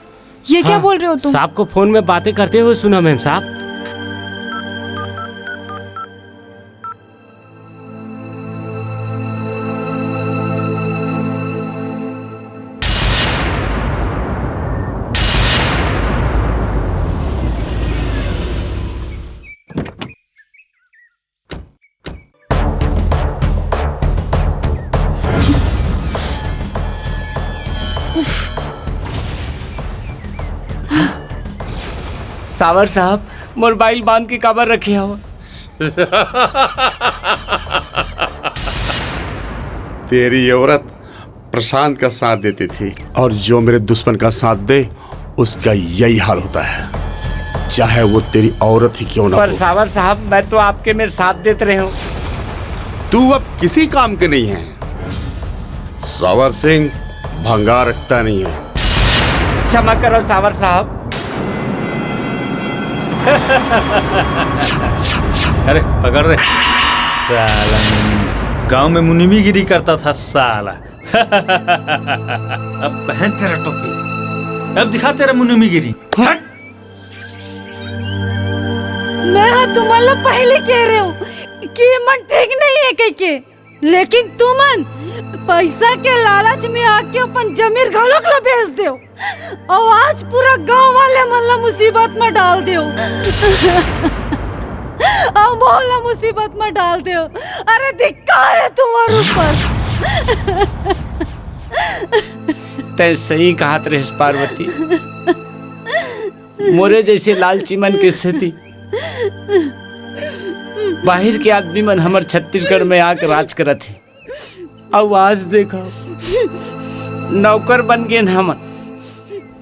ये क्या हाँ, बोल रहे हो तुम? साहब को फोन में बातें करते हुए सुना मेम साहब। सावर साहब, मोर बाइल बांध के काबर रखे हव? तेरी औरत प्रशांत का साथ देती थी, और जो मेरे दुश्मन का साथ दे, उसका यही हाल होता है, चाहे वो तेरी औरत ही क्यों ना पर हो। सावर साहब, मैं तो आपके मेरे साथ देते रहे हूँ। तू अब किसी काम के नहीं है। सावर सिंह भंगार रखता नहीं है। क्षमा करो सावर साहब। अरे पकड़ रे साला, गांव में मुनिमीगिरी करता था साला। अब पहन तेरा टोपी, अब दिखा तेरा मुनिमीगिरी। हट। मैं हा तुमन ला पहले कहे रहेंव कि ये मन ठीक नहीं है कहिके, लेकिन तुमन पैसा के लालच में आके अपन जमीन घलोक ला बेच देव। अउ आज पूरा गांव वाले मन ला मुसीबत में डाल देव। अउ मोला मुसीबत में डाल देव। अरे धिक्कार है तुम्हारे ऊपर। तैं सही कहत रहेस पार्वती, मोरे जैसे लालची मन के सेती बाहिर के आदमी मन हमर छत्तीसगढ़ में आके राज करत हे। अउ आज देखव, नौकर बन गेन हमन।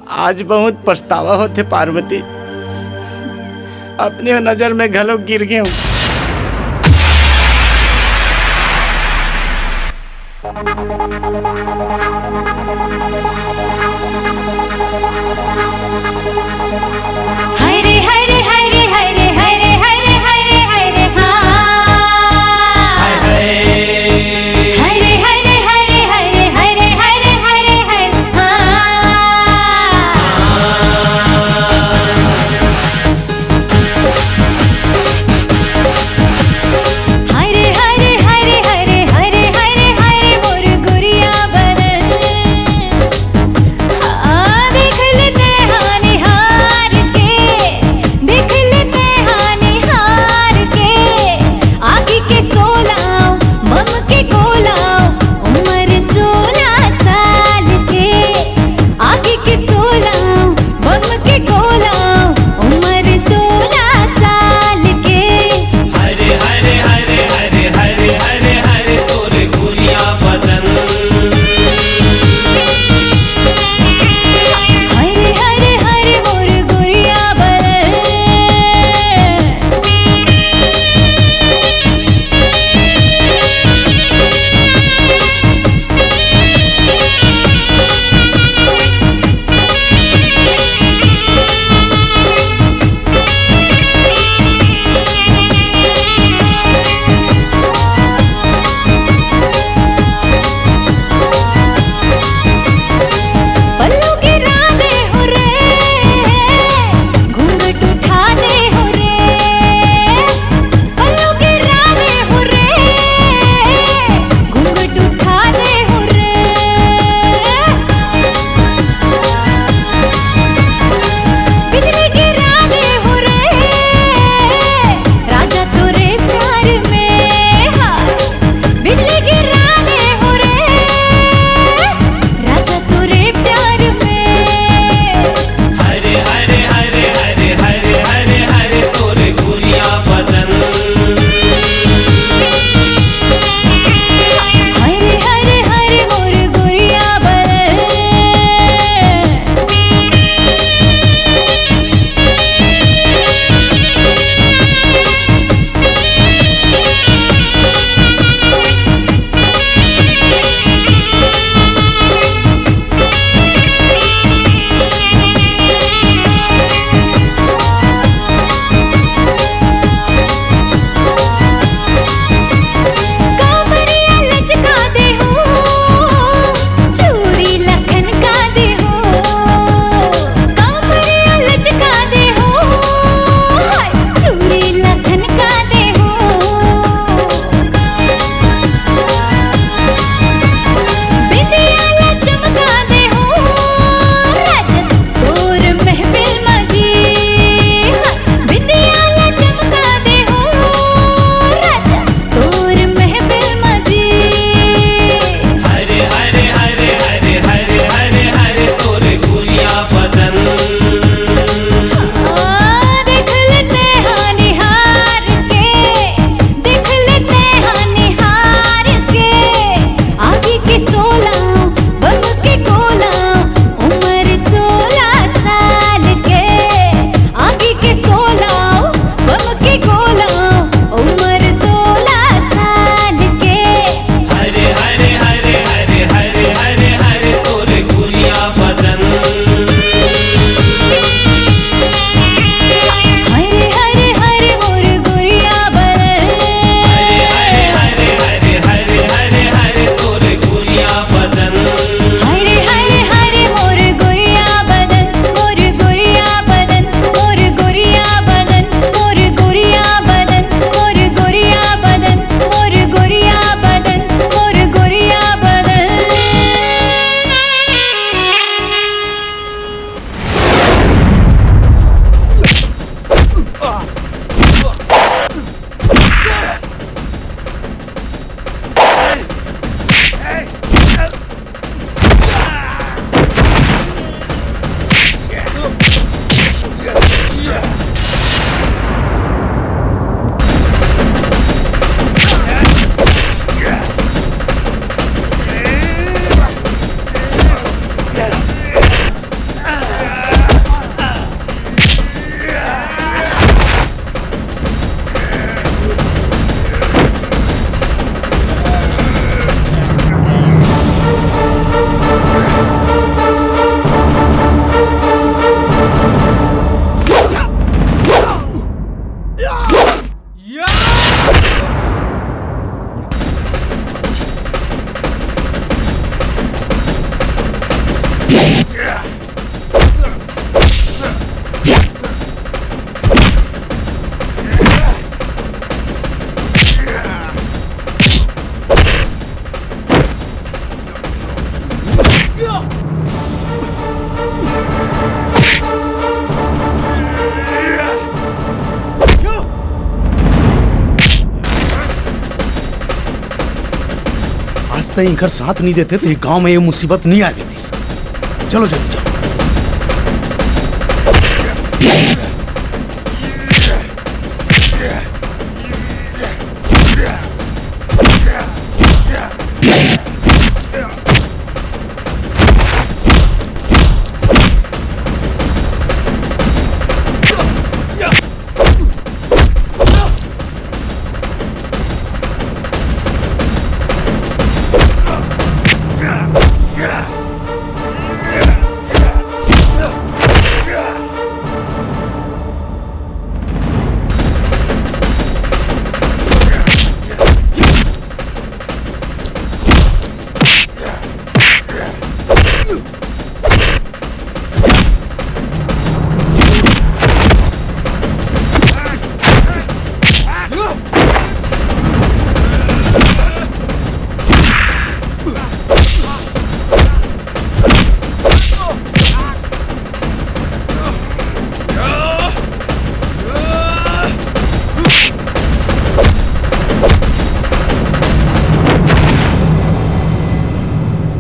आज बहुत पछतावा होथे पार्वती, अपने नजर में घलो गिर गेंव। हरे हरे हरे हरे हरे हरे हरे हरे, हाँ। हरे हरे हरे हरे हरे हरे हरे हरे हरे, हाँ। हरे हरे हरे हरे हरे हरे हरे मोर गुरिया बदन। हाँ, देख लेते हाँ निहार के, देख लेते हाँ निहार के। आगी के सोला, बम के गोला, उम्र सोला साल के। आगी के सोला, बम के गोला, उम्र सोला साल के। हरे हरे हरे हरे हरे हरे हरे तोरे गुरिया बदन। हरे हरे हरे मोर गुरिया बदन। पल्लू गिरा दे हो रे, घूंघट उठा दे हो रे। पल्लू गिरा दे हो रे, घूंघट उठा दे हो रे। बिजली गिरा दे हो रे, राजा तोरे प्यार में, हाँ। बिजली गिरा दे हो रे, राजा तोरे प्यार में। हरे हरे हरे हरे हरे हरे हरे तोरे गुरिया बदन। हरे हरे हरे मोर गुरिया बदन। कांवरिया लचका दे हो, चूड़ी ला खनका दे हो। कांवरिया लचका दे हो, हाय, चूड़ी ला खनका दे हो। बिंदिया ला चमका दे हो, राजा तोर महफिल मा जी। बिंदिया ला चमका दे हो, राजा तोर महफिल मा जी। हरे हरे हरे हरे हरे हरे हरे तोरे गुरिया बदन। आ, देख लेते हाँ निहार के, देख लेते हाँ निहार के। आगी के सोला, बम के गोला, उम्र सोला साल के। आगी के सोला, बम के गोला, उम्र सोला साल के। हरे हरे हरे हरे हरे हरे हरे तोरे गुरिया बदन। हरे हरे हरे मोर गुरिया बदन। हरे हरे हरे हरे हरे हरे हरे तोरे गुरिया बदन। हरे हरे हरे मोर गुरिया बदन, मोर गुरिया बदन, मोर गुरिया बदन, मोर गुरिया बदन, मोर गुरिया बदन, मोर गुरिया बदन, मोर गुरिया बदन। तैं इनकर साथ नहीं देते, तो ये गांव में ये मुसीबत नहीं आ देती। चलो जल्दी चलो।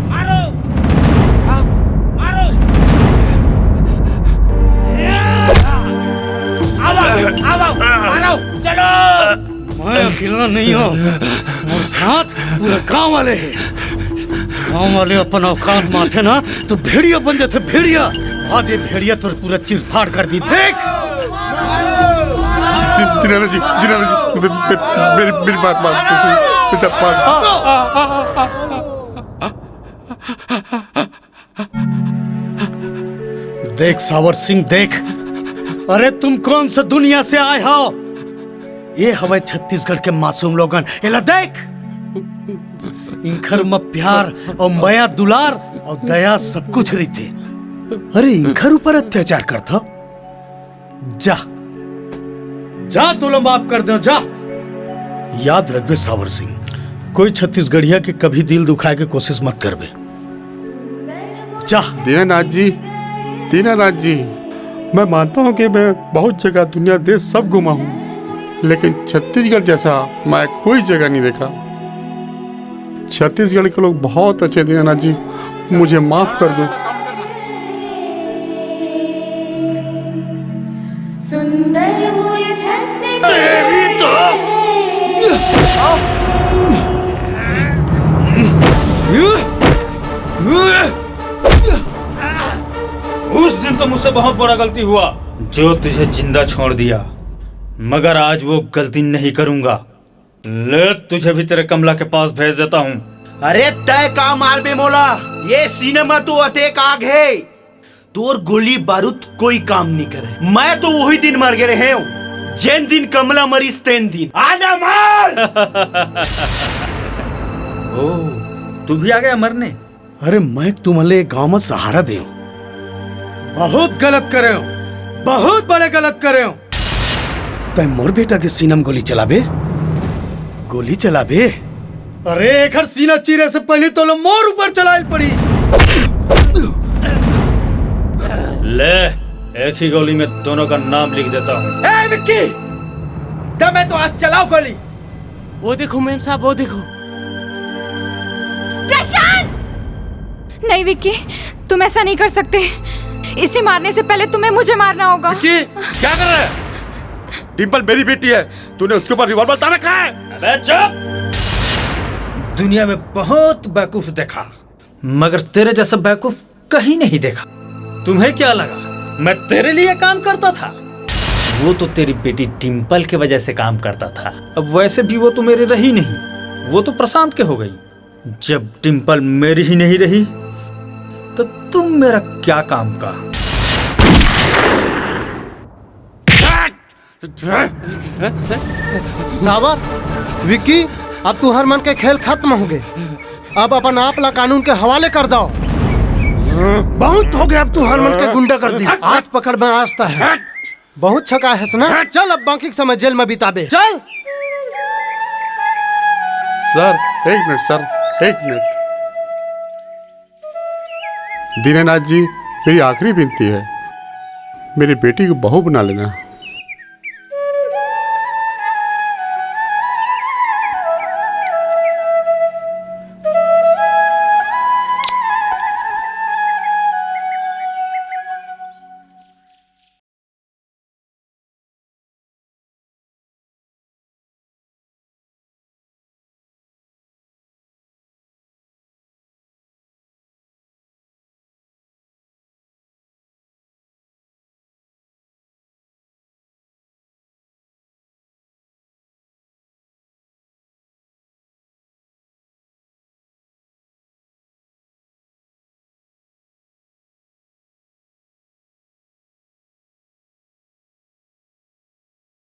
मारो! मारो! आवा, आवा, मारो, चलो। मैं अकेला नहीं हूँ, मोर साथ पूरा गांव वाले हैं। गांव वाले अपन औकात में आथे ना, तो भेड़िया बन जाथे, भेड़िया। आज ये भेड़िया तोर पूरा चीरफाड़ कर दी, देख। दि-, दीनानाथ जी, दीनानाथ जी, मे-, मे-, मेरी, मेरी बात मान, सुन, बेटा, बात। देख सावर सिंह, देख, अरे तुम कौन सा दुनिया से आए हो? ये हवे छत्तीसगढ़ के मासूम लोगन, एला देख, इनखर म प्यार और मया दुलार और दया सब कुछ रहिथे। अरे इनखर ऊपर अत्याचार करथा? जा, जा, तोला माफ कर दे, जा। याद रखबे सावर सिंह, कोई छत्तीसगढ़िया के कभी दिल दुखाए के कोशिश मत करबे। जा। दीनानाथ जी, दीनानाथ जी, मैं मानता हूँ कि मैं बहुत जगह दुनिया देश सब घूमा हूँ, लेकिन छत्तीसगढ़ जैसा मैं कोई जगह नहीं देखा। छत्तीसगढ़ के लोग बहुत अच्छे हैं दीनानाथ जी, मुझे माफ कर दो। सुंदर मोर छत्तीसगढ़। तेरी तो। उस दिन तो मुझसे बहुत बड़ा गलती हुआ, जो तुझे जिंदा छोड़ दिया, मगर आज वो गलती नहीं करूंगा। ले, तुझे भी तेरे कमला के पास भेज देता हूँ। अरे, तय का मारबे मोला? ये सिनेमा तो अतेक आग है, तोर गोली बारूद कोई काम नहीं करे। मैं तो वही दिन मर गए रहे हूँ, जेन दिन कमला मरिस तेन दिन। आना मार। ओ, तू भी आ गया मरने? अरे, मैं तुमन ले गांव में सहारा देव। बहुत गलत करे हो, बहुत बड़े गलत करे हो। तै मोर बेटा के सीना में गोली चलाबे? गोली चलाबे? अरे, एकर सीना चीरे से पहले तोला मोर ऊपर चलाइल पड़ी। ले, एक ही गोली में दोनों का नाम लिख देता हूँ। ए, विक्की! तब मैं तो आज चलाओ गोली। वो देखो मेम साहब, वो देखो। प्रशांत! नहीं विक्की, तुम ऐसा नहीं कर सकते। इसे मारने से पहले तुम्हें मुझे मारना होगा। विक्की, क्या कर रहा है? डिम्पल मेरी बेटी है, तूने उसके ऊपर रिवॉल्वर तान रखा है। अबे चुप! दुनिया में बहुत बेवकूफ देखा, मगर तेरे जैसा बेवकूफ कहीं नहीं देखा। तुम्हें क्या लगा मैं तेरे लिए काम करता था? वो तो तेरी बेटी डिम्पल के वजह से काम करता था। अब वैसे भी वो तो मेरी रही नहीं, वो तो प्रशांत के हो गई। जब डिम्पल मेरी ही नहीं रही, तो तुम मेरा क्या काम का? सावर, विक्की, अब तुहर मन के खेल खत्म होगे। अब अपन आप ला कानून के हवाले कर दो। बहुत होगे अब तुहर मन के गुंडागर्दी। आज पकड़ में आज तय है। बहुत छका है ना? चल, अब बाकी के समय जेल में बिताबे। चल। सर, एक मिनट सर, एक मिनट। दीनानाथ जी, मेरी आखिरी विनती है, मेरी बेटी को बहू बना लेना।